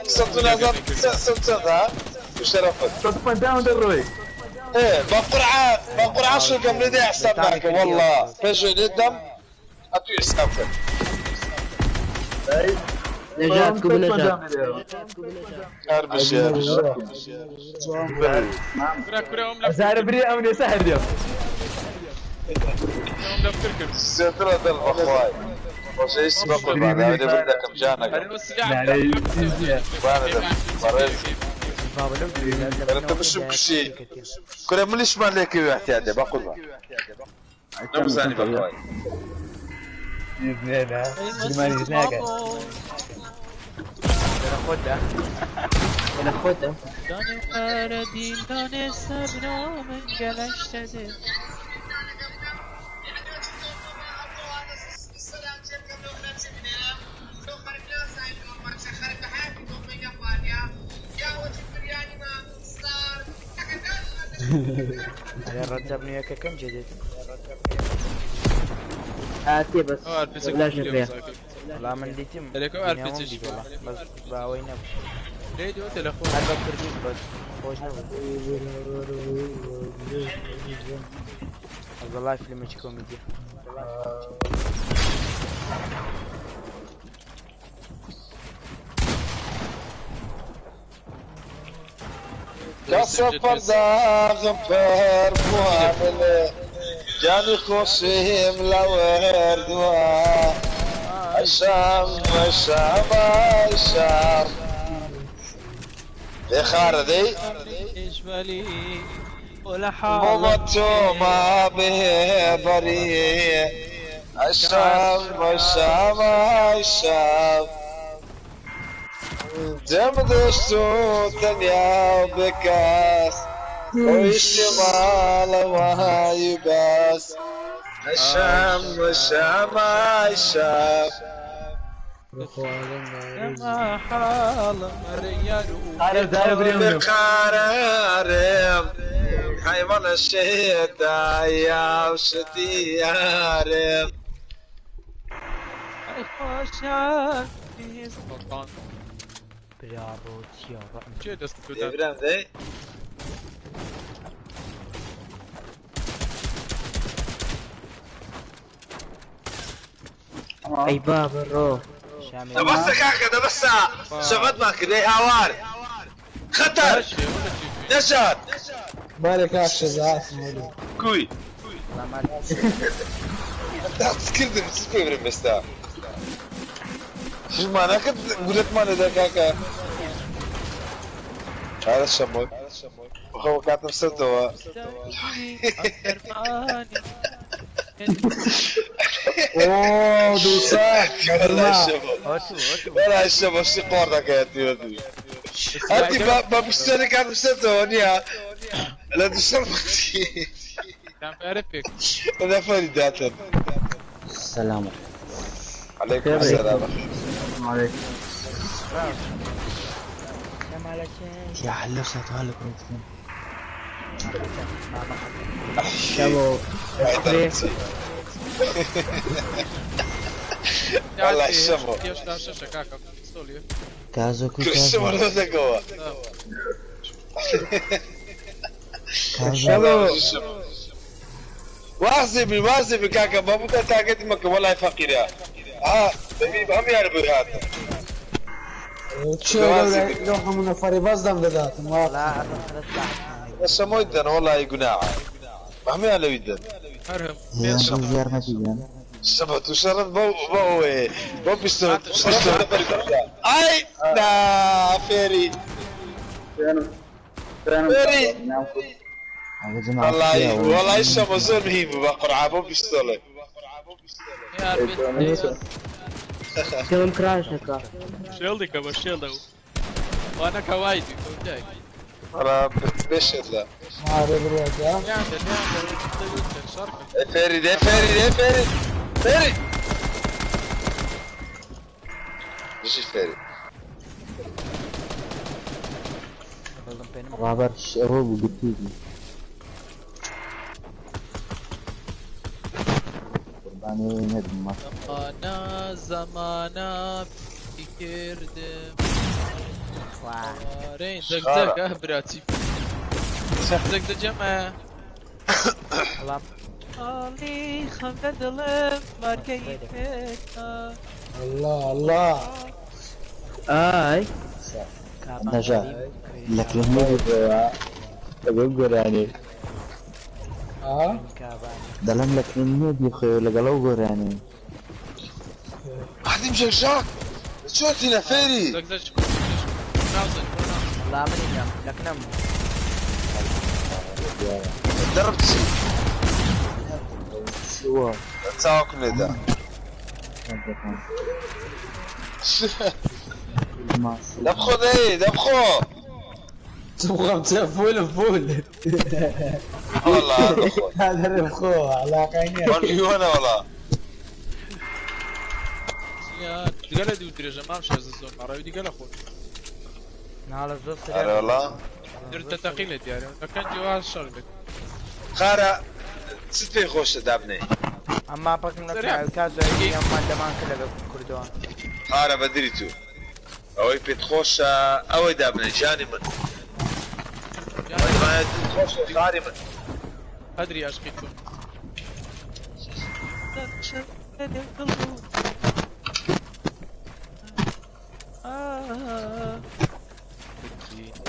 صوتنا صوتنا وشرفك صوت داون دروي ايه بقرعه بقرعه شو كم لدي حسابك والله فجأة الدم اعطيه حسابك اي نەژاد کو نەژاد هەر بژی هەر بژی كرة كرة أم لف زارە بری ئەم نێسا هەردێم أم لف تركب زیاتر دڵ بەخوای خۆشەویستی بە قوربان ئەوە دەبن دەکەم جانەکەم بەڕێز بابا لەو ئەرە تە بشم کوشی کورە منیشمان لێکەوی احتیاطێ بە قوربان نەمزانی بەخوای خۆتە لە خۆتە دانه قردین دانه صبر من گلشته ئەرێ ڕەجەب نوێیەکەکەم جێدێت هاتێ بەس لاش نەکرێ وەڵا من دیتم لەکەو بیناوم RPG دیت وەڵا بەس باوەی نەبوو ليه دو تلفون هەر بە کوردی بەس خۆش نەبوو بەس وەڵای فیلمێکی کۆمیدیە کەسە پەرداغم پەر بووە گیانی خۆشیم لە وەردووە ئەشام ئەشام ئەشام دێ خارە دەی اجمالي ولا حال بۆمە تۆ ما بێبەری ئەشام ئەشام ئەشام دەم دەشت و تەنیا بکەس خۆیشتی ماڵەوەی بەس ئەشام ئەشام ئەشام ما حال مريار بقرارم حيوان الشتاء يا وشتيارم خوشان سلطان برا ڕۆچیە ڕەم چه دست بدن برام دەی ئەی بابە ڕۆ شامی دەبەستە کاکە دەبەستە شەفەتمان کرد ئەی هاوار خەتەر نەشاد بالك شزات مولي کوی کردم چ پێ برم ئێستا شمانەکەت گولەتمان لێدا کاکە هذا الشمول وخو كاتب سدوا اوه دوسا والله الشمول والله الشمول شي قوردك يا تي انت ما بشتري كاتب سدوا نيا لا تشرب كان فارفك انا فريد السلام عليكم السلام عليكم يا حلف ساتوالك شباب والله الشمر كازو كو الشمر هذا قوة كازو واحسبي واحسبي كاكا بابوتا تاكد مكة والله فقير يا ها دبي هم يعرفوا هذا چه لو هم نفري بس دم دادات لا بس مو يدن والله قناعة ما هم يعلو يدن يا زيار ما تيجي شبت وشرب بو بو بو بيستوت اي لا فيري فيري والله والله الشمس زول مهيب بقرعة بو بيستولي شلون كراش نكا شيلدك ابو شيلد وانا كوايدي كوجاك انا بتبشر لا فيري ده فيري ده فيري فيري مش فيري رابر هو بقتيلي قرباني ندم زمانة زمانة بكردم رين زق زق اه براتي زق زق جمع علي خمدة دلم ماركي الله الله ئای کابان نەژا قەدیم لە کلمە لەگەڵ گۆرانی اه کابانی دەڵێم لە کلمە بیخۆ لەگەڵ ئەو گۆرانی قديم جاك شو نفيري زق زق ناوزن والله مني نم لك نم دربت شي شوە تاوك ندا دبخو دي دبخو تبغى فول فول والله هذا خو هذا الخو على قيني والله والله دیگە دوو درێژە مام شێزە زۆر ماڕاوی دیگە لە خۆ ناڵە زۆر هلا سريع والله درتە تەقی لە دیارە لەکەن جیواز شەڕ بێت خارة ست في خوش دابني اما بكم لك سريع. كازو اما دمان كله كردوان خارة بدري تو ئەوەی پێت خۆشە ئەوەی دابنێ ژیانی من ئەوەی خۆشە خاری من قدري عشقي تو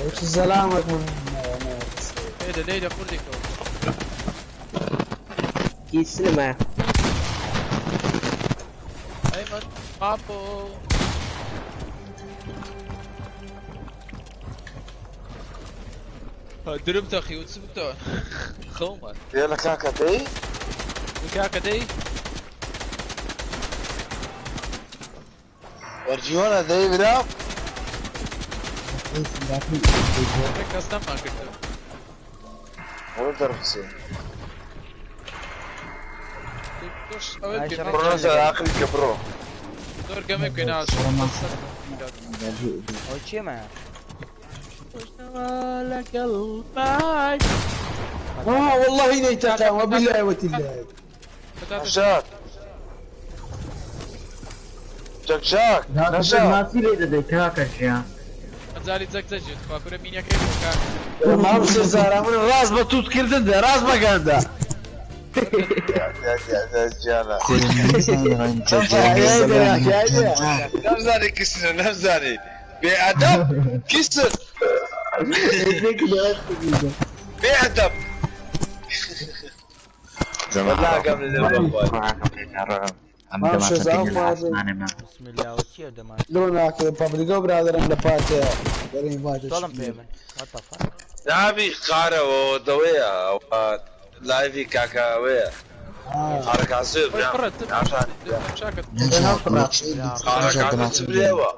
وش سلامك من ايه ده ليه ده قول لك كيسلمە ايمن بابو دربت اخي وتسبت خوما يلا كاكا دي وكاكا دي وەرجیۆنە دەی برا كاستم ما كنت وە دەربچێ دوش اول كده بڕۆ عقلی کە بڕۆ دور قمي كنا او چی ما اه والله نيتاتا وبالله وتالله جاك جاك جاك نەژا ماسی لێ دەدەی کاکە ژیان زالي زق زق خاكورة مين يا كيف ما بصير زارا من راس بتوت كردن راس بقاندا جانا نەمزانی کسنە نەمزانی بێئەدەب کسن بێئەدەب والله قبل ما شو زعم ما بسم الله او چی دمان لو ناكل بابريكو برادر عند باتي درين باتي طالم بيمن what the fuck ناوی خارەوە دەوەیە لایڤی کاکاوەیە خارەکاسێ برام شاكت خارەکاسێ برێوە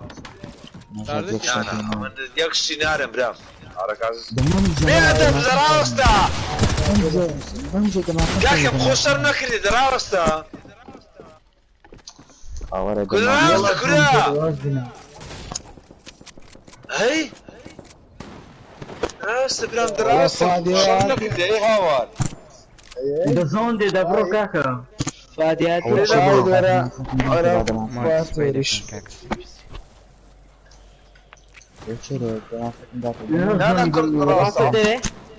من یەک شتی نارم برام خارەکاسێ بێئەدەب دەراوەستا کاکە بخۆ شەرم نەکردی دەراوەستا کورە کورە هەی دەراوەستە برام دەراوەستە شەرم نەکردی ئەی هاوار دەزۆن دێ دەبڕۆ کاکە فادیات نا کرد دەراوەستە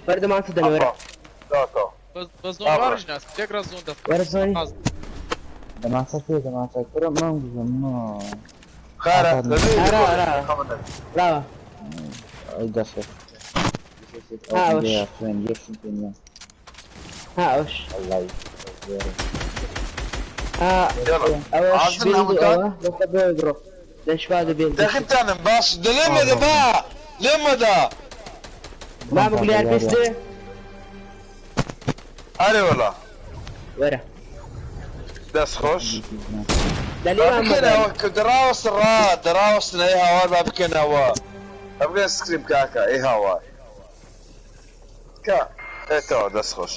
بەردەمان دەنەوەرە بس بس زون وارج ناس تقرا زون ده وەرە زۆنی خارە ڕاوە هاوش ها ئەوەش ئەوە بڕۆ دەشوا دەبێن دەخنتانم باش دە لێمەدە با لێمەدە ما بگلیار پێستێ ئەرێ وەڵا وەرە دەست خۆش دەلێمان بکەنەوە دەراوەستە ڕا دەراوەستن ئەی هاوار با بکەنەوە ئەبگەن سکریم کاکە ئەی هاوار کە ئێتەوە دەست خۆش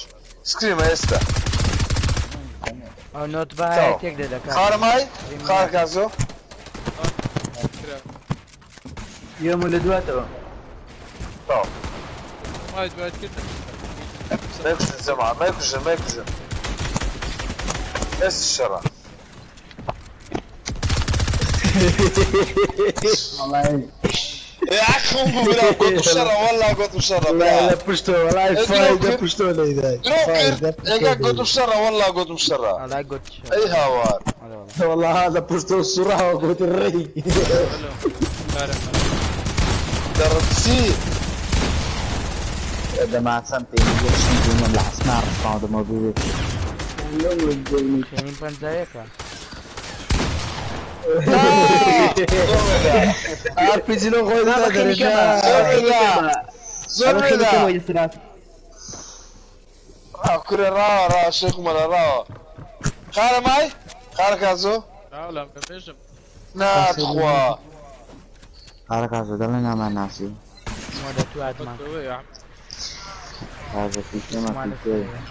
سکریمە ئێستا او نوت با تێک دەدەکات خارمای خار کازۆ يوم اللي دواتەوە تەواو وايد وايد كده ما يكوژن جەماعە ما يكوژن ما يكوژن ئێستا شەڕە والله عقهم برا قلت شرا والله قلت شرا لا پشتۆ وەڵای فایدە پشتۆ لەیدای قلت شرا والله قلت شرا والله قلت اي هاوار والله هذا پشتۆ سوڕاوە قوت الڕێی دەڕچی دەماسەم پێ لە حسنا ڕستان دەمە بێت. خێنیم پەنجایەکە. RPG لۆ خۆی دەدە زۆر بێدا کورە ڕاوە ڕاوە شێخ مەلا ڕاوە خارە مای خارە کازۆ لا بێژم نا تخوا خارە کازۆ دەڵێ نامان ناسی مۆدە تو ئاتمان کازۆ پیشێمە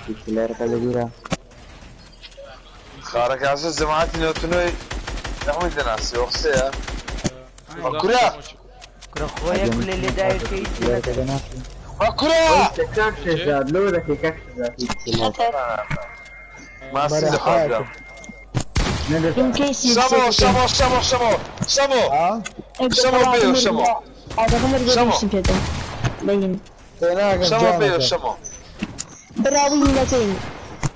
پیشلەرەکە لەبیرە خارە کازۆ جەماعەتی نەوتنەوەی هەمووی دەناسی وەخسەیە کورە کورە خۆیە کولێ لێدایەکەی کورە کاک شێزاد لۆ دەکەی کاک شێزاد ماسی دەخوازم شەمۆ شەمۆ شەمۆ شەمۆ شەمۆ شەمۆ پێ شەمۆ شەمۆ شەمۆ پێ شەمۆ براوي متين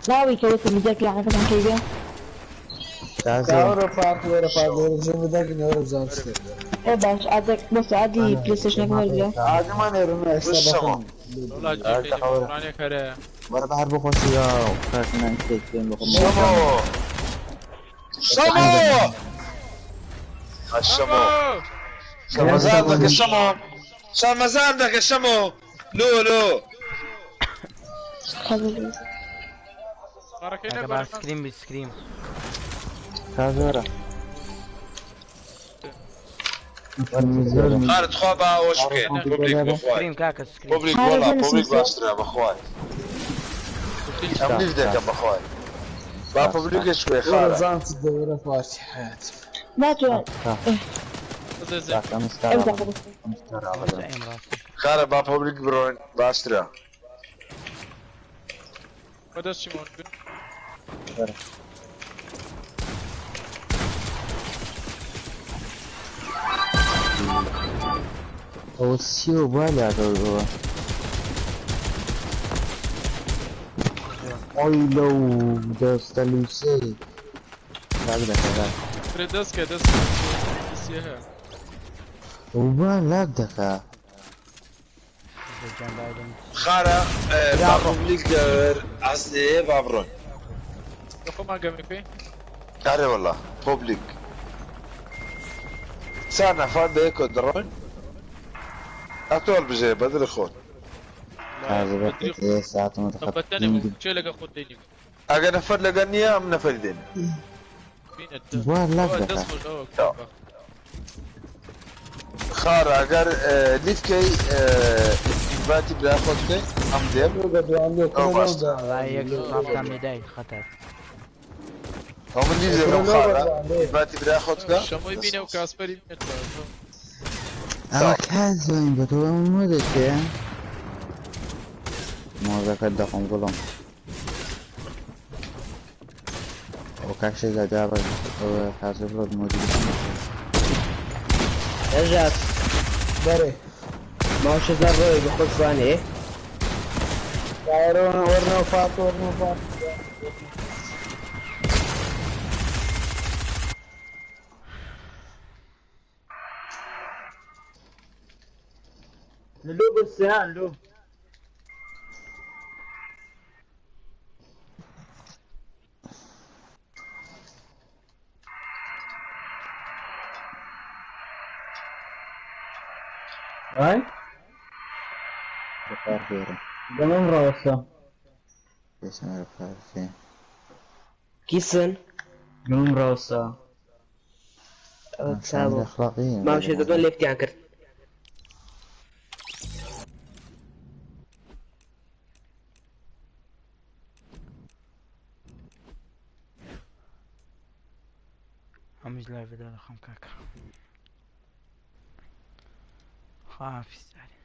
راوي كوت اللي جاك لعنة عن كيبيا كاورا فات ورا فات ورا زين بدك نورا بزان ايه باش عندك بس عادي بلاي ستيشن كمان عادي ما نيرنا شمو وەرە بە هەر بۆ خۆشی شەمۆ شەمۆ الشمو شمزان دەکە شەمۆ شەمەزان دەکە شەمۆ لۆ لۆ سکریم بی سکریم کازۆرە خارە تخوا با ئەوەش بکەین پۆبلیک بەخوای سکریم کاکە سکریم پۆبلیک وەڵا پۆبلیک باشترە بەخوای ئەم لیف دەکەم بەخوای با پۆبلیکش بکەی خارە زانت دەورە فارسی حياتي لا تو خارە با پۆبلیک بڕۆین باشترە بەدەست چیمۆن ئەوە سیۆ با لادەوە ئەی لەو دەستە لووسەی لاگ دەکا فرێ دەستکە دەستکە هەیە با لاگ دەکا خارە با پۆبلیک دەر ئەسێ با بڕۆن خۆمان گەمی پێ ئەرێ وەڵا پۆبلیک چار نەفەر بەیەکەوە دەڕۆن ئەتۆ هەڵبژێ بەدڵی خۆت ئەگەر نەفەر لەگەر نییە ئەم نەفەری دێنێ خارە ئەگەر لیفکەی ئینڤاتی برای خۆت بکەی ئەم دێم ئەو باشترە ئەو من لیف دەکەم خارە ئینڤاتی برای خۆت بکە شەمۆی بینە و کاسپەری بینێت ئەوە کازۆین بە تۆ ئەمە مۆدەکەیە مۆزەکەت دەخۆم گوڵم ئەو کاک شێزاد دابە ئەوە کازۆ بڵۆ مۆدی ئەژات بەرێ ما شێزاد ڕۆی بە خۆت زانێ وەرنەوە فات وەرنەوە فات لو برسان لو هاي دمم روسا كيسن دمم روسا ما مشيت دون ليفتي عنكر همش لايف دار خم كاكا خافي عليه.